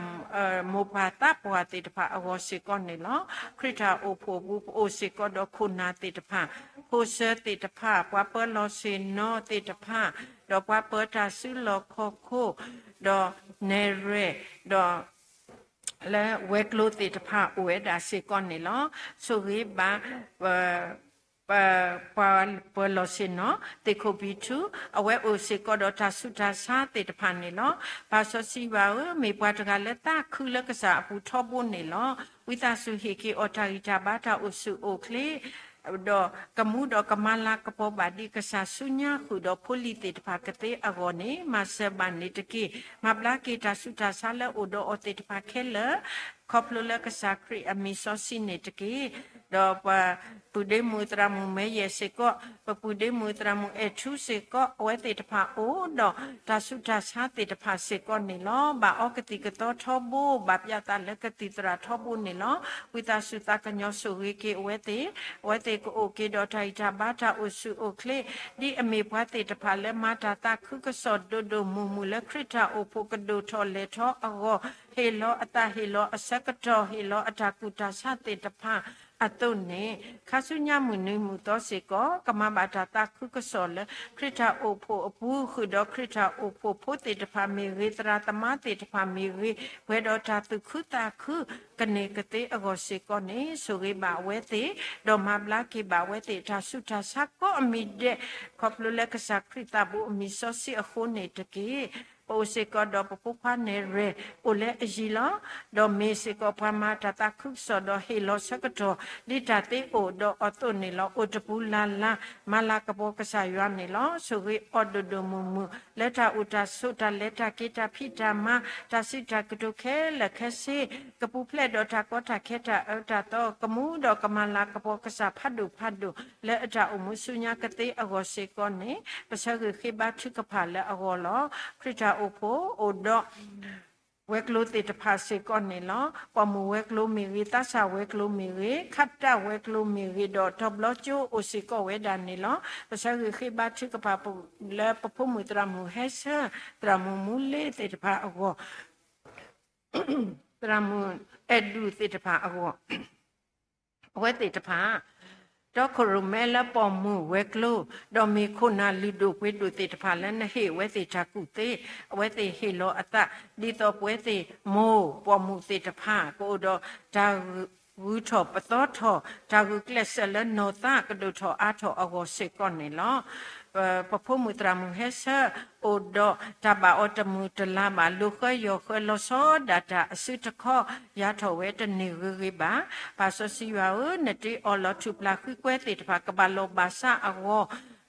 မိၢ်ပၢ်သးပှၢ်သ့ၣ်တဖၣ်အဂီၢ်စ့ၢ်ကီးန့ၣ်လီၤ. ခရံာ်တၢ်အိၣ်ဖှိၣ်အပူၤ ပအိၣ်စ့ၢ်ကီးဒီးခိၣ်နၢ်သ့ၣ်တဖၣ်, ဖိဆၢသ့ၣ်တဖၣ်, ပှၤပၢၤလီၢ်ဆ့ၣ်နီၤသ့ၣ်တဖၣ်, ဒီးပှၤပၢၤတၢ်စုလီၢ်ခီၣ်ခိၣ်, ဒီးနဲၣ်ရွဲၣ်, ဒီး လၢဝဲၤကျိၤသ့ၣ်တဖၣ် အိၣ်ဝဲဒၣ်စ့ၢ်ကီးန့ၣ်လီၤ. ဆိၣ်ဂ့ၤဘၣ် ပ ပှၤပၢၤလီၢ်ဆ့ၣ်နီၤ သ့ၣ်ခိၣ်ဘံထူ, အဝဲအိၣ်စ့ၢ်ကီးဒီးတၢ်ဆူးတၢ်ဆါသ့ၣ်တဖၣ်န့ၣ်လီၤ. ပၢ်စီဆှံယွၤဧၢ, မ့ၢ်ပှၤတဂၤလၢသးခုလၢကစၢ်အပူၤထီဘိန့ၣ်လီၤ. ဝံသးစူၤဟ့ၣ်က့ၤအီၤတၢ်ဂံၢ်တၢ်ဘါတၢ်အိၣ်ဆူၣ်အိၣ်ချ့ ဒီးကမူဒီးကမၤလၤကပီၤဘၣ်ဒံးကစၢ်ဆူညါဃုာ်ဒီးဖိလံၤသ့ၣ်တဖၣ်ကသ့အဂီၢ်န့ၣ် မၤစၢၤဘၣ်န့ၣ်တက့ၢ်. မၤဘျါက့ၤတၢ်ဆူးတၢ်ဆါလၢအိၣ်ဒီးအီၤသ့ၣ်တဖၣ်ခဲလၢာ် ခီဖျိလၢကစၢ်ခရံာ်အမံၤစီဆှံန့ၣ်တက့ၢ်. ဒီးပပုၢ်ဒ့မုၣ်သရၣ်မုၣ်မဲယဲၢ်စ့ၢ်ကီး, ပပုၢ်ဒ့မုၣ်သရၣ်မုၣ်အဲၣ်ထူစ့ၢ်ကီး, အဝဲသ့ၣ်တဖၣ်အိၣ်ဒီးတၢ်ဆူးတၢ်ဆါသ့ၣ်တဖၣ်စ့ၢ်ကီးန့ၣ်လီၤ. ဘၣ်အီကသံၣ်ကသီထီဘိ, ဘၣ်ပျးသးလၢကသံၣ်သရၣ်ထီဘိန့ၣ်လီၤ. ဝံသးစူၤသးကညီၤဆိၣ်ဂ့ၤက့ၤအဝဲသ့ၣ်, အဝဲသ့ၣ်ကအိၣ်က့ၤဒီးတၢ်ဂံၢ်တၢ်ဘါတၢ်အိၣ်ဆူၣ်အိၣ်ချ့, ဒ်အမ့ၢ်ပှၤသ့ၣ်တဖၣ်လၢမၤတၢ်သးခုကစီၣ်ဒိၣ်ဒိၣ်မုၢ်မုၢ်လၢခရံာ်တၢ်အိၣ်ဖှိၣ်ကဒိၣ်ထီၣ်လဲၤထီအဂီၢ်, ဟ့ၣ်လီၤအသးဟ့ၣ်လီၤအဆၢကတီၢ် ဟ့ၣ်လီၤအတၢ်ကူၣ်တၢ်ဆးသ့ၣ်တဖၣ်အသိးန့ၣ်, ခါဆူညါမုၢ်နံၤမုၢ်သီစ့ၢ်ကီး ကမၤဘၣ်တၢ်သးခုကစီၣ်လၢခရံာ်တၢ်အိၣ်ဖှိၣ်အပူၤ ဃုာ်ဒီးခရံာ်တၢ်အိၣ်ဖှိၣ်ဖိသ့ၣ်တဖၣ်မ့ၢ်ဂ့ၤ, သရၣ်သမါသ့ၣ်တဖၣ်မ့ၢ်ဂ့ၤ, ပှဲၤဒီးတၢ်သူၣ်ခုသးခု ကန့ၢ်ကသ့အဂီၢ်စ့ၢ်ကီးန့ၣ်, ဆိၣ်ဂ့ၤဘၣ်အဝဲသ့ၣ်, ဒီးမၤဘျါက့ၤဘၣ်အဝဲသ့ၣ်တၢ်ဆူးတၢ်ဆါကိးအမံၤဒဲး, ခီဖျိလၢကစၢ်ခရံာ်သးဘိအမံၤစီဆှံအဃိန့ၣ်တက့ၢ်. ပအိၣ်စ့ၢ်ကီးဒီးပဖိခွါနဲၣ်ရွဲၣ် အိၣ်လၢအယံၤလီၤ. ဒီးမ့ၢ်စ့ၢ်ကီးပှၤမၤတၢ်သးခုကစီၣ်ဒီးဟ့ၣ်လီၤဆၢကတီၢ် ဒ်တၢ်သ့အိၣ်ဒီးအီၤအသိးန့ၣ်လီၤ. အိၣ်တပူၤလၢ်လၢ် မၤလၤကပီၤကစၢ်ယွၤန့ၣ်လီၤ. ဆိၣ်ဂ့ၤအီၤဒိၣ်ဒိၣ်မုၢ်မုၢ် လၢတၢ်အိၣ်တၢ်ဆိး တၢ်လဲၤတၢ်က့ၤ တၢ်ဖံးတၢ်မၤ တၢ်စံးတၢ်ကတိၤခဲလၢာ်ခဲဆ့ ကပူၤဖျဲးဒီးတၢ်ကီတၢ်ခဲတၢ်အၢတၢ်သီ ကမူဒီးကမၤလၤကပီၤကစၢ်ဖးဒိၣ်ဖးဒိၣ် လၢအတၢ်အိၣ်မူဆူညါကသ့အဂီၢ်စ့ၢ်ကီးန့ၣ်, ပဆၢဂ့ၤဃ့ဘါထုကဖၣ်လၢအဂီၢ်လီၤ. ခရံာ်တၢ်အိၣ်ဖှိၣ်အိၣ်ဒီး ဝဲၤကျိၤသ့ၣ်တဖၣ်စ့ၢ်ကီးန့ၣ်လီၤ. ပိာ်မုၣ်ဝဲၤကျိၤမ့ၢ်ဂ့ၤ, သးစၢ်ဝဲၤကျိၤမ့ၢ်ဂ့ၤ, ခးတၢ်ဝဲၤကျိၤမ့ၢ်ဂ့ၤ, ဒီးတီၤဘျီကၠိအိၣ်စ့ၢ်ကီးဝဲဒၣ်န့ၣ်လီၤ. ပဆၢဂ့ၤဃ့ဘါထုကဖၣ်လၢပဖိမုၣ်သရၣ်မုၣ်ဟဲဆၢ, သရၣ်မုၣ်မူလ့သ့ၣ်တဖၣ်အဂီၢ်, သရၣ်မုၣ်အဲၣ်ဒူၣ်သ့ၣ်တဖၣ်အဂီၢ် အဝဲသ့ၣ်တဖၣ် တီခိၣ်ရိၣ်မဲလၢပိာ်မုၣ်ဝဲၤကျိၤ, ဒီးမ့ၢ်ခိၣ်နၢ်လုၢ်ဒိၣ်ပှ့ၤဒိၣ်သ့ၣ်တဖၣ်လၢနဟ့ၣ်အဝဲသ့ၣ်တၢ်ကူၣ်သ့, အဝဲသ့ၣ်ဟ့ၣ်လီၤအသး, ဒ်သိးပဝဲသ့ၣ်မိၢ်ပိာ်မုၣ်သ့ၣ်တဖၣ် ကအိၣ်ဒီးတၢ်ဂုၤထီၣ်ပသီထီၣ်, တၢ်ဂုာ်ကျဲးစၢးလၢနီၢ်သးကဒိၣ်ထီၣ်အါထီၣ်အဂီၢ်စ့ၢ်ကီးန့ၣ်လီၤ. ပဖိမုၣ်သရၣ်မုၣ်ဟဲဆၢ အိၣ်ဒီးတၢ်ဘၣ်အီၤတမုာ်တလၤဘၣ်, လိာ်ဃၢယီၢ်ဃၢလီၤဆီဒၣ်တၢ်အစုတခီ, ယၤထီၣ်ဝဲတန့ၢ်ဂ့ၤဂ့ၤဘၣ်. ပၢ်စီဆှံယွၤဧၢ, နတ့အီၤလီၤထူၣ်ဖျါဃံကွဲသ့ၣ်တဖၣ် ကဘၣ်လီၤဘၣ်စးအဂီၢ်,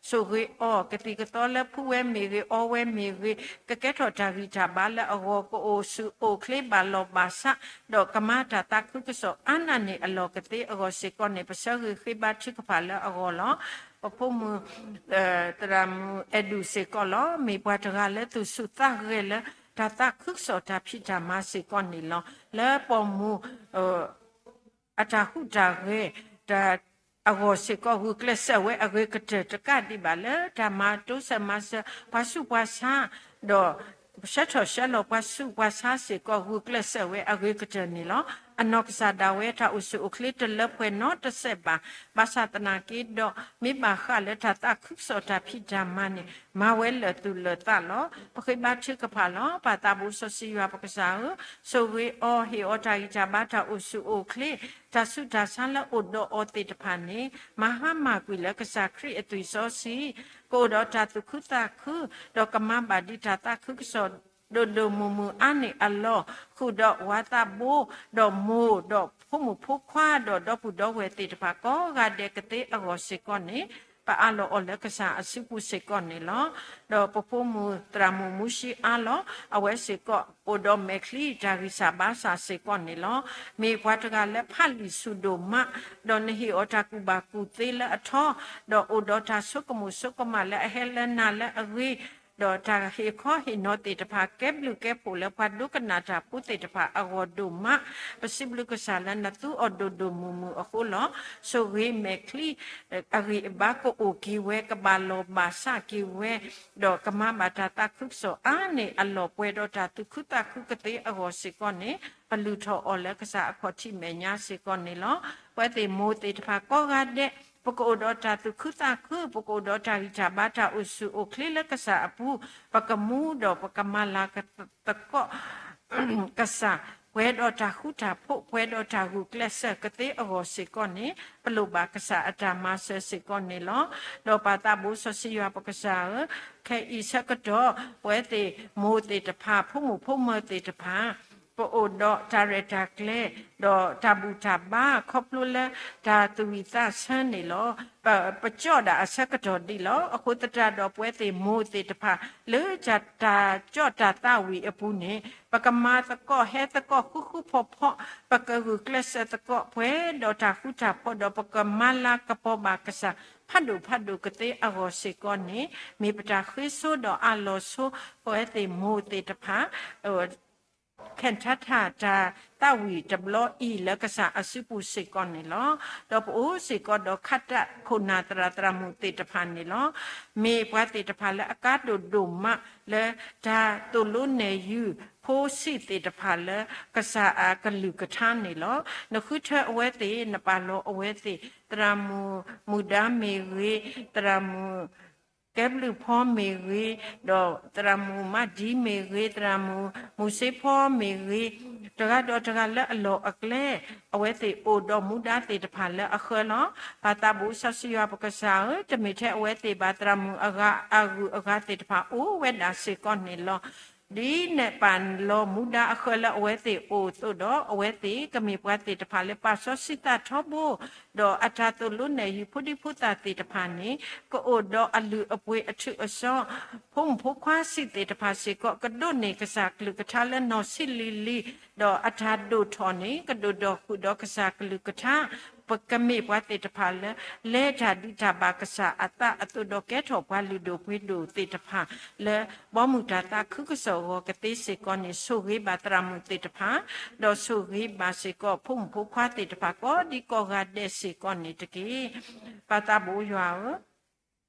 ဆိၣ်ဂ့ၤအီၤ, ကသံၣ်ကသီလၢဖှူဝဲမ့ၢ်ဂ့ၤ, အီဝဲမ့ၢ်ဂ့ၤ, ကကဲထီၣ်တၢ်ဂံၢ်တၢ်ဘါလၢအဂီၢ်, ကအိၣ်ဆူၣ်အိၣ်ချ့ဘၣ်လီၤဘၣ်စး, ဒီးကမၤတၢ်သးခုကစီၣ်အါန့ၢ်အလီၢ်ကသ့အဂီၢ်စ့ၢ်ကီးန့ၣ်, ပဆၢဂ့ၤဃ့ဘါထုကဖၣ်လၢအဂီၢ်လီၤ. ပဖိမုၣ် သရၣ်မုၣ်အဲၣ်ဒူၣ်စ့ၢ်ကီးလီၤ. မ့ၢ်ပှၤတဂၤလၢသူၣ်ဆူၣ်သးဂဲၤလၢ တၢ်သးခုကစီၣ်တၢ်ဖံးတၢ်မၤစ့ၢ်ကီးန့ၣ်လီၤ. လၢပိာ်မုၣ် အတၢ်ဟူးတၢ်ဂဲၤ အဂီၢ်စ့ၢ်ကီး ဂုာ်ကျဲးစၢးဝဲအဂ့ၤကတၢၢ်တကးဒံးဘၣ် လၢတၢ်မၤတိစၢၤမၤစၢၤပှၤဆူးပှၤဆါ, ဒီးဆှၢထီၣ်ဆှၢလီၤပှၤဆူးပှၤဆါစ့ၢ်ကီး ဂုာ်ကျဲးစၢးဝဲအဂ့ၤကတၢၢ်န့ၣ်လီၤ. အနီၢ်ကစၢ်ဒၣ်ဝဲတၢ်အိၣ်ဆူၣ်အိၣ်ချ့တလၢပှဲၤနီတစဲးဘၣ်. ဘၣ်ဆၣ်သနာ်က့ဒီး မ့ၢ်ဘၣ်ဃးလၢတၢ်သးခုကစီၣ်တၢ်ဖံးတၢ်မၤန့ၣ် မၤဝဲလၢာ်သူၣ်လၢာ်သးလီၤ. ပဃ့ဘါထုကဖၣ်လီၤ. ပၢ်သးဘိစီဆှံယွၤပကစၢ်ဧၢ, ဆိၣ်ဂ့ၤအီၤ, ဟ့ၣ်အီၤတၢ်ဂံၢ်တၢ်ဘါတၢ်အိၣ်ဆူၣ်အိၣ်ချ့, တၢ်ဆူးတၢ်ဆါလၢအိၣ်ဒီးအီၤသ့ၣ်တဖၣ်န့ၣ် မၤဟါမၢ်ကွံာ်လၢကစၢ်ခရံာ်အသွံၣ်စီဆှံ, ကအိၣ်ဒီးတၢ်သူၣ်ခုသးခု, ဒီးကမၤဘၣ်ဒံးတၢ်သးခုကစီၣ် ဒိၣ်ဒိၣ်မုၢ်မုၢ်အါန့ၢ်အလီၢ်, ဃုာ်ဒီးဝၤသးဘိ, ဒီးမိၢ်, ဒီးဖိမုၣ်ဖိခွါ, ဒီးဒီပုၢ်ဒီဝဲၢ်သ့ၣ်တဖၣ်ကိးဂၤဒဲးကသ့အဂီၢ်စ့ၢ်ကီးန့ၣ်, ပအးလီၤအီၤလၢကစၢ်အစုပူၤစ့ၢ်ကီးန့ၣ်လီၤ. ဒီးပဖိမုၣ်သရၣ်မုၣ်မူၡံအါလီၤ. အဝဲစ့ၢ်ကီးအိၣ်ဒီးမဲာ်ချံတၢ်ဂံၢ်စၢ်ဘါစၢ်စ့ၢ်ကီးန့ၣ်လီၤ. မ့ၢ်ပှၤတဂၤလၢဖးလံာ်ဆူၣ်ဒိၣ်မး, ဒီးနဟ့ၣ်အီၤတၢ်ကူၣ်ဘၣ်ကူၣ်သ့လၢအထီ, ဒီးအိၣ်ဒီးတၢ်ဆိကမိၣ်ဆိကမးလၢအဟဲလၢနၤလၢအဂ့ၤ, ဒီးတၢ်ဟ့ၣ်ခီဟ့ၣ်နီၤသ့ၣ်တဖၣ် ကဲဘျုးကဲဖှိၣ်လၢပှၤဒိကနၣ်တၢ်ဖိသ့ၣ်တဖၣ်အဂီၢ်ဒိၣ်မး, ပစံးဘျုးကစၢ်လၢနသူအီၤဒိၣ်ဒိၣ်မုၢ်မုၢ်အဃိလီၤ. ဆိၣ်ဂ့ၤမဲာ်ချံ အဂံၢ်အဘါကအိၣ်က့ၤဝဲ, ကဘၣ်လီၤဘၣ်စးက့ၤဝဲ, ဒီးကမၤဘၣ်တၢ်သးခုကစီၣ်အါန့ၢ်အလီၢ်ပှဲၤဒီးတၢ်သူၣ်ခုသးခုကသ့အဂီၢ်စ့ၢ်ကီးန့ၣ်, ပလုၢ်ထီၣ်အီၤလၢကစၢ်အခီၣ်ထံးမဲာ်ညါစ့ၢ်ကီးန့ၣ်လီၤ. ပဝဲသ့ၣ်မိၢ်သ့ၣ်တဖၣ်ကိးဂၤဒဲး, ပကအိၣ်ဒီးတၢ်သူၣ်ခုသးခု, ပကအိၣ်ဒီးတၢ်ဂံၢ်တၢ်ဘါတၢ်အိၣ်ဆူၣ်အိၣ်ချ့လၢကစၢ်အပူၤ, ပကမူဒီးပကမၤလၤကပီၤ ကစၢ်, ပှဲၤဒီးတၢ်ဃူတၢ်ဖိး, ပှဲၤဒီးတၢ်ဂုာ်ကျဲးစၢးကသ့အဂီၢ်စ့ၢ်ကီးန့ၣ်, ပလိၣ်ဘၣ်ကစၢ်အတၢ်မၤစၢၤစ့ၢ်ကီးန့ၣ်လီၤ. ဒီးပၢ်သးဘိစီဆှံယွၤပကစၢ်ဧၢ, ခဲအံၤဆၢကတီၢ် ပဝဲသ့ၣ်မိၢ်သ့ၣ်တဖၣ်, ဖိမုၣ်ဖိမၢၤသ့ၣ်တဖၣ် ပအိၣ်ဒီးတၢ်ရဲၣ်တၢ်ကျဲၤ ဒီးတၢ်ဘူၣ်တၢ်ဘါ ခီဖျိလၢတၢ်သူၣ်ဝံၣ်သးဆၢန့ၣ်လီၤ. ပ, ပကၠီၣ်ဒၣ်အဆၢကတီၢ်ဒံးလီၤ. အဃိသတးဒီးပဝဲသ့ၣ်မိၢ်သ့ၣ်တဖၣ် လၢတၢ်ကၠီၣ်တၢ်သးဝံၣ်အပူၤန့ၣ် ပကမၤသကိးဟဲသကိးဃူဃူဖိးဖိး, ပကဂုာ်ကျဲးစၢးသကိးပှဲၤဒီးတၢ်ဃူတၢ်ဖိးဒီး ပကမၤလၤကပီၤဘၣ်ကစၢ် ဖးဒိၣ်ဖးဒိၣ်ကသ့အဂီၢ်စ့ၢ်ကီးန့ၣ် မ့ၢ်ပတၢ်ဃ့ဆိဒီးအးလီၤဆိ ပဝဲသ့ၣ်မိၢ်သ့ၣ်တဖၣ် ခဲထါထၣ်တၢ်သးဝံၣ်တဘျီအံၤလၢကစၢ်အစုပူၤစ့ၢ်ကီးန့ၣ်လီၤ. ဒီးပအိၣ်စ့ၢ်ကီးဒီးခးတၢ်ခိၣ်နၢ်သရၣ်သရၣ်မုၣ်သ့ၣ်တဖၣ်န့ၣ်လီၤ. မ့ၢ်ပှၤသ့ၣ်တဖၣ်လၢအကါဒိၣ်ဒိၣ်မးလၢတၢ်သိၣ်လိနဲၣ်ယုၢ်ဖိဆံးသ့ၣ်တဖၣ်လၢကစၢ်အကလုၢ်ကထါန့ၣ်လီၤ. နဃုထၢအဝဲသ့ၣ် နပာ်လီၤအဝဲသ့ၣ် သရၣ်မုၣ်မုၢ်ဒါမ့ၢ်ဂ့ၤ, သရၣ်မုၣ် ကဲဘျုးဖီမ့ၢ်ဂ့ၤ, ဒီးသရၣ်မုၣ်မးဒံမ့ၢ်ဂ့ၤ, သရၣ်မုၣ်မုၢ်စ့ဖီမ့ၢ်ဂ့ၤ, တဂၤဒီးတဂၤလၢအလီၢ်အကျဲ အဝဲသ့ၣ်အိၣ်ဒီးမူဒါသ့ၣ်တဖၣ်လၢအဃၢလီၤ. ပၢ်သးဘိစီဆှံယွၤပကစၢ်ဧၢ, တမ့ၢ်ထဲအဝဲသ့ၣ်ဘၣ် သရၣ်မုၣ်အဂၤအဂုၤအဂၤသ့ၣ်တဖၣ်အိၣ်ဝဲဒၣ်စ့ၢ်ကီးန့ၣ်လီၤ. ဒ်နပာ်လီၤမူဒါအဃၢလၢအဝဲသ့ၣ်အိၣ်အသိးဒီး အဝဲသ့ၣ်ကမ့ၢ်ပှၤသ့ၣ်တဖၣ်လၢပာ်စီဆှံသးထီဘိ ဒီးအတၢ်သိၣ်လိနဲၣ်ယုၢ်ဖိဒံဖိသၣ်သ့ၣ်တဖၣ်န့ၣ် ကအိၣ်ဒီးအလုၢ်အပှ့ၤအထူးအစီၤ, ဖိမုၣ်ဖိခွါဆံးသ့ၣ်တဖၣ်စ့ၢ်ကီး ကဒိးန့ၢ်ကစၢ်ကလုၢ်ကထါလၢနီၢ်ဆံးလံၤလံၤ, ဒီးအတၢ်ဒိၣ်ထီၣ်န့ၣ် ကဒိၣ်ထီၣ်ဃုာ်ဒီးကစၢ်ကလုၢ်ကထါ, ပကမ့ၢ်ပှၤသ့ၣ်တဖၣ်လၢ လဲၤတၢ်ဒံးတၢ်ဘၣ်ကစၢ်အသးအသိးဒီး ကဲထီၣ်ပှၤလုၢ်ဒိၣ်ပှ့ၤဒိၣ်သ့ၣ်တဖၣ်လၢ ဘီမုၢ်တၢ်သးခုကစီၣ်အဂီၢ်ကသ့စ့ၢ်ကီးန့ၣ် ဆိၣ်ဂ့ၤဘၣ်သရၣ်မုၣ်သ့ၣ်တဖၣ်, ဒီးဆိၣ်ဂ့ၤဘၣ်စ့ၢ်ကီး ဖိမုၣ်ဖိခွါသ့ၣ်တဖၣ် ကိးဒံကိးဂၤဒဲးစ့ၢ်ကီးန့ၣ်တက့ၢ်. ပၢ်သးဘိယွၤဧၢ,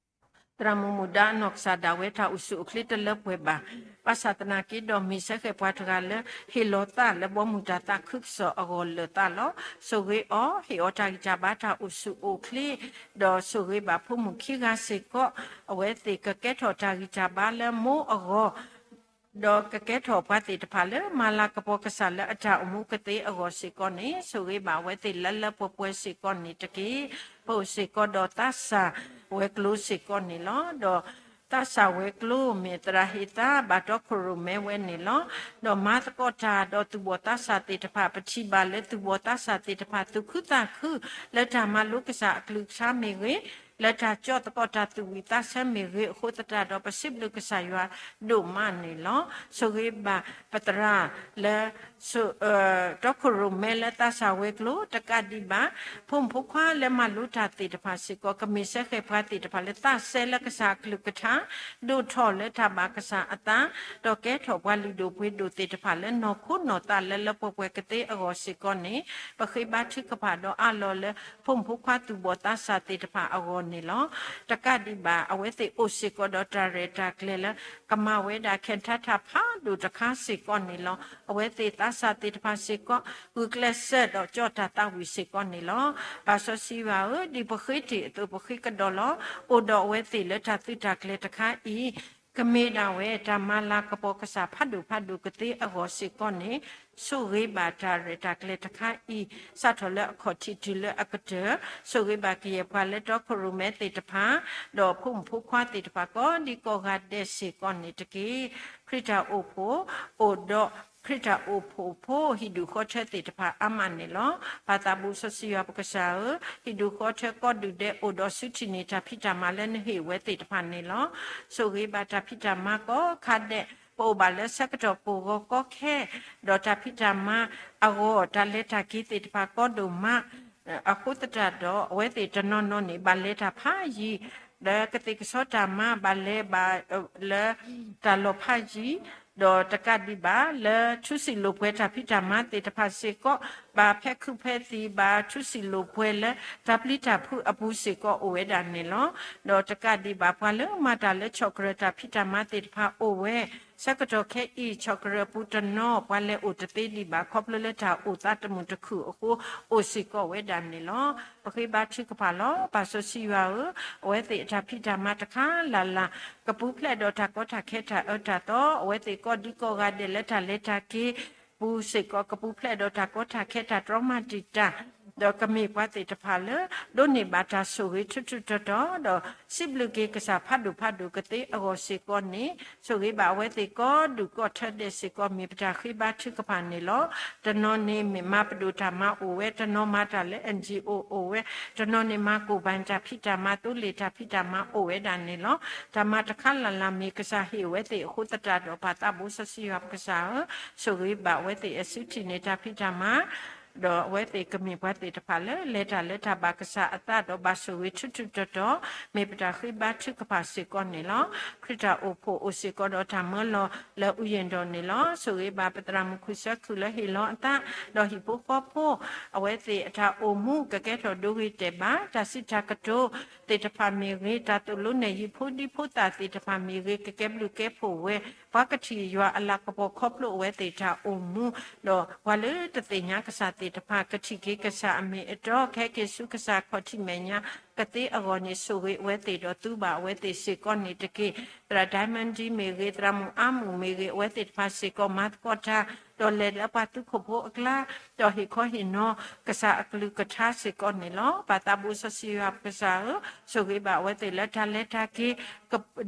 သရၣ်မုၣ်မုၢ်ဒါအနီၢ်ကစၢ်ဒၣ်ဝဲတၢ်အိၣ်ဆူၣ်အိၣ်ချ့တလၢပှဲၤဘၣ်. ဘၣ်ဆၣ်သနာ်က့ဒီး မ့ၢ်စဲဃဲၤပှၤတဂၤလၢ ဟ့ၣ်လီၤသးလၢဘီမုၢ်တၢ်သးခုကစီၣ်အဂီၢ်လၢာ်သးလီၤ. ဆိၣ်ဂ့ၤအီၤ, ဟ့ၣ်အီၤတၢ်ဂံၢ်တၢ်ဘါတၢ်အိၣ်ဆူၣ်အိၣ်ချ့, ဒီးဆိၣ်ဂ့ၤဘၣ်ဖိမုၣ်ခံဂၤစ့ၢ်ကီး, အဝဲသ့ၣ်ကကဲထီၣ်တၢ်ဂံၢ်တၢ်ဘါလၢမိၢ်အဂီၢ် ဒီးကကဲထီၣ်ပှၤသ့ၣ်တဖၣ်လၢ မၤလၤကပီၤကစၢ်လၢအတၢ်အိၣ်မူကသ့အဂီၢ်စ့ၢ်ကီးန့ၣ် ဆိၣ်ဂ့ၤဘၣ်အဝဲသ့ၣ်လၢလၢပှဲၤပှဲၤစ့ၢ်ကီးန့ၣ်တက့ၢ်. ပအိၣ်စ့ၢ်ကီးဒီးသးစၢ်ဝဲၤကျိၤစ့ၢ်ကီးန့ၣ်လီၤ. ဒီးသးစၢ်ဝဲၤကျိၤမ့ၢ်သရၣ်ဟ့ၣ်သါဘၣ်တီခိၣ်ရိၣ်မဲဝဲန့ၣ်လီၤ. ဒီးမၤသကိးတၢ်ဒီးသူၣ်ဘီၣ်သးစၢ်သ့ၣ်တဖၣ် ပထံၣ်ဘၣ်လၢသူၣ်ဘီၣ်သးစၢ်သ့ၣ်တဖၣ် သူၣ်ခုသးခု လၢတၢ်မၤလိကစၢ်အကလုၢ်ကထါမ့ၢ်ဂ့ၤ, လၢတၢ်ကၠီၣ်သကိးတၢ်သူၣ်ဝံၣ်သးဆၢမ့ၢ်ဂ့ၤ အဃိသတးဒီး ပစံးဘျုးကစၢ်ယွၤဒိၣ်မးန့ၣ်လီၤ. ဆိၣ်ဂ့ၤဘၣ်ပသရၣ်လၢ တီခိၣ်ရိၣ်မဲလၢသးစၢ်ဝဲၤကျိၤ တကးဒံးဘၣ် ဖိမုၣ်ဖိခွါလၢမၤလိတၢ်သ့ၣ်တဖၣ်စ့ၢ်ကီး ကမ့ၢ်စဲဃဲၤပှၤသ့ၣ်တဖၣ်လၢသးစဲလၢကစၢ်အကလုၢ်ကထါ ဒိၣ်ထီၣ်လၢတၢ်ဘၣ်ကစၢ်အသး ဒီးကဲထီၣ်ပှၤလုၢ်ဒိၣ်ပှ့ၤဒိၣ်သ့ၣ်တဖၣ်လၢနီၢ်ခိနီၢ်သးလၢလၢပှဲၤပှဲၤကသ့အဂီၢ်စ့ၢ်ကီးန့ၣ် ပဃ့ဘါထုကဖၣ်ဒီးအးလီၤလၢ ဖိမုၣ်ဖိခွါသူၣ်ဘီၣ်သးစၢ်သ့ၣ်တဖၣ်အဂီၢ်န့ၣ်လီၤ. တကးဒံးဘၣ် အဝဲသ့ၣ်အိၣ်စ့ၢ်ကီးဒီးတၢ်ရဲၣ်တၢ်ကျဲၤလၢ ကမၤဝဲဒၣ်ခဲထါထၣ်ဖးဒိၣ်တခါစ့ၢ်ကီးန့ၣ်လီၤ. အဝဲသ့ၣ်သးစၢ်သ့ၣ်တဖၣ်စ့ၢ်ကီး ဂုာ်ကျဲးစၢးဒီးကၠီၣ်တၢ်သးဝံၣ်စ့ၢ်ကီးန့ၣ်လီၤ. ပၢ်စီဆှံယွၤဧၢ, ဒ်ပဃ့တ့ၢ်အသိးပဃ့ကဒီးလီၤ. အိၣ်ဒီးအဝဲသ့ၣ်လၢတၢ်သုးတၢ်ကျဲၤတခါအံၤ ကမ့ၢ်ဒၣ်ဝဲ တၢ်မၤလၤကပီၤကစၢ်ဖးဒိၣ်ဖးဒိၣ်ကသ့အဂီၢ်စ့ၢ်ကီးန့ၣ် ဆိၣ်ဂ့ၤဘၣ်တၢ်ရဲၣ်တၢ်ကျဲၤတခါအံၤ စးထီၣ်လၢအခီၣ်ထံးတုၤလၢအကတၢၢ်, ဆိၣ်ဂ့ၤဘၣ်ကယဲၢ်ပှၤလၢတီခိၣ်ရိၣ်မဲသ့ၣ်တဖၣ်, ဒီးဖိမုၣ်ဖိခွါသ့ၣ်တဖၣ် ကိးဒံကိးဂၤဒဲးစ့ၢ်ကီးန့ၣ်တက့ၢ်. ခရံာ်တၢ်အိၣ်ဖှိၣ် အိၣ်ဒီးခရံာ်တၢ်အိၣ်ဖှိၣ်ဖိ ဟံၣ်ဒူၣ်ဃီထၢသ့ၣ်တဖၣ်အါမးန့ၣ်လီၤ. ပၢ်သးဘိစီဆှံယွၤပကစၢ်ဧၢ, ဟံၣ်ဒူၣ်ဃီထၢကိးဒူၣ်ဒဲး အိၣ်ဒီးစုထံၣ်န့ၢ်တၢ်ဖံးတၢ်မၤလၢနဟ့ၣ်ဝဲသ့ၣ်တဖၣ်န့ၣ်လီၤ. ဆိၣ်ဂ့ၤဘၣ်တၢ်ဖံးတၢ်မၤကိးခါဒဲး, ပအိၣ်ဘၣ်လၢဆၢကတီၢ်ကိၢ်ဂီၤကီခဲ ဒီးတၢ်ဖံးတၢ်မၤအဂီၢ် တၢ်လဲၤတၢ်က့ၤသ့ၣ်တဖၣ်ကီဒိၣ်မး အဃိသတးဒီး အဝဲသ့ၣ်တနီၤနီၤန့ၣ် ဘၣ်လဲၤတၢ်ဖးယံၤ, လၢကသ့ၣ်ကဆီတၢ်မၤ ဘၣ်လဲၤဘၣ်လၢတၢ်လီၢ်ဖးယံၤ, ဒီးတကးဒံးဘၣ် လၢထူစံၣ်လိာ်ပှဲၤတၢ်ဖံးတၢ်မၤသ့ၣ်တဖၣ်စ့ၢ်ကီး ဘၣ်ဖဲခုးဖဲသံး ဘၣ်ထူစံၣ်လိာ်ပှဲၤလၢတၢ်ပျံၤတၢ်ဖုးအပူၤစ့ၢ်ကီးအိၣ်ဝဲဒၣ်န့ၣ်လီၤ. ဒီးတကးဒံးဘၣ် ပှၤလၢမၤတၢ်လၢဆီၣ်ကရၢၢ်တၢ်ဖံးတၢ်မၤသ့ၣ်တဖၣ်အိၣ်ဝဲ ဆၢကတီၢ်ခဲအံၤ ဆီၣ်ကရၢၢ်ပူၤတနီၤ ပှၤလဲၤအိၣ်တသ့ဒံးဘၣ် ခီဖျိလၢတၢ်အိၣ်သးတမုာ်တခုၣ်အဃိ အိၣ်စ့ၢ်ကီးဝဲဒၣ်န့ၣ်လီၤ. ပဃ့ဘါထုကဖၣ်လီၤ. ပၢ်စီဆှံယွၤဧၢ, အဝဲသ့ၣ်အတၢ်ဖံးတၢ်မၤတခါလၢ်လၢ် ကပူၤဖျဲးဒီးတၢ်ကီတၢ်ခဲတၢ်အၢတၢ်သီ, အဝဲသ့ၣ်ကိးဒံကိးဂၤဒဲးလၢတၢ်လဲၤတၢ်က့ၤပူၤစ့ၢ်ကီး ကပူၤဖျဲးဒီးတၢ်ကီတၢ်ခဲတၢ်တြီမၤတံာ်တာ် ဒီးကမ့ၢ်ပှၤသ့ၣ်တဖၣ်လၢ ဒိးန့ၢ်ဘၣ်တၢ်ဆိၣ်ဂ့ၤထူးထူးတီၤတီၤ, ဒီးစံးဘျုးက့ၤကစၢ်ဖးဒိၣ်ဖးဒိၣ်ကသ့အဂီၢ်စ့ၢ်ကီးန့ၣ်, ဆိၣ်ဂ့ၤဘၣ်အဝဲသ့ၣ်ကိးဒူၣ်ကိးထၢဒဲးစ့ၢ်ကီး မ့ၢ်ပတၢ်ဃ့ဘါထုကဖၣ်န့ၣ်လီၤ. တနီၤန့ၣ်မၤပဒိၣ်တၢ်မၤအိၣ်ဝဲ, တနီၤမၤတၢ်လၢ NGO အိၣ်ဝဲ, တနီၤန့ၣ်မၤကိၢ်ဘၣ်တၢ်ဖံးတၢ်မၤ သိလ့ၣ်တၢ်ဖံးတၢ်မၤအိၣ်ဝဲဒၣ်န့ၣ်လီၤ. တၢ်မၤတခါလၢ်လၢ်မ့ၢ်ကစၢ်ဟ့ၣ်အဝဲသ့ၣ်အဃိသတးဒီး ပၢ်သးဘိစီဆှံယွၤပကစၢ်ဧၢ, ဆိၣ်ဂ့ၤဘၣ်အဝဲသ့ၣ်အစုထံၣ်န့ၢ်တၢ်ဖံးတၢ်မၤ ဒီးအဝဲသ့ၣ်ကမ့ၢ်ပှၤသ့ၣ်တဖၣ်လၢ လဲၤတၢ်လၢတၢ်ဘၣ်ကစၢ်အသးဒီးဘၣ်ဆိၣ်ဂ့ၤထူးထူးတီၤတီၤ, မ့ၢ်ပတၢ်ဃ့ဘါထုကဖၣ်စ့ၢ်ကီးန့ၣ်လီၤ. ခရံာ်တၢ်အိၣ်ဖှိၣ်အိၣ်စ့ၢ်ကီးဒီးတၢ်မၢလီၤလၢအူယံၤဒီးန့ၣ်လီၤ. ဆိၣ်ဂ့ၤဘၣ်ပသရၣ်မုၣ်ခွံဆၢခုၣ်လၢဟ့ၣ်လီၤအသး, ဒီးဟံၣ်ဖိဃီဖိ အဝဲသ့ၣ်အတၢ်အိၣ်မူကကဲထီၣ်ဒိဂ့ၤတဲာ်ဘၣ်, တၢ်စံးတၢ်ကတိၤသ့ၣ်တဖၣ်မ့ၢ်ဂ့ၤ, တၢ်သိၣ်လိနဲၣ်ယုၢ်ဖိဒံဖိသၣ်သ့ၣ်တဖၣ်မ့ၢ်ဂ့ၤ, ကကဲဘျုးကဲဖှိၣ်ဝဲ ပှၤကထံၣ်ယွၤအလၤကပီၤခီဖျိအဝဲသ့ၣ်တၢ်အိၣ်မူ, ဒီးပှၤလၢတသ့ၣ်ညါကစၢ်သ့ၣ်တဖၣ် ကထံၣ်က့ၤကစၢ်အမ့ၢ်အတီ, ကဟဲက့ၤဆူကစၢ်ခီၣ်ထံးမဲာ်ညါကသ့အဂီၢ်န့ၣ် ဆိၣ်ဂ့ၤအဝဲသ့ၣ်ဒီးသူဘၣ်အဝဲသ့ၣ်စ့ၢ်ကီးန့ၣ်တက့ၢ်. သရၣ် Diamond မ့ၢ်ဂ့ၤ, သရၣ်မုၣ်အါမုၣ်မ့ၢ်ဂ့ၤ, အဝဲသ့ၣ်တဖၣ်စ့ၢ်ကီးမၤသကိးတၢ်, ဒီးလဲၤလၢပှၤသုးခိၣ်ဖိအကျါ, ဒီးဟ့ၣ်ခီဟ့ၣ်နီၤကစၢ်အကလုၢ်ကထါစ့ၢ်ကီးန့ၣ်လီၤ. ပၢ်သးဘိစီဆှံယွၤပကစၢ်ဧၢ, ဆိၣ်ဂ့ၤဘၣ်အဝဲသ့ၣ်လၢတၢ်လဲၤတၢ်က့ၤ ဒီး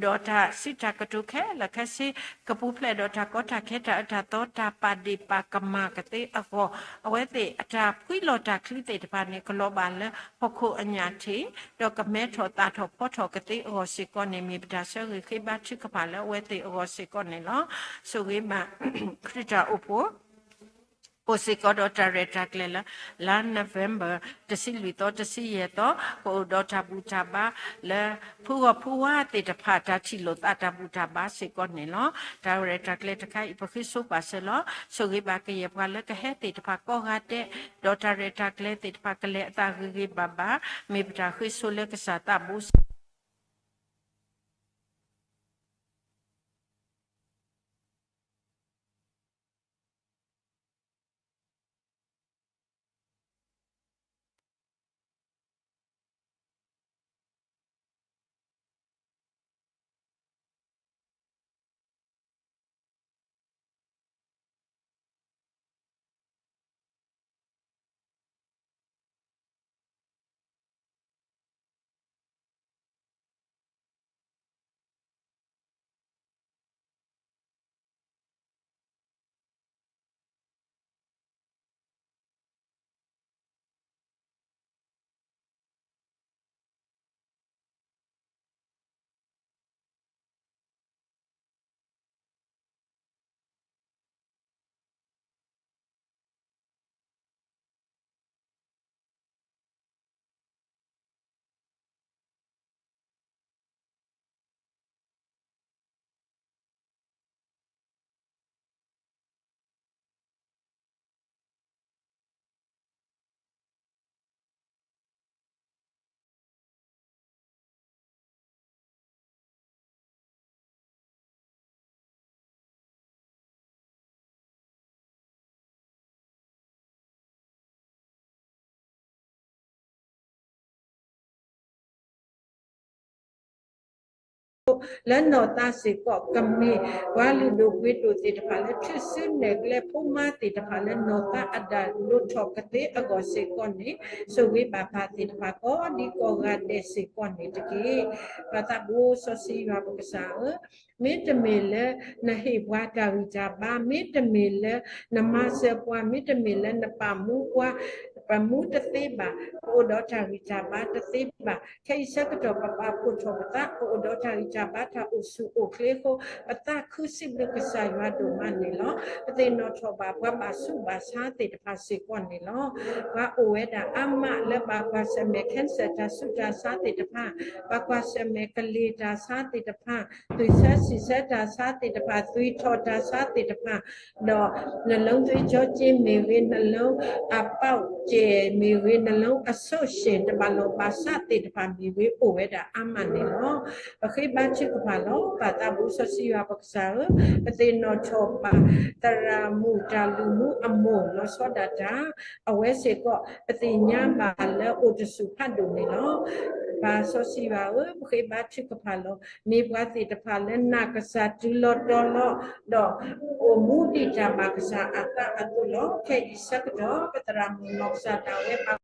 တၢ်စံးတၢ်ကတိၤခဲလၢာ်ခဲဆ့, ကပူၤဖျဲးဒီးတၢ်ကီတၢ်ခဲ တၢ်အၢတၢ်သီ တၢ်ပာ်ဒ့ၣ်ပာ်ကမၣ်ကသ့အဂီၢ်, အဝဲသ့ၣ်အတၢ်ဖှံလီၤတၢ်ချံသ့ၣ်တဖၣ်န့ၣ် ကလီၤဘၣ်လၢဟီၣ်ခိၣ်အညၣ်ထံး, ဒီးကမဲထီၣ်သၣ်ထီၣ်ဖီထီၣ်ကသ့အဂီၢ်စ့ၢ်ကီးန့ၣ် မ့ၢ်ပတၢ်ဆၢဂ့ၤဃ့ဘါထုကဖၣ်လၢအဝဲသ့ၣ်အဂီၢ်စ့ၢ်ကီးန့ၣ်လီၤ. ဆိၣ်ဂ့ၤဘၣ် ခရံာ်တၢ်အိၣ်ဖှိၣ် အိၣ်စ့ၢ်ကီးဒီးတၢ်ရဲၣ်တၢ်ကျဲၤလၢ လါ November တဆံလွံၢ်သီ တဆံယဲၢ်သီ, ကအိၣ်ဒီးတၢ်ဘူၣ်တၢ်ဘါလၢ ဖုဂီၢ်ဖုဝါသ့ၣ်တဖၣ် တၢ်ထံၣ်လိာ်သးတၢ်ဘူၣ်တၢ်ဘါစ့ၢ်ကီးန့ၣ်လီၤ. တၢ်ရဲၣ်တၢ်ကျဲၤတခါအံၤ ပဃ့ဆိပာ်စၢၤလီၤ. ဆိၣ်ဂ့ၤဘၣ်ကယဲၢ်ပှၤလၢကဟဲသ့ၣ်တဖၣ်ကိးဂၤဒဲး, ဒီးတၢ်ရဲၣ်တၢ်ကျဲၤသ့ၣ်တဖၣ်ကလဲၤအသးဂ့ၤဂ့ၤဘၣ်ဘၣ်, မ့ၢ်ပတၢ်ဃ့ဆိလၢကစၢ်သးဘိစီ လၢနီၢ်သးစ့ၢ်ကီး ကမ့ၢ်ပှၤလုၢ်ဒိၣ်ပှ့ၤဒိၣ်သ့ၣ်တဖၣ်လၢ ထုးစုနဲၣ်ကျဲဖိမါသ့ၣ်တဖၣ်လၢ နီၢ်သးအတၢ်ဒိၣ်ထီၣ်ကသ့အဂီၢ်စ့ၢ်ကီးန့ၣ်, ဆိၣ်ဂ့ၤဘၣ်ပၢ်သ့ၣ်တဖၣ်ကိးဒံကိးဂၤဒဲးစ့ၢ်ကီးန့ၣ်တက့ၢ်. ပၢ်သးဘိစီဆှံယွၤပကစၢ်ဧၢ, မ့တမ့ၢ်လၢနဟ့ၣ်ပှၤတၢ်ဂံၢ်တၢ်ဘါ, မ့တမ့ၢ်လၢနမၤစၢၤပှၤ, မ့တမ့ၢ်လၢနပာ်မူပှၤ, ပမူတသ့ဘၣ်, ပအိၣ်ဒီးတၢ်ဂံၢ်တၢ်ဘါတသ့ဘၣ်. ခဲအံၤဆၢကတီၢ်ပပာ်ဖှိၣ်ထီၣ်ပသး, ပအိၣ်ဒီးတၢ်ဂံၢ်တၢ်ဘါတၢ်အိၣ်ဆူၣ်အိၣ်ချ့အဃိ, ပသးခုစံးဘျုးကစၢ်ယွၤဒိၣ်မးန့ၣ်လီၤ. ပသ့ၣ်နီၣ်ထီၣ်ဘၣ်ပှၤဘၣ်ဆူးဘၣ်ဆါသ့ၣ်တဖၣ်စ့ၢ်ကီးန့ၣ်လီၤ. ပှၤအိၣ်ဝဲဒၣ်အါမးလၢဘၣ်ကွၢ်ဆၢၣ်မဲာ် cancer တၢ်ဆူးတၢ်ဆါသ့ၣ်တဖၣ်, ဘၣ်ကွၢ်ဆၢၣ်မဲာ်ကလံၤတၢ်ဆါသ့ၣ်တဖၣ်, သွံၣ်ဆၢဆံၣ်ဆၢတၢ်ဆါသ့ၣ်တဖၣ်, သွံၣ်ထီၣ်တၢ်ဆါသ့ၣ်တဖၣ်, ဒီး နှလုံးသွေးကြောကျဉ်းမ့ၢ်ဂ့ၤ, နှလုံးအပေါက်အကျယ်မ့ၢ်ဂ့ၤ, နှလုံးအဆိပ်ရှင် တဘၣ်လိာ်ဘၣ်စးသ့ၣ်တဖၣ်မ့ၢ်ဂ့ၤ, အိၣ်ဝဲဒၣ်အါမးန့ၣ်လီၤ. ပဃ့ဘါထုကဖၣ်လီၤ. ပၢ်သးဘိစီဆှံယွၤပကစၢ်ဧၢ, ပသ့ၣ်နီၣ်ထီၣ်ဘၣ် သရၣ်မုၣ်တၢ်လုၢ်မူအမိၢ်လီၤဆီဒၣ်တၢ်, အဝဲစ့ၢ်ကီး ပသ့ၣ်ညါဘၣ်လၢအိၣ်တဆူၣ်ဖးဒိၣ်န့ၣ်လီၤ. ပၢ်စီဆှံယွၤဧၢ, ပဃ့ဘါထုကဖၣ်လီၤ. မ့ၢ်ပှၤသ့ၣ်တဖၣ်လၢနာ်ကစၢ်တုၤလီၤတီၤလီၤ, ဒီးအိၣ်မူဒ်တၢ်ဘၣ်ကစၢ်အသးအသိးလီၤ. ခဲအံၤဆၢကတီၢ် ပသရၣ်မုၣ်နီၢ်ကစၢ်ဒၣ်ဝဲဘၣ်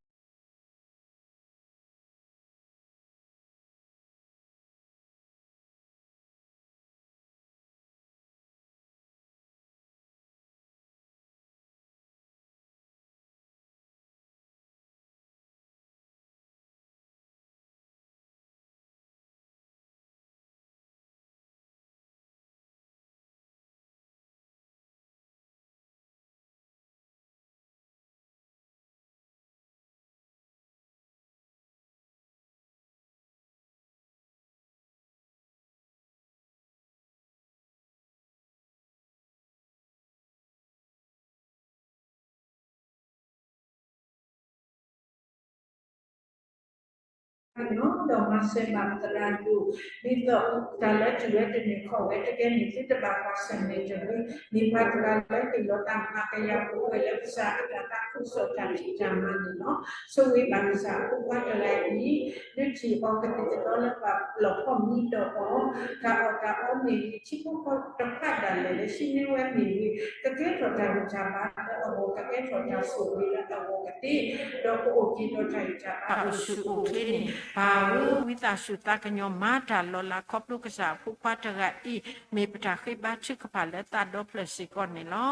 ဒီးမၤစၢၤဘၣ်ပသရၣ်ဒိၣ် ဒ်သိးတၢ်လၢတုၤဝဲတန့ၢ်ခီၣ်ဝဲတကဲန့ၣ် သုတဘၣ်ကွၢ်ဆၢၣ်မဲာ်တဂ့ၤ, မ့ၢ်ပှၤတဂၤလၢဟ့ၣ်လီၤတၢ်မၤကယၤပဝဲလၢကစၢ်အတၢ်သးခုကစီၣ်တၢ်ဖံးတၢ်မၤန့ၣ်လီၤ. ဆိၣ်ဂ့ၤဘၣ်ကစၢ်အဖိခွါတဂၤအံၤ ဒုးထံၣ်အီၤကသံၣ်ကသီလၢပှၤလီၢ်ခီၣ်မံဒီးအီၤ, တၢ်အီၣ်တၢ်အီမ့ၢ်ဂ့ၤ, ထံဖိကီၢ်ဖိတဖၣ်ဒၣ်လဲာ်လၢဟံးန့ၢ်ဝဲမ့ၢ်ဂ့ၤ, ကကဲထီၣ်တၢ်ဂံၢ်တၢ်ဘါလၢအဂီၢ်, ကကဲထီၣ်တၢ်ဆိၣ်ဂ့ၤလၢအဂီၢ်ကသ့, ဒီးကအိၣ်က့ၤဒီးတၢ်ဂံၢ်တၢ်ဘါအိၣ်ဆူၣ်အိၣ်ချ့န့ၣ်, ပၢ်ဧၢ, ဝံသးစူၤသးကညီၤမၤတၢ်လီၤလးခီဖျိကစၢ်အဖိခွါတဂၤအံၤ, မ့ၢ်ပတၢ်ဃ့ဘါထုကဖၣ်လၢသးဒီဖျၢၣ်စ့ၢ်ကီးန့ၣ်လီၤ.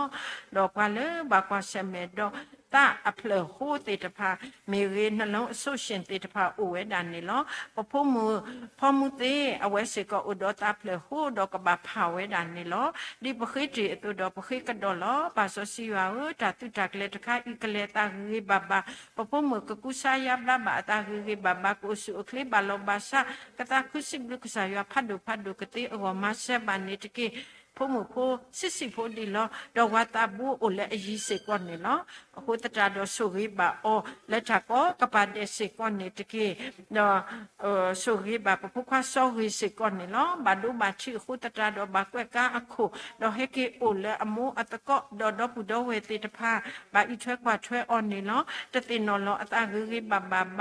ဒီးပှၤလၢဘၣ်ကွၢ်ဆၢၣ်မဲာ်ဒီး သးအဖျၢၣ်ဃိသ့ၣ်တဖၣ်မ့ၢ်ဂ့ၤ, နှလုံးအဆိရှင်သ့ၣ်တဖၣ်အိၣ်ဝဲဒၣ်န့ၣ်လီၤ. ပဖိမုၣ်ဖီမူသ့ အဝဲစ့ၢ်ကီးအိၣ်ဒီးသးဖျၢၣ်ဃိဒီးကဘၣ်ဖးဝဲဒၣ်န့ၣ်လီၤ. ဒ်ပဃ့တ့ၢ်အသိးဒီးပဃ့ကဒီးလီၤ. ပၢ်စီဆှံယွၤဧၢ, တၢ်သုးတၢ်ကျဲၤတခါအံၤ ကလဲၤအသးဂ့ၤဂ့ၤဘၣ်ဘၣ်, ပဖိမုၣ်ကကူစါယါဘျါဘၣ်အသးဂ့ၤဂ့ၤဘၣ်ဘၣ်, ကအိၣ်ဆူၣ်အိၣ်ချ့ဘၣ်လီၤဘၣ်စး, ကသးခုစံးဘျုးကစၢ်ယွၤဖးဒိၣ်ဖးဒိၣ်ကသ့အဂီၢ် မၤစၢၤဘၣ်န့ၣ်တက့ၢ်. ဖိမုၣ်ဖိဆံးဆံးဖိဒံးလီၤ. ဒီးဝၤသးဘိအိၣ်လၢအယံၤစ့ၢ်ကီးန့ၣ်လီၤ. အဃိသတးဒီးဆိၣ်ဂ့ၤဘၣ်အီၤလၢတၢ်ကိးကပၤဒဲးစ့ၢ်ကီးန့ၣ်တက့ၢ်. ဒီး ဆိၣ်ဂ့ၤဘၣ်ပဖိခွါစီဂ့ၤစ့ၢ်ကီးန့ၣ်လီၤ. ဘၣ်ဒိဘၣ်ထံးအဃိသတးဒီးဘၣ်ကွဲးကါအခိၣ်, ဒီးဟဲက့ၤအိၣ်လၢအမိၢ်အသကိး, ဒီးဒီပုၢ်ဒီဝဲၢ်သ့ၣ်တဖၣ် ဘၣ်အံးထွဲကွၢ်ထွဲအီၤန့ၣ်လီၤ. တသ့ၣ်နီၣ်လီၤအသးဂ့ၤဂ့ၤဘၣ်ဘၣ်ဘၣ်,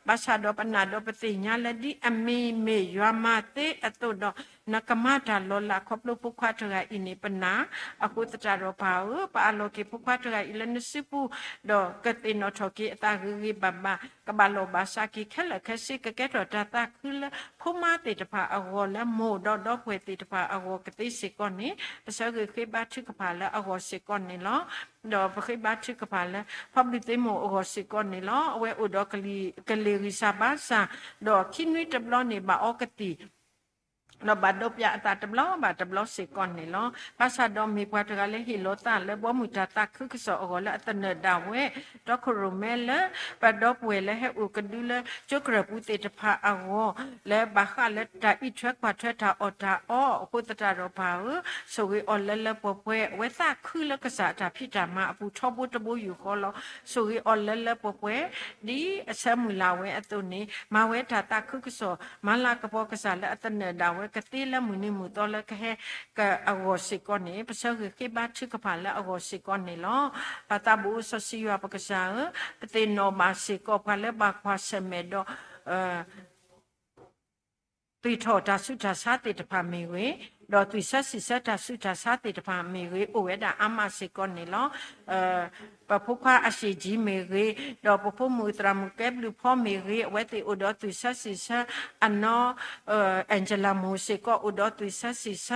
ဘၣ်ဆၣ်ဒီးပနာ်ဒီးပသ့ၣ်ညါလၢဒ်အမံၤမ့ၢ်ယွၤမၤသ့အသိးဒီး နကမၤတၢ်လီၤလးခီဖျိဖိခွါတဂၤအံၤန့ၣ်ပနာ်. အဃိသတးဒီးပၢ်ဧၢ, ပအးလီၤက့ၤဖိခွါတဂၤအံၤလၢနစုပူၤ, ဒီးကသ့ၣ်နီၣ်ထီၣ်က့ၤအသးဂ့ၤဂ့ၤဘၣ်ဘၣ်, ကဘၣ်လီၢ်ဘၣ်စးက့ၤခဲလၢာ်ခဲဆ့, ကကဲထီၣ်တၢ်သးခုလၢဖိမါသ့ၣ်တဖၣ်အဂီၢ်, လၢမိၢ်ဒီးဒီပုၢ်ဝဲၢ်သ့ၣ်တဖၣ်အဂီၢ်ကသ့စ့ၢ်ကီးန့ၣ်, ပဆၢဂ့ၤဃ့ဘါထုကဖၣ်လၢအဂီၢ်စ့ၢ်ကီးန့ၣ်လီၤ. ဒီးပဃ့ဘါထုကဖၣ်လၢ ဖီဘျုးသ့မိၢ်အဂီၢ်စ့ၢ်ကီးန့ၣ်လီၤ. အဝဲအိၣ်ဒီးကလံၤဂံၢ်စၢ်ဘါစၢ်, ဒီးခံနွံတဘျီန့ၣ် ဘၣ်အီကသံၣ် ဒီးဘၣ်ဒိးပၠးအသးတဘျီဘၣ်တဘျီစ့ၢ်ကီးန့ၣ်လီၤ. ဘၣ်ဆၣ်ဒီးမ့ၢ်ပှၤတဂၤလၢဟ့ၣ်လီၤသးလၢဘီမုၢ်တၢ်သးခုကစီၣ်အဂီၢ်လၢအသနၢၣ်ဒၣ်ဝဲ, ဒီးခိၣ်ရိၣ်မဲလၢ ပဒီပုၢ်ဝဲၢ်လၢဟဲအိၣ်ကဒုလၢကၠိကရၢၢ်ပူၤသ့ၣ်တဖၣ်အဂီၢ်, လၢဘၣ်ဃးလၢတၢ်အံးထွဲကွၢ်ထွဲတၢ်အီၣ်တၢ်အီအဃိသတးဒီးပၢ်ဧၢ, ဆိၣ်ဂ့ၤအီၤလၢလၢပှဲၤပှဲၤ, အဝဲသးခုလၢကစၢ်အတၢ်ဖံးတၢ်မၤအပူၤထီဘိတဘိယူၢ်ဃီလီၤ. ဆိၣ်ဂ့ၤအီၤလၢလၢပှဲၤပှဲၤ ဒ်အဆၢမုၢ်လၢ်ဝဲအသိးန့ၣ်, မၤဝဲတၢ်သးခုကစီၣ်, မၤလၤကပီၤကစၢ်လၢအသနၢၣ်ဒၣ်ဝဲကသ့လၢမုၢ်နံၤမုၢ်သီလၢကဟဲကအဂီၢ်စ့ၢ်ကီးန့ၣ်, ပဆၢဂ့ၤဃ့ဘါထုကဖၣ်လၢအဂီၢ်စ့ၢ်ကီးန့ၣ်လီၤ. ပၢ်သးဘိးစီဆှံယွၤပကစၢ်ဧၢ, ပသ့ၣ်နီၣ်ဘၣ်စ့ၢ်ကီးပှၤလၢဘၣ်ကွၢ်ဆၢၣ်မဲာ်ဒီး သွံၣ်ထီၣ်တၢ်ဆူးတၢ်ဆါသ့ၣ်တဖၣ်မ့ၢ်ဂ့ၤ, ဒီးသွံၣ်ဆၢစံၣ်ဆၢတၢ်ဆူးတၢ်ဆါသ့ၣ်တဖၣ်မ့ၢ်ဂ့ၤ, အိၣ်ဝဲဒၣ်အါမးစ့ၢ်ကီးန့ၣ်လီၤ. ပဖိခွါအရှေ့ကြီးမ့ၢ်ဂ့ၤ, ဒီးပဖိမုၣ်သရၣ်မုၣ်ကဲဘျုးဖီမ့ၢ်ဂ့ၤ, အဝဲသ့ၣ်အိၣ်ဒီးသွံၣ်ဆၢစံၣ်ဆၢ, အနီၢ် Angela မိၢ်စ့ၢ်ကီးအိၣ်ဒီးသွံၣ်ဆၢစံၣ်ဆၢ,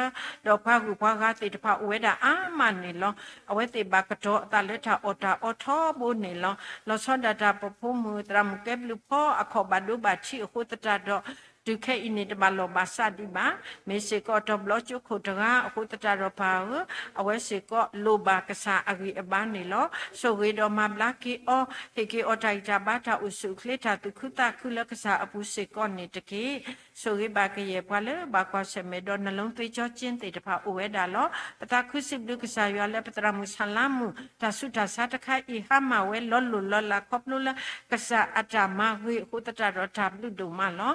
ဒီးပှၤဂုၤပှၤဂၤသ့ၣ်တဖၣ်အိၣ်ဝဲဒၣ်အါမးန့ၣ်လီၤ. အဝဲသ့ၣ်ဘၣ်ကတီၤအသးလၢတၢ်အီၣ်တၢ်အီထီဘိန့ၣ်လီၤ. လီၤဆီဒၣ်တၢ်ပဖိမုၣ်သရၣ်မုၣ်ကဲဘျုးဖီအခီၣ်ဘၣ်ဒိဘၣ်ထံးအဃိသတးဒီး တုၤခဲအံၤန့ၣ် တဘၣ်လီၢ်ဘၣ်စးဒံးဘၣ်. မ့ၢ်စ့ၢ်ကီးတဘျီကၠိခိၣ်တဂၤအဃိသတးဒီးပၢ်ဧၢ, အဝဲစ့ၢ်ကီးလိၣ်ဘၣ်ကစၢ်အဂံၢ်အဘါန့ၣ်လီၤ. ဆိၣ်ဂ့ၤဒီးမၤဘျါက့ၤအီၤ, ဟ့ၣ်က့ၤအီၤတၢ်ဂံၢ်တၢ်ဘါ တၢ်အိၣ်ဆူၣ်အိၣ်ချ့တၢ်သူၣ်ခုသးခုလၢကစၢ်အပူၤစ့ၢ်ကီးန့ၣ်တက့ၢ်. ဆိၣ်ဂ့ၤဘၣ်ကယဲၢ်ပှၤလၢဘၣ်ကွၢ်ဆၢၣ်မဲာ်ဒီး နလုံးသွေးကြောချင်းသ့ၣ်တဖၣ်အိၣ်ဝဲဒၣ်လီၤ. ပသးခုစံးဘျုးကစၢ်ယွၤလၢပသရၣ်မုၣ်ဆၣ်လါမုၣ် တၢ်ဆူးတၢ်ဆါတခါအံၤ ဟါမၢ်ဝဲလီၤလိၢ်လီၤလးခီဖျိလၢ ကစၢ်အတၢ်မၤဂ့ၤအဃိသတးဒီးတၢ်ဘျုးဒိၣ်မးလီၤ.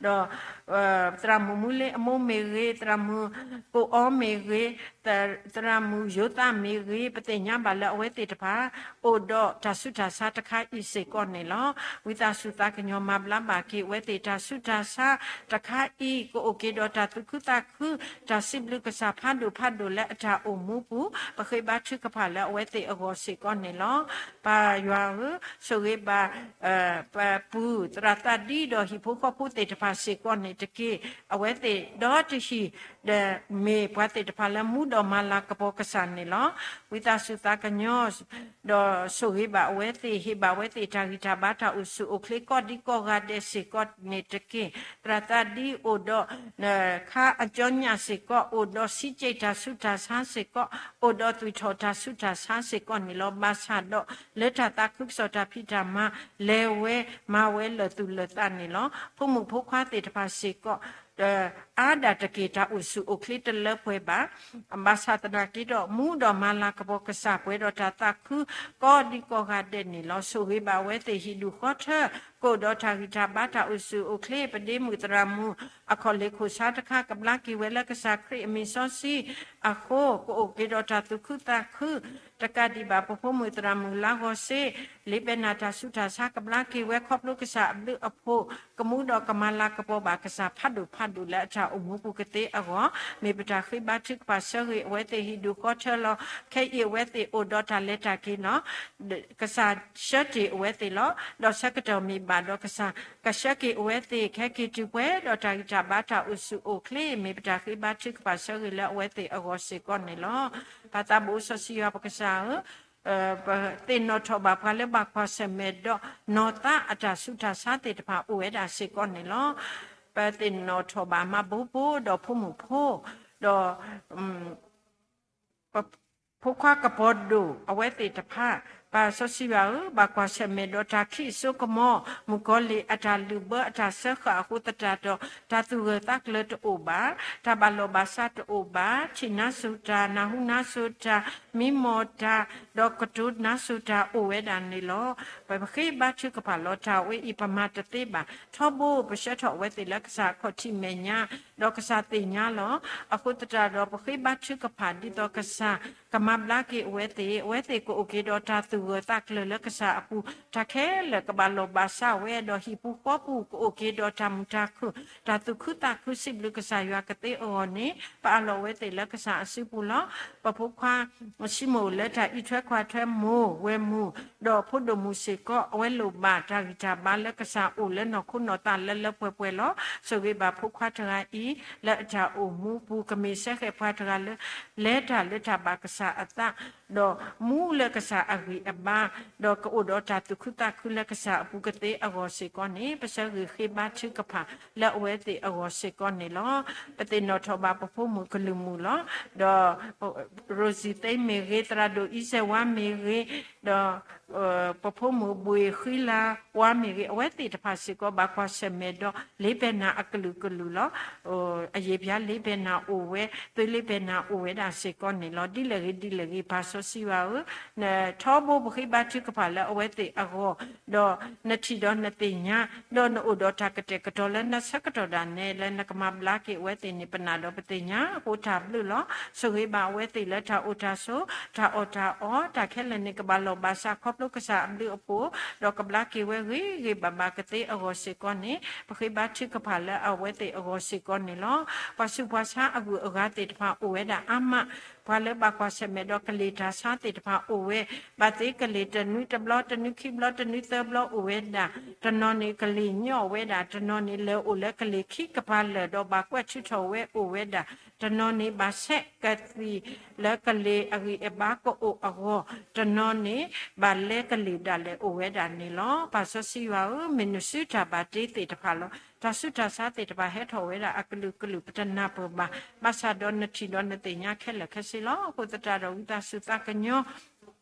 ဒီး သရၣ်မုၣ်မူလ့အမိၢ်မ့ၢ်ဂ့ၤ, သရၣ်မုၣ်ကိးအီမ့ၢ်ဂ့ၤ, သရၣ်မုၣ်ယိၤသးမ့ၢ်ဂ့ၤ, ပသ့ၣ်ညါဘၣ်လၢအဝဲသ့ၣ်တဖၣ် အိၣ်ဒီးတၢ်ဆူးတၢ်ဆါတခါအံၤစ့ၢ်ကီးန့ၣ်လီၤ. ဝံသးစူၤသးကညီၤမၤဘျါဘၣ်က့ၤအဝဲသ့ၣ်တၢ်ဆူးတၢ်ဆါတခါအံၤ ကအိၣ်က့ၤဒီးတၢ်သူၣ်ခုသးခု တၢ်စံးဘျုးကစၢ်ဖးဒိၣ်ဖးဒိၣ်လၢအတၢ်အိၣ်မူပူၤ ပဃ့ဘါထုကဖၣ်လၢအဝဲသ့ၣ်အဂီၢ်စ့ၢ်ကီးန့ၣ်လီၤ. ပၢ်ယွၤဧၢ, ဆိၣ်ဂ့ၤဘၣ် ပပုၢ်သရၣ်သးဒံဒီးဟံၣ်ဖိဃီဖိသ့ၣ်တဖၣ်စ့ၢ်ကီးန့ၣ်တက့ၢ်. အဝဲသ့ၣ်ဒီတဟံၣ် ဒီးမ့ၢ်ပှၤသ့ၣ်တဖၣ်လၢမူဒီးမၤလၤကပီၤကစၢ်န့ၣ်လီၤ. ဝံသးစူၤသးကညီၤ ဒီးဆိၣ်ဂ့ၤဘၣ်အဝဲသ့ၣ်, ဟ့ၣ်ဘၣ်အဝဲသ့ၣ်တၢ်ဂံၢ်တၢ်ဘါ တၢ်အိၣ်ဆူၣ်အိၣ်ချ့ကိးဒံကိးဂၤဒဲးစ့ၢ်ကီးန့ၣ်တက့ၢ်. သရၣ်သးဒံအိၣ်ဒီး ခါအကၠီညၣ်စ့ၢ်ကီး, အိၣ်ဒီးစံးက့ၣ်တၢ်ဆူးတၢ်ဆါစ့ၢ်ကီး, အိၣ်ဒီးသွံၣ်ထီၣ်တၢ်ဆူးတၢ်ဆါစ့ၢ်ကီးန့ၣ်လီၤ. ဘၣ်ဆၣ်ဒီး လၢတၢ်သးခုကစီၣ်တၢ်ဖံးတၢ်မၤ လဲၤဝဲမၤဝဲလၢာ်သူၣ်လၢာ်သးန့ၣ်လီၤ. ဖိမုၣ်ဖိခွါသ့ၣ်တဖၣ်စ့ၢ်ကီး အါဒၣ်တက့ၢ် တၢ်အိၣ်ဆူၣ်အိၣ်ချ့တလၢပှဲၤဘၣ်. ဘၣ်ဆၣ်သနာ်က့ဒီး မူဒီးမၤလၤကပီၤကစၢ်ပှဲၤဒီးတၢ်သးခု ကိးဒံကိးဂၤဒဲးန့ၣ်လီၤ. ဆိၣ်ဂ့ၤဘၣ်အဝဲသ့ၣ်ဟံၣ်ဒူၣ်ဃီထၢ ကအိၣ်ဒီးတၢ်ဂံၢ်တၢ်ဘါ တၢ်အိၣ်ဆူၣ်အိၣ်ချ့ ပဒ့မုၣ်သရၣ်မုၣ် အခီၣ်လ့ၢ်ခိၣ်ဆါတခါ ကဘျါက့ၤဝဲလၢကစၢ်ခရံာ်အမံၤစီဆှံအဃိ ကအိၣ်က့ၤဒီးတၢ်သူၣ်ခုသးခု တကးဒံးဘၣ် ပဖိမုၣ်သရၣ်မုၣ်လါဂီၤစ့ လ့ပဲနၢ်တၢ်ဆူးတၢ်ဆါ ကဘျါက့ၤဝဲခီဖျိကစၢ်အဘျုးအဖှိၣ် ကမူဒီးကမၤလၤကပီၤဘၣ်ကစၢ်ဖးဒိၣ်ဖးဒိၣ်လၢအတၢ်အိၣ်မူပူၤကသ့အဂီၢ် မ့ၢ်ပတၢ်ဃ့ဘါထုကဖၣ်ဆၢဂ့ၤအဝဲသ့ၣ်ဟံၣ်ဒူၣ်ဃီထၢလီၤ. ခဲအံၤအဝဲသ့ၣ်အိၣ်ဒီးတၢ်လဲၤတၢ်က့ၤလီၤ. ကစၢ်ဆှၢတ့ၢ်အဝဲသ့ၣ်လီၤ. ဒီးဆၢကတီၢ်မ့ၢ်ဘၣ်ဒီးကစၢ် ကဆှၢက့ၤအဝဲသ့ၣ် ကဟဲက့ၤတုၤပှဲၤဒီးတၢ်ဂံၢ်တၢ်ဘါ တၢ်အိၣ်ဆူၣ်အိၣ်ချ့ မ့ၢ်ပတၢ်ဃ့ဘါထုကဖၣ်ဆၢဂ့ၤလၢအဝဲသ့ၣ်အဂီၢ်စ့ၢ်ကီးန့ၣ်လီၤ. ပၢ်သးဘိစီဆှံယွၤပကစၢ်ဧၢ, ပသ့ၣ်နီၣ်ထီၣ်ဘၣ်ပှၤလၢဘၣ်ကွၢ်ဆၢၣ်မဲာ်ဒီးနီၢ်သးအတၢ်ဆူးတၢ်ဆါသ့ၣ်တဖၣ်အိၣ်ဝဲဒၣ်စ့ၢ်ကီးန့ၣ်လီၤ. ပသ့ၣ်နီၣ်ထီၣ်ဘၣ်မၤဘိဖိဒီးဖိမုၣ်ဖိ, ဒီး ဖိခွါကပီၤဒိၣ်အဝဲသ့ၣ်တဖၣ်, ပၢ်စီဆှံယွၤဧၢ, ဘၣ်ကွၢ်ဆၢၣ်မဲာ်ဒီးတၢ်ခံးစိကမီၤ, မုၣ်ကီၤလံၢ်အတၢ်လုၢ်ဘၢအတၢ်စၢဃာ်အဃိသတးဒီး တၢ်သူၣ်ဂၢၢ်သးကျၢၤတအိၣ်ဘၣ်, တၢ်ဘၣ်လီၢ်ဘၣ်စးတအိၣ်ဘၣ်, ထံၣ်နါစိၤတၢ်, နၢ်ဟူနါစိၤတၢ်, မံမီၢ်တၢ်, ဒီးကတိၤနါစိၤတၢ်အိၣ်ဝဲဒၣ်န့ၣ်လီၤ. ပဃ့ဘါထုကဖၣ်လီၤတၢ်ဝဲအံၤ ပမၤတသ့ဘၣ်. ထီဘိပဆှၢထီၣ်အဝဲသ့ၣ်လၢကစၢ်အခီၣ်ထံးမဲာ်ညါ, ဒီးကစၢ်သ့ၣ်ညါလီၤ. အဃိသတးဒီး ပဃ့ဘါထုကဖၣ်ဒ်သိးကစၢ်ကမၤဘျါက့ၤအဝဲသ့ၣ်, အဝဲသ့ၣ်ကအိၣ်က့ၤဒီးတၢ်သူၣ်ဂၢၢ်သးကျၢၤလၢကစၢ်အပူၤ, တၢ်ခဲလၢာ်ကဘၣ်လီၢ်ဘၣ်စးဝဲ, ဒီးဟံၣ်ပူၤဃီပူၤကအိၣ်က့ၤဒီးတၢ်မုာ်တၢ်ခုၣ်, တၢ်သူၣ်ခုသးခုစံးဘျုးကစၢ်ယွၤကသ့အဂီၢ်န့ၣ်, ပအးလီၤအဝဲသ့ၣ်လၢကစၢ်အစုပူၤလီၤ. ပဖိခွါ ဆံမိၣ်လၢတၢ်အံးထွဲကွၢ်ထွဲမိၢ်ဝဲၢ်မုၣ်, ဒီးဖိဒိၣ်မုၣ်စ့ၢ်ကီး အဝဲလိၣ်ဘၣ်တၢ်ဂံၢ်တၢ်ဘါလၢကစၢ်အိၣ်လၢနီၢ်ခိနီၢ်သးလၢလၢပှဲၤပှဲၤလီၤ. ဆိၣ်ဂ့ၤဘၣ်ဖိခွါတဂၤအံၤ လၢအတၢ်အိၣ်မူပူၤ ကမ့ၢ်စဲဃဲးပှၤတဂၤလၢ လဲၤတၢ်လၢတၢ်ဘၣ်ကစၢ်အသး, ဒီးမူလၢကစၢ်အဂံၢ်အဘါ, ဒီးကအိၣ်ဒီးတၢ်သူၣ်ခုသးခုလၢကစၢ်အပူၤကသ့အဂီၢ်စ့ၢ်ကီးန့ၣ်, ပဆၢဂ့ၤဃ့ဘါထုကဖၣ်လၢအဝဲသ့ၣ်အဂီၢ်စ့ၢ်ကီးန့ၣ်လီၤ. ပသ့ၣ်နီၣ်ထီၣ်ဘၣ်ပဖိမုၣ်ကလုၢ်မုၢ်လီၤ. ဒီး ရိစံသ့မ့ၢ်ဂ့ၤ, သရၣ်ဒိၣ်အံစဲးဝါမ့ၢ်ဂ့ၤ, ဒီး ပဖိမုၣ်ဘှ့ၣ်ဃံလၤဝါမ့ၢ်ဂ့ၤ, အဝဲသ့ၣ်တဖၣ်စ့ၢ်ကီး ဘၣ်ကွၢ်ဆၢၣ်မဲာ်ဒီး လ့ပဲနၢ်အကလုာ်ကလုာ်လီၤ. အယံာ်ပၠါလ့ပဲနၢ်အိၣ်ဝဲ, သွ့လ့ပဲနၢ်အိၣ်ဝဲဒၣ်စ့ၢ်ကီးန့ၣ်လီၤ. ဒ်လဲၣ်ဂ့ၤဒ်လဲၣ်ဂ့ၤ ပၢ်စီဆှံယွၤဧၢ, ထီဘိပဃ့ဘါထုကဖၣ်လၢအဝဲသ့ၣ်အဂီၢ်, ဒီးနထံၣ်ဒီးနသ့ၣ်ညါ, ဒီးနအိၣ်ဒီးတၢ်ကတဲာ်ကတီၤလၢနဆၢကတီၢ်ဒၣ်နဲ လၢနကမၤဘျါက့ၤအဝဲသ့ၣ်န့ၣ် ပနာ်ဒီးပသ့ၣ်ညါအဃိတၢ်ဘျုးလီၤ. ဆိၣ်ဂ့ၤဘၣ်အဝဲသ့ၣ်လၢတၢ်အိၣ်တၢ်ဆိး, တၢ်အီၣ်တၢ်အီ, တၢ်ခဲလၢာ်န့ၣ် ကဘၣ်လီၢ်ဘၣ်စးခီဖျိကစၢ်အဘျုးအဖှိၣ်, ဒီးကဘျါက့ၤဝဲဂ့ၤဂ့ၤဘၣ်ဘၣ်ကသ့အဂီၢ်စ့ၢ်ကီးန့ၣ်, ပဃ့ဘါထုကဖၣ်လၢအဝဲသ့ၣ်အဂီၢ်စ့ၢ်ကီးန့ၣ်လီၤ. ပှၤဆူးပှၤဆါအဂုၤအဂၤသ့ၣ်တဖၣ်အိၣ်ဝဲဒၣ်အါမး, ပှၤလၢဘၣ်ကွၢ်ဆၢၣ်မဲာ်ဒီးကလ့ၢ်တၢ်ဆါသ့ၣ်တဖၣ်အိၣ်ဝဲ, ဘၣ်သ့ကလ့ၢ်တနွံတဘျီ, တနွံခံဘျီ, တနွံသၢဘျီအိၣ်ဝဲဒၣ်, တနီၤန့ၣ်ကလ့ၢ်ညီၣ်ဝဲဒၣ်, တနီၤန့ၣ်လဲၤအိၣ်လၢကလ့ၢ်ခံကပၤလၢာ် ဒီးဘၣ်ကွဲးထုးထီၣ်ဝဲအိၣ်ဝဲဒၣ်, တနီၤန့ၣ်ဘၣ်ဆဲးကသံၣ်လၢကလ့ၢ်အဂံၢ်အဘါကအိၣ်အဂီၢ်, တနီၤန့ၣ်ဘၣ်လဲကလ့ၢ်ဒၣ်လဲာ်အိၣ်ဝဲဒၣ်န့ၣ်လီၤ. ပၢ်စီဆှံယွၤဧၢ, မ့ၢ်နစုတၢ်ဘၣ်တ့သ့ၣ်တဖၣ်လီၤ. တၢ်ဆူးတၢ်ဆါသ့ၣ်တဖၣ်ဟဲထီၣ်ဝဲဒၣ်အကလုာ်ကလုာ် ပတနၢ်ပၢၢ်ဘၣ်, ဘၣ်ဆၣ်ဒီးနထံၣ်ဒီးနသ့ၣ်ညါခဲလၢာ်ခဲဆ့လီၤ. အဃိသတးဒီးဝံသးစူၤသးကညီၤ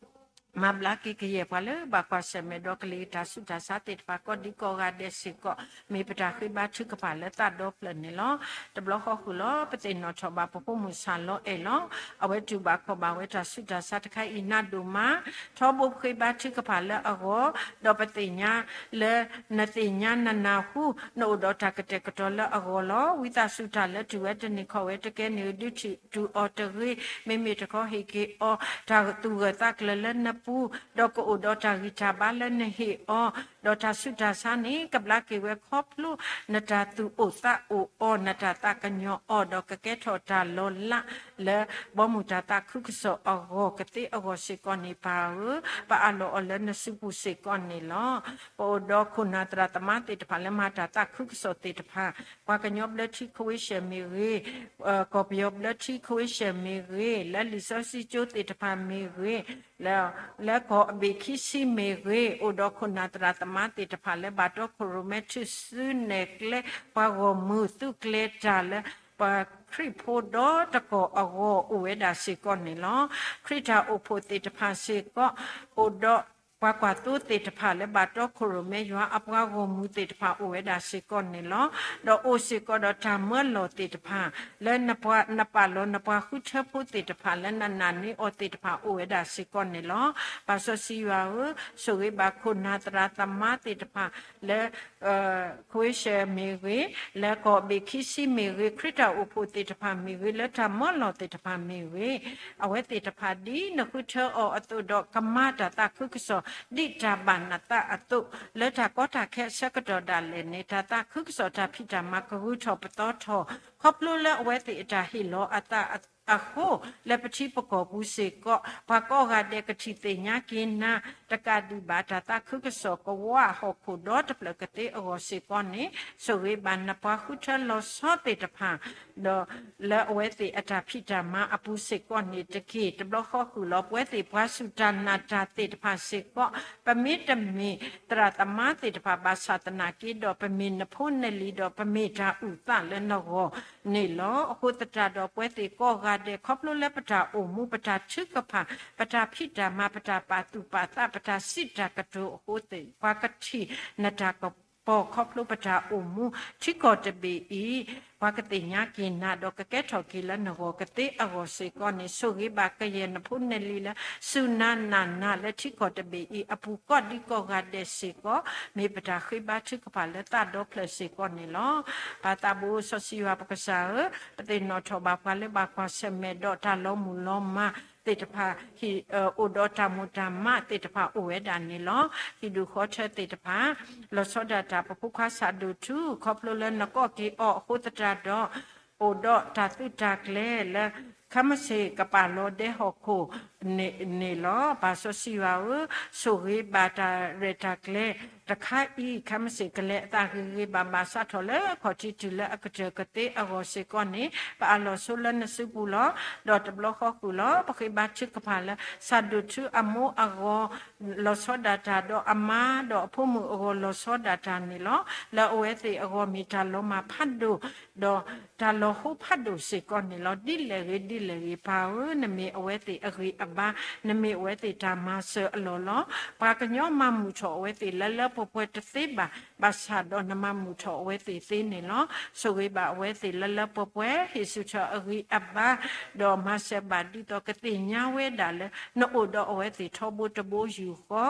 မၤဘျါက့ၤကယဲၢ်ပှၤလၢဘၣ်ကွၢ်ဆၢၣ်မဲာ်ဒီးကလ့ၢ်တၢ်ဆူးတၢ်ဆါသ့ၣ်တဖၣ် ကိးဒံကိးဂၤဒဲးစ့ၢ်ကီး, မ့ၢ်ပတၢ်ဃ့ဘါထုကဖၣ်လၢသးဒီဖျၢၣ်န့ၣ်လီၤ. တဘျီဃီဃုာ်လီၤ. ပသ့ၣ်နီၣ်ထီၣ်ဘၣ်ပဖိမုၣ်ဆၣ်လီအဲၣ်လီၤ. အဝဲတူၢ်ဘၣ်ခီၣ်ဘၣ်ဝဲတၢ်ဆူးတၢ်ဆါတခါအံၤနးဒိၣ်မး, ထီဘိပဃ့ဘါထုကဖၣ်လၢအဂီၢ်, ဒီးပသ့ၣ်ညါလၢ နသ့ၣ်ညါနနၢ်ဟူ နအိၣ်ဒီးတၢ်ကတဲာ်ကတီၤလၢအဂီၢ်လီၤ. ဝံသးစူၤတၢ်လၢတုၤဝဲတနံၤခီၣ်ဝဲတကဲန့ၣ် ဒုးထံၣ်တုၤအီၤတဂ့ၤ, မ့မ့ၢ်တခီဟ့ၣ်က့ၤအီၤ တၢ်သူၣ်ဂၢၢ်သးကျၢၤလၢနပူၤ, ဒီးကအိၣ်ဒီးတၢ်ဂံၢ်တၢ်ဘါလၢနဟ့ၣ်အီၤ, ဒီးတၢ်ဆူးတၢ်ဆါန့ၣ် ကဘျါက့ၤဝဲခီဖျိ နတၢ်သူၣ်အိၣ်သးအိၣ်အီၤ, နတၢ်သးကညီၤအီၤ, ဒီးကကဲထီၣ်တၢ်လီၤလး လၢဘီမုၢ်တၢ်သးခုကစီၣ်အဂီၢ်ကသ့အဂီၢ်စ့ၢ်ကီးန့ၣ် ပၢ်ဧၢ, ပအးလီၤအီၤလၢနစုပူၤစ့ၢ်ကီးန့ၣ်လီၤ. ပအိၣ်ဒီးခိၣ်နၢ်သရၣ်သမါသ့ၣ်တဖၣ်လၢမၤတၢ်သးခုကစီၣ်သ့ၣ်တဖၣ်, ပှၤကညီဘျၢထံခဝ့ၡၢၣ်မ့ၢ်ဂ့ၤ, ကီၢ်ပယီၤဘျၢထံခဝ့ၡၢၣ်မ့ၢ်ဂ့ၤ, လၢလံာ်စီဆှံကၠိသ့ၣ်တဖၣ်မ့ၢ်ဂ့ၤ, လၢကီၢ်အဘ့ၣ်ခံဆံမ့ၢ်ဂ့ၤ, အိၣ်ဒီးခိၣ်နၢ်သရၣ်သမါသ့ၣ်တဖၣ်လၢဘၣ်တီခိၣ်ရိၣ်မဲ ထုးစုနဲၣ်ကျဲ ပှၤဂီၢ်မုၢ်သုးကျဲၤတၢ်လၢ ပှၤခရံာ်ဖိဒီတကီၢ်အဂီၢ်အိၣ်ဝဲဒၣ်စ့ၢ်ကီးန့ၣ်လီၤ. ခရံာ်တၢ်အိၣ်ဖှိၣ်သ့ၣ်တဖၣ်စ့ၢ်ကီး အိၣ်ဒီး ပှၤကွၢ်သိသ့ၣ်တဖၣ်လၢဘၣ်တီခိၣ်ရိၣ်မဲယွၤအပှၤဂီၢ်မုၢ်သ့ၣ်တဖၣ်အိၣ်ဝဲဒၣ်စ့ၢ်ကီးန့ၣ်လီၤ. ဒီးအိၣ်စ့ၢ်ကီးဒီးတၢ်မၢလီၢ်သ့ၣ်တဖၣ် လၢနပာ်လီၤနပှၤဃုထၢဖိသ့ၣ်တဖၣ်လၢနနာ်န့ၢ်အီၤသ့ၣ်တဖၣ်အိၣ်ဝဲဒၣ်စ့ၢ်ကီးန့ၣ်လီၤ. ပၢ်စီဆှံယွၤဧၢ, ဆိၣ်ဂ့ၤဘၣ်ခိၣ်နၢ်သရၣ်သမါသ့ၣ်တဖၣ်လၢ ခွ့ၡၢၣ်မ့ၢ်ဂ့ၤ, လၢကီၢ်ဘ့ၣ်ခံဆံမ့ၢ်ဂ့ၤ, ခရံာ်တၢ်အိၣ်ဖှိၣ်သ့ၣ်တဖၣ်မ့ၢ်ဂ့ၤ, လၢတၢ်မၢလီၢ်သ့ၣ်တဖၣ်မ့ၢ်ဂ့ၤ, အဝဲသ့ၣ်တဖၣ်ဒ်နဃုထၢအီၤအသိးဒီး ကမၤတၢ်သးခုကစီၣ် ဒ်တၢ်ဘၣ်နသးအသိး, လၢတၢ်ကီတၢ်ခဲအဆၢကတီၢ်ဒၣ်လဲာ်န့ၣ် တၢ်သးခုကစီၣ်တၢ်ဖံးတၢ်မၤကဂုာ်ထီၣ်ပသီထီၣ်, ခီဖျိလၢအဝဲသ့ၣ်အတၢ်ဟ့ၣ်လီၤအသးအဃိ, လၢပထံပကီၢ်ပူၤစ့ၢ်ကီး ပှၤကိးဂၤဒဲးကထံၣ်သ့ၣ်ညါက့ၤနၤ တကးဒံးဘၣ်တၢ်သးခုကစီၣ်ကဝီၤဟီၣ်ခိၣ်ဒီတဖျၢၣ်ကသ့အဂီၢ်စ့ၢ်ကီးန့ၣ်, ဆိၣ်ဂ့ၤဘၣ်နပှၤဃုထၢလီၤဆီသ့ၣ်တဖၣ်, ဒီးလၢအဝဲသ့ၣ်အတၢ်ဖံးတၢ်မၤအပူၤစ့ၢ်ကီးန့ၣ်တက့ၢ်. တဘျီဃီဃုာ်လီၤ ပဝဲသ့ၣ်ပှၤစူၢ်တၢ်နာ်တၢ်သ့ၣ်တဖၣ်စ့ၢ်ကီး, ပမ့ၢ်တမ့ၢ်သရၣ်သမါသ့ၣ်တဖၣ် ဘၣ်ဆၣ်သနာ်က့ဒီး ပမ့ၢ်နဖိနလံၤဒီး ပမ့ၢ်တၢ်အုၣ်သးလၢနဂီၢ်န့ၣ်လီၤ. အဃိသတးဒီး ပဝဲသ့ၣ်ကိးဂၤဒဲး ခီဖျိလၢပတၢ်အိၣ်မူ ပတၢ်ထုကဖၣ် ပတၢ်ဖံးတၢ်မၤ ပတၢ်ပာ်သူၣ်ပာ်သး ပတၢ်စံးတၢ်ကတိၤအဃိသ့ၣ် ပှၤကထံၣ်နတၢ်ကပီၤ ခီဖျိပတၢ်အိၣ်မူ ထံကီၢ်တဘ့ၣ်အံၤ ပှၤကသ့ၣ်ညါက့ၤနၤ ဒီးကကဲထီၣ်က့ၤလၢနဂီၢ်ကသ့အဂီၢ်စ့ၢ်ကီးန့ၣ်, ဆိၣ်ဂ့ၤဘၣ်ကယဲၢ်နဖိနလံၤလၢ စူၢ်နၤနာ်နၤလၢထံကီၢ်တဘ့ၣ်အံၤအပူၤကိးဒံကိးဂၤဒဲးစ့ၢ်ကီး, မ့ၢ်ပတၢ်ဃ့ဘါထုကဖၣ်လၢသးဒီဖျၢၣ်စ့ၢ်ကီးန့ၣ်လီၤ. ပၢ်သးဘိစီဆှံယွၤပကစၢ်ဧၢ, ပသ့ၣ်နီၣ်ထီၣ်ဘၣ်ပှၤလၢဘၣ်ကွၢ်ဆၢၣ်မဲာ်ဒီးတၢ်လီၤမုၢ်လီၤမၢ်သ့ၣ်တဖၣ် ဟံၣ်အိၣ်ဒီးတၢ်မူၤတၢ်မးသ့ၣ်တဖၣ်အိၣ်ဝဲဒၣ်န့ၣ်လီၤ. ဟံၣ်ဒူၣ်ဃီထၢသ့ၣ်တဖၣ် လီၤဆီဒၣ်တၢ် ပဖိခွါဆၣ်ဒိၣ်ထူ ခီဖျိလၢနကိးက့ၤအီၤအဃိသတးဒီး အိၣ်ဒီးတၢ်သုးတၢ်ကျဲၤလၢ ခဲမုၢ်ဆ့ၣ်ကပာ်လီၤဒဲဟီၣ်ခိၣ်န့ၣ်လီၤ. ပၢ်စီဆှံယွၤဧၢ, ဆိၣ်ဂ့ၤဘၣ်တၢ်ရဲၣ်တၢ်ကျဲၤတခါအံၤ ခဲမုၢ်ဆ့ၣ်ကလဲၤအသးဂ့ၤဂ့ၤဘၣ်ဘၣ် စးထီၣ်လၢအခီၣ်ထံးတုၤလၢအကတၢၢ်ကသ့အဂီၢ်စ့ၢ်ကီးန့ၣ် ပအၢၣ်လီၤဆိလၢနစုပူၤလီၤ. ဒီးတဘျီဃီဃုာ်လီၤ ပဃ့ဘါထုကဖၣ်လၢ ဆၣ်ဒိၣ်ထူအမိၢ်အဂီၢ် လီၤဆီဒၣ်တၢ် ဒီးအမါဒီးအဖိမုၣ်အဂီၢ်လီၤဆီဒၣ်တၢ်န့ၣ်လီၤ. လၢအဝဲသ့ၣ်အဂီၢ်မ့ၢ်တၢ်လီၤမၢ်ဖးဒိၣ် ဒီးတၢ်လီၤဟိဖးဒိၣ်စ့ၢ်ကီးန့ၣ်လီၤ. ဒ်လဲၣ်ဂ့ၤဒ်လဲၣ်ဂ့ၤ ပၢ်ဧၢ, နမ့ၢ်အဝဲသ့ၣ်အဂံၢ်အဘါ, နမ့ၢ်အဝဲသ့ၣ်တၢ်မၤစၢၤအလီၢ်လီၤ. ပှၤကညီမၤမုာ်ထီၣ်အဝဲသ့ၣ်လၢလၢပှဲၤပှဲၤတသ့ဘၣ်, ဘၣ်ဆၣ်ဒီးနမၤမုာ်ထီၣ်အဝဲသ့ၣ်သ့န့ၣ်လီၤ. ဆိၣ်ဂ့ၤဘၣ်အဝဲသ့ၣ်လၢလၢပှဲၤပှဲၤ, ဟ့ၣ်ဆူၣ်ထီၣ်အဂံၢ်အဘါ, ဒီးမၤစၢၤဘၣ်ဒ်သိးကသ့ၣ်ညါဝဲဒၣ်လၢ နအိၣ်ဒီးအဝဲသ့ၣ်ထီဘိတဘိယူၢ်ဃီ,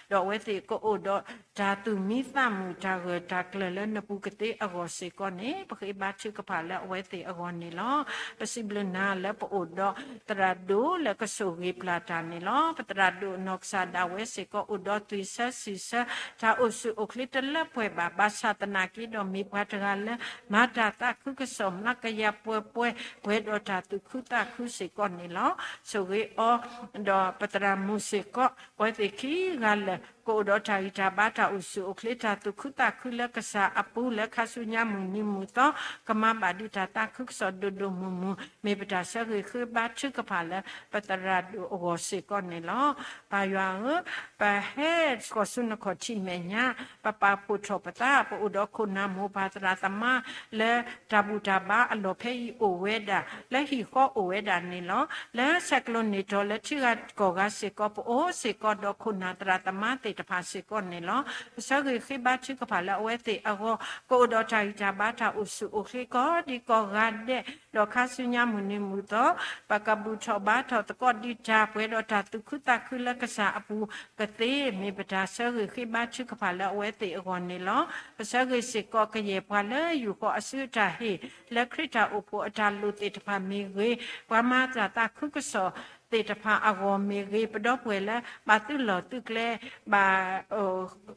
ဒီးအဝဲသ့ၣ်ကအိၣ်ဒီး တၢ်သူၣ်မံသးမုာ် တၢ်ဂၢၢ်တၢ်ကျၢၤလၢနပူၤကသ့အဂီၢ်စ့ၢ်ကီးန့ၣ် ပဃ့ဘါထုကဖၣ်လၢအဝဲသ့ၣ်အဂီၢ်န့ၣ်လီၤ. ပစံးဘျုးနၤလၢပအိၣ်ဒီးသရၣ်ဒိၣ်လၢကဆိၣ်ဂ့ၤပျၢ်တၢ်န့ၣ်လီၤ. ပသရၣ်ဒိၣ်နီၢ်ကစၢ်ဒၣ်ဝဲစ့ၢ်ကီး အိၣ်ဒီးသွံၣ်ဆၢစံၣ်ဆၢ တၢ်အိၣ်ဆူၣ်အိၣ်ချ့တလၢပှဲၤဘၣ်, ဘၣ်ဆၣ်သနာ်က့ဒီးမ့ၢ်ပှၤတဂၤလၢ မၤတၢ်သးခုကစီၣ် မျးကယၤပှဲၤပှဲၤ ပှဲၤဒီးတၢ်သူၣ်ခုသးခုစ့ၢ်ကီးန့ၣ်လီၤ. ဆိၣ်ဂ့ၤအီၤ ဒီးပသရၣ်မုၣ်စ့ၢ်ကီး အဝဲသ့ၣ်ခံဂၤလၢာ် ကအိၣ်ဒီးတၢ်ဂံၢ်တၢ်ဘါ တၢ်အိၣ်ဆူၣ်အိၣ်ချ့ တၢ်သူၣ်ခုသးခုလၢကစၢ်အပူၤ လၢခါဆူညါမုၢ်နံၤမုၢ်သီ ကမၤဘၣ်ဒံးတၢ်သးခုကစီၣ်ဒိၣ်ဒိၣ်မုၢ်မုၢ် မ့ၢ်ပတၢ်ဆၢဂ့ၤဃ့ဘါထုကဖၣ်လၢ ပသရၣ်ဒိၣ်အဂီၢ်စ့ၢ်ကီးန့ၣ်လီၤ. ပၢ်ယွၤဧၢ, ပဟဲဃီၤဆူနခီၣ်ထံးမဲာ်ညါ ပပာ်ဖှိၣ်ထီၣ်ပသး ပအိၣ်ဒီးခိၣ်နၢ်မိၢ်ပၢ်သရၣ်သမါ လၢတၢ်ဘူၣ်တၢ်ဘါအလီၢ်ဖဲအံၤအိၣ်ဝဲဒၣ် လၢဟံၣ်ဃီအိၣ်ဝဲဒၣ်န့ၣ်လီၤ. လၢဆဲးကျိးန့ၢ်တီၤလၢထံဂၤကီၢ်ဂၤစ့ၢ်ကီး ပအိၣ်စ့ၢ်ကီးဒီးခိၣ်နၢ်သရၣ်သမါသ့ၣ်တဖၣ်စ့ၢ်ကီးန့ၣ်လီၤ. ပဆၢဂ့ၤဃ့ဘါထုကဖၣ်လၢအဝဲသ့ၣ်အဂီၢ် ကအိၣ်ဒီးတၢ်ဂံၢ်တၢ်ဘါ တၢ်အိၣ်ဆူၣ်အိၣ်ချ့ကိးဒံကိးဂၤဒဲး ဒီးခါဆူညါမုၢ်နံၤမုၢ်သီ ပကဘူၣ်ထီၣ်ဘါထီၣ်သကိးဒံးတၢ် ပှဲၤဒီးတၢ်သူၣ်ခုသးခုလၢကစၢ်အပူၤကသ့ မ့ၢ်ပတၢ်ဆၢဂ့ၤဃ့ဘါထုကဖၣ်လၢအဝဲသ့ၣ်အဂီၢ်န့ၣ်လီၤ. ပဆၢဂ့ၤစ့ၢ်ကီးကယဲၢ်ပှၤလၢယူၢ်ဃီၤအစုအတၢ်ဟ့ၣ် လၢခရံာ်တၢ်အိၣ်ဖှိၣ်အတၢ်လိၣ်သ့ၣ်တဖၣ်မ့ၢ်ဂ့ၤ, ပှၤမၤတၢ်သးခုကစီၣ်သ့ၣ်တဖၣ်အဂီၢ်မ့ၢ်ဂ့ၤ, ပဒီပုၢ်ဝဲၢ်လၢဘၣ်သုးလီၢ်သုးကျဲ ဘၣ်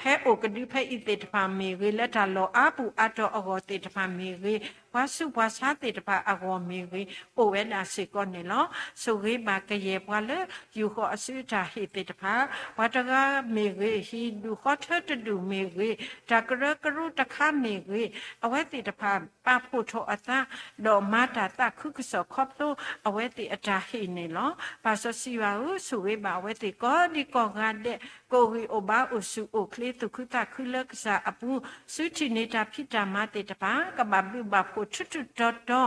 ဟဲအိၣ်ကဒုဖဲအံၤသ့ၣ်တဖၣ်မ့ၢ်ဂ့ၤ, လၢတၢ်လီၢ်အါပူၤအါတီၤအဂီၢ်သ့ၣ်တဖၣ်မ့ၢ်ဂ့ၤ, ပှၤဆူးပှၤဆါသ့ၣ်တဖၣ်အဂီၢ်မ့ၢ်ဂ့ၤ, အိၣ်ဝဲဒၣ်စ့ၢ်ကီးန့ၣ်လီၤ. ဆိၣ်ဂ့ၤဘၣ်ကယဲၢ်ပှၤလၢယူၢ်ဃီၤအစုအတၢ်ဟ့ၣ်သ့ၣ်တဖၣ်, ပှၤတဂၤမ့ၢ်ဂ့ၤ, ဟံၣ်ဒူၣ်ဃီထၢတဒူၣ်မ့ၢ်ဂ့ၤ, တၢ်ကရၢကရိတခါမ့ၢ်ဂ့ၤ, အဝဲသ့ၣ်တဖၣ်ပာ်ဖှိၣ်ထီၣ်အသး ဒီးမၤတၢ်သးခုကစီၣ်ခီဖျိအဝဲသ့ၣ်အတၢ်ဟ့ၣ်န့ၣ်လီၤ. ပၢ်စီဆှံယွၤဧၢ, ဆိၣ်ဂ့ၤဘၣ်အဝဲသ့ၣ်ကိးဒံကိးဂၤဒဲး ကအိၣ်ဂံၢ်အိၣ်ဘါ အိၣ်ဆူၣ်အိၣ်ချ့ သူၣ်ခုသးခုလၢကစၢ်အပူၤ, စုထံၣ်န့ၢ်တၢ်ဖံးတၢ်မၤသ့ၣ်တဖၣ် ကဘၣ်ဘျုးဘၣ်ဖှိၣ်ထူထူတီတီ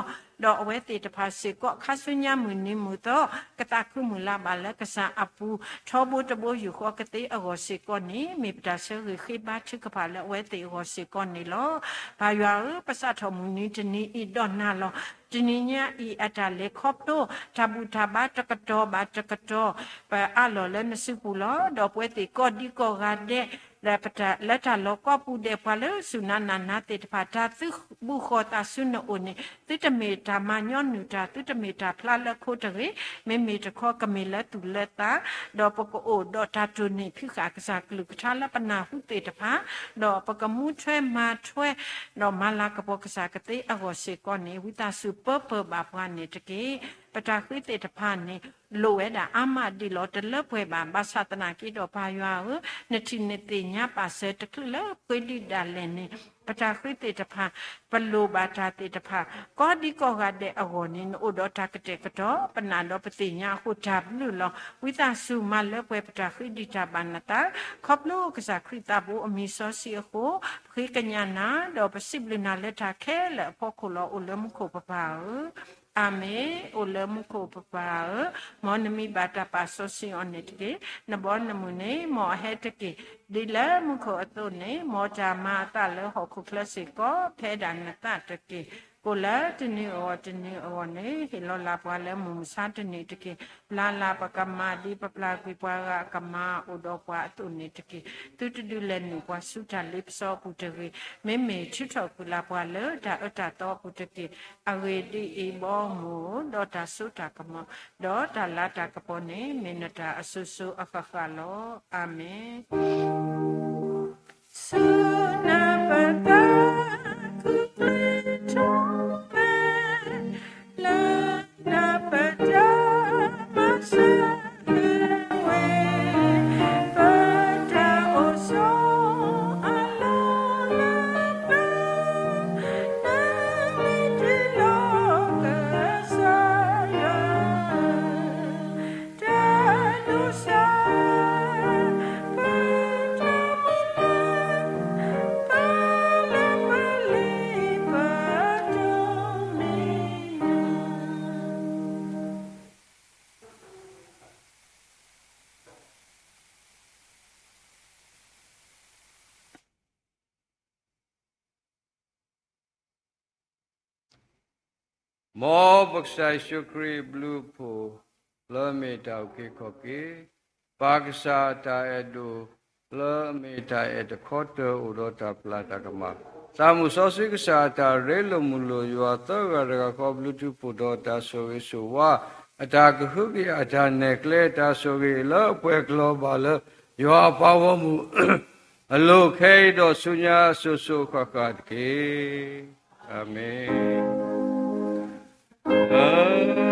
ဒီးအဝဲသ့ၣ်တဖၣ်စ့ၢ်ကီး ခါဆူညါမုၢ်နံၤမုၢ်သီ ကသးခုမုၢ်လၢ်ဘၣ်လၢကစၢ်အပူၤ ထီဘိတဘိယူၢ်ဃီကသ့အဂီၢ်စ့ၢ်ကီးန့ၣ် မ့ၢ်ပတၢ်ဆၢဂ့ၤဃ့ဘါထုကဖၣ်လၢအဝဲသ့ၣ်အဂီၢ်စ့ၢ်ကီးန့ၣ်လီၤ. ပၢ်ယွၤဧၢ, ပစးထီၣ်မုၢ်နံၤတနံၤအံၤဒီးနၤလီၤ. တနံၤညါအံၤအတၢ်လဲၤခီဖျိ တၢ်ဘူၣ်တၢ်ဘါတကတီၢ်ဘၣ်တကတီၢ် ပအးလီၤလၢနစုပူၤလီၤ. ဒီးပဝဲသ့ၣ်ကိးဒံကိးဂၤဒဲး လၢတၢ်လီၢ်ကိးပူၤဒဲး ပှၤလၢစူၢ်နၤနာ်နၤသ့ၣ်တဖၣ် တၢ်သုးဘူးဃီၤသးဆူနအိၣ်န့ၣ် သုတမ့ၢ်တၢ်မၤညီနုၢ်တၢ်, သုတမ့ၢ်တၢ်ဖျါလၢခိတဂ့ၤ, မ့မ့ၢ်တခီကမ့ၢ်လၢသူၣ်လၢသး, ဒီးပကအိၣ်ဒီးတၢ်တိၢ်န့ၢ်ဖံးဃာ်ကစၢ်ကလုၢ်ကထါလၢပနၢ်ဟူသ့ၣ်တဖၣ်, ဒီးပကမူထွဲမၤထွဲ ဒီးမၤလၤကပီၤကစၢ်ကသ့အဂီၢ်စ့ၢ်ကီးန့ၣ် ဝံသးစူၤပၢပၢဘၣ်ပှၤန့ၣ်တက့ၢ်. ပတၢ်ဃ့သ့ၣ်တဖၣ်န့ၣ် လိၣ်ဝဲဒၣ်အါမးဒံးလီၤ, တလၢပှဲၤဘၣ်. ဘၣ်ဆၣ်သနာ်က့ဒီး ပၢ်ယွၤဧၢ, နထံၣ်နသ့ၣ်ညါပာ်စၢၤတချုးလၢပှဲၤဒုၣ်ဒၣ်လဲာ်န့ၣ် ပတၢ်ဃ့သ့ၣ်တဖၣ် ပလိၣ်ဘၣ်တၢ်သ့ၣ်တဖၣ် ကိးဒံကိးဂၤဒဲးအဂီၢ်န့ၣ် နအိၣ်ဒီးတၢ်ကတဲာ်ကတီၤ ပနာ်ဒီးပသ့ၣ်ညါအဃိတၢ်ဘျုးလီၤ. ဝံသးစူၤမၤလၢပှဲၤပတၢ်ဃ့ဒံးတၢ်ဘၣ်နသး ခီဖျိကစၢ်ခရံာ်သးဘိအမံၤစီဆှံအဃိ ပဃ့ကညးနၤ ဒီးပစံးဘျုးနၤလၢတၢ်ခဲလၢာ်အဖီခိၣ်လီၤ. အိၣ်လၢမူခိၣ်ပပၢ်ဧၢ, အၤမ့ၣ်. အိၣ်လၢမူခိၣ်ပပၢ်ဧၢ, မ်နမံၤဘၣ်တၢ်ပာ်စီဆှံအီၤန့ၣ်တက့ၢ်. နဘီနမုၢ်န့ၣ် မ်အဟဲတက့ၢ်. ဒ်လၢမူခိၣ်အသိးန့ၣ် မ်တၢ်မၤအသးလၢဟီၣ်ခိၣ်ချၢစ့ၢ်ကီး ဖဲဒၣ်နသးတက့ၢ်. ကိၣ်လၢတနံၤအဂီၢ်တနံၤအဂီၢ်န့ၣ် ဟ့ၣ်လီၤလၢ်ပှၤလၢမုၢ်မဆါတနံၤတက့ၢ်. ဘျါလၢ်ပကမၤဒ်ပပျၢ်ကွံာ်ပှၤဂၤအကမၤအိၣ်ဒီးပှၤအသိးန့ၣ်တက့ၢ်. သုတဒုးလဲၤနုာ်ပှၤဆူတၢ်လ့ပစီအပူၤတဂ့ၤ. မ့မ့ၢ်ထုးထီၣ်ကွံာ်လၢ်ပှၤလၢတၢ်အၢတၢ်သီအပူၤတက့ၢ်. အဂ့ၢ်ဒ်အံၤ, ဘီမုၢ်ဒီးတၢ်စိတၢ်ကမီၤ ဒီးတၢ်လၤတၢ်ကပီၤန့ၣ် မ့ၢ်နတၢ်အစိၤစိၤအဃၣ်ဃၣ်လီၤ. အၤမ့ၣ်. ဆူနပသးခုပှဲၤထီၣ်ဝဲ လၢနပတၢ်မၤစၢၤဝဲ ပတၢ်အိၣ်ဆိးအလီၢ်လၢပ နမ့ၢ်တုၤလီၤကစၢ်ယွၤ တၢ်ဒိၣ်စၢ် ပတၢ်မုၢ်လၢ် ပလၢပလ့ပတိၢ်မံၤ မ်ပကစၢ်ယ့ၣ်ၡူးခရံာ်အဘျုးအဖှိၣ် လၢအမ့ၢ်တၢ်အုၣ်က့ၤခီၣ်က့ၤ, ပၢ်ကစၢ်အတၢ်အဲၣ်ဒိၣ် လၢအမ့ၢ်တၢ်အဲၣ်တခီတၢၤအိၣ်ဒီးတၢ်ပျၢ်တၢ်ကမၣ်, သးမုၣ်စီဆှံကစၢ်အတၢ်ရ့လိာ်မုာ်လိာ်ယွၤသၢဂၤတဂၤဃီ ဘျုးထူးဖှိၣ်ဒီးတၢ်ဆိၣ်ဂ့ၤဆိၣ်ဝါ, အတၢ်ကဟုကယာ်အတၢ်နဲၣ်ကျဲ တၢ်ဆိၣ်ဂ့ၤလၢအပှဲၤကလီၤဘၣ်လၢ ယွၤအပှၤဂီၢ်မုၢ် အလိၤခဲအံၤဒီးဆူညါစိၤစိၤဃၣ်ဃၣ်တက့ၢ်. အၤမ့ၣ်.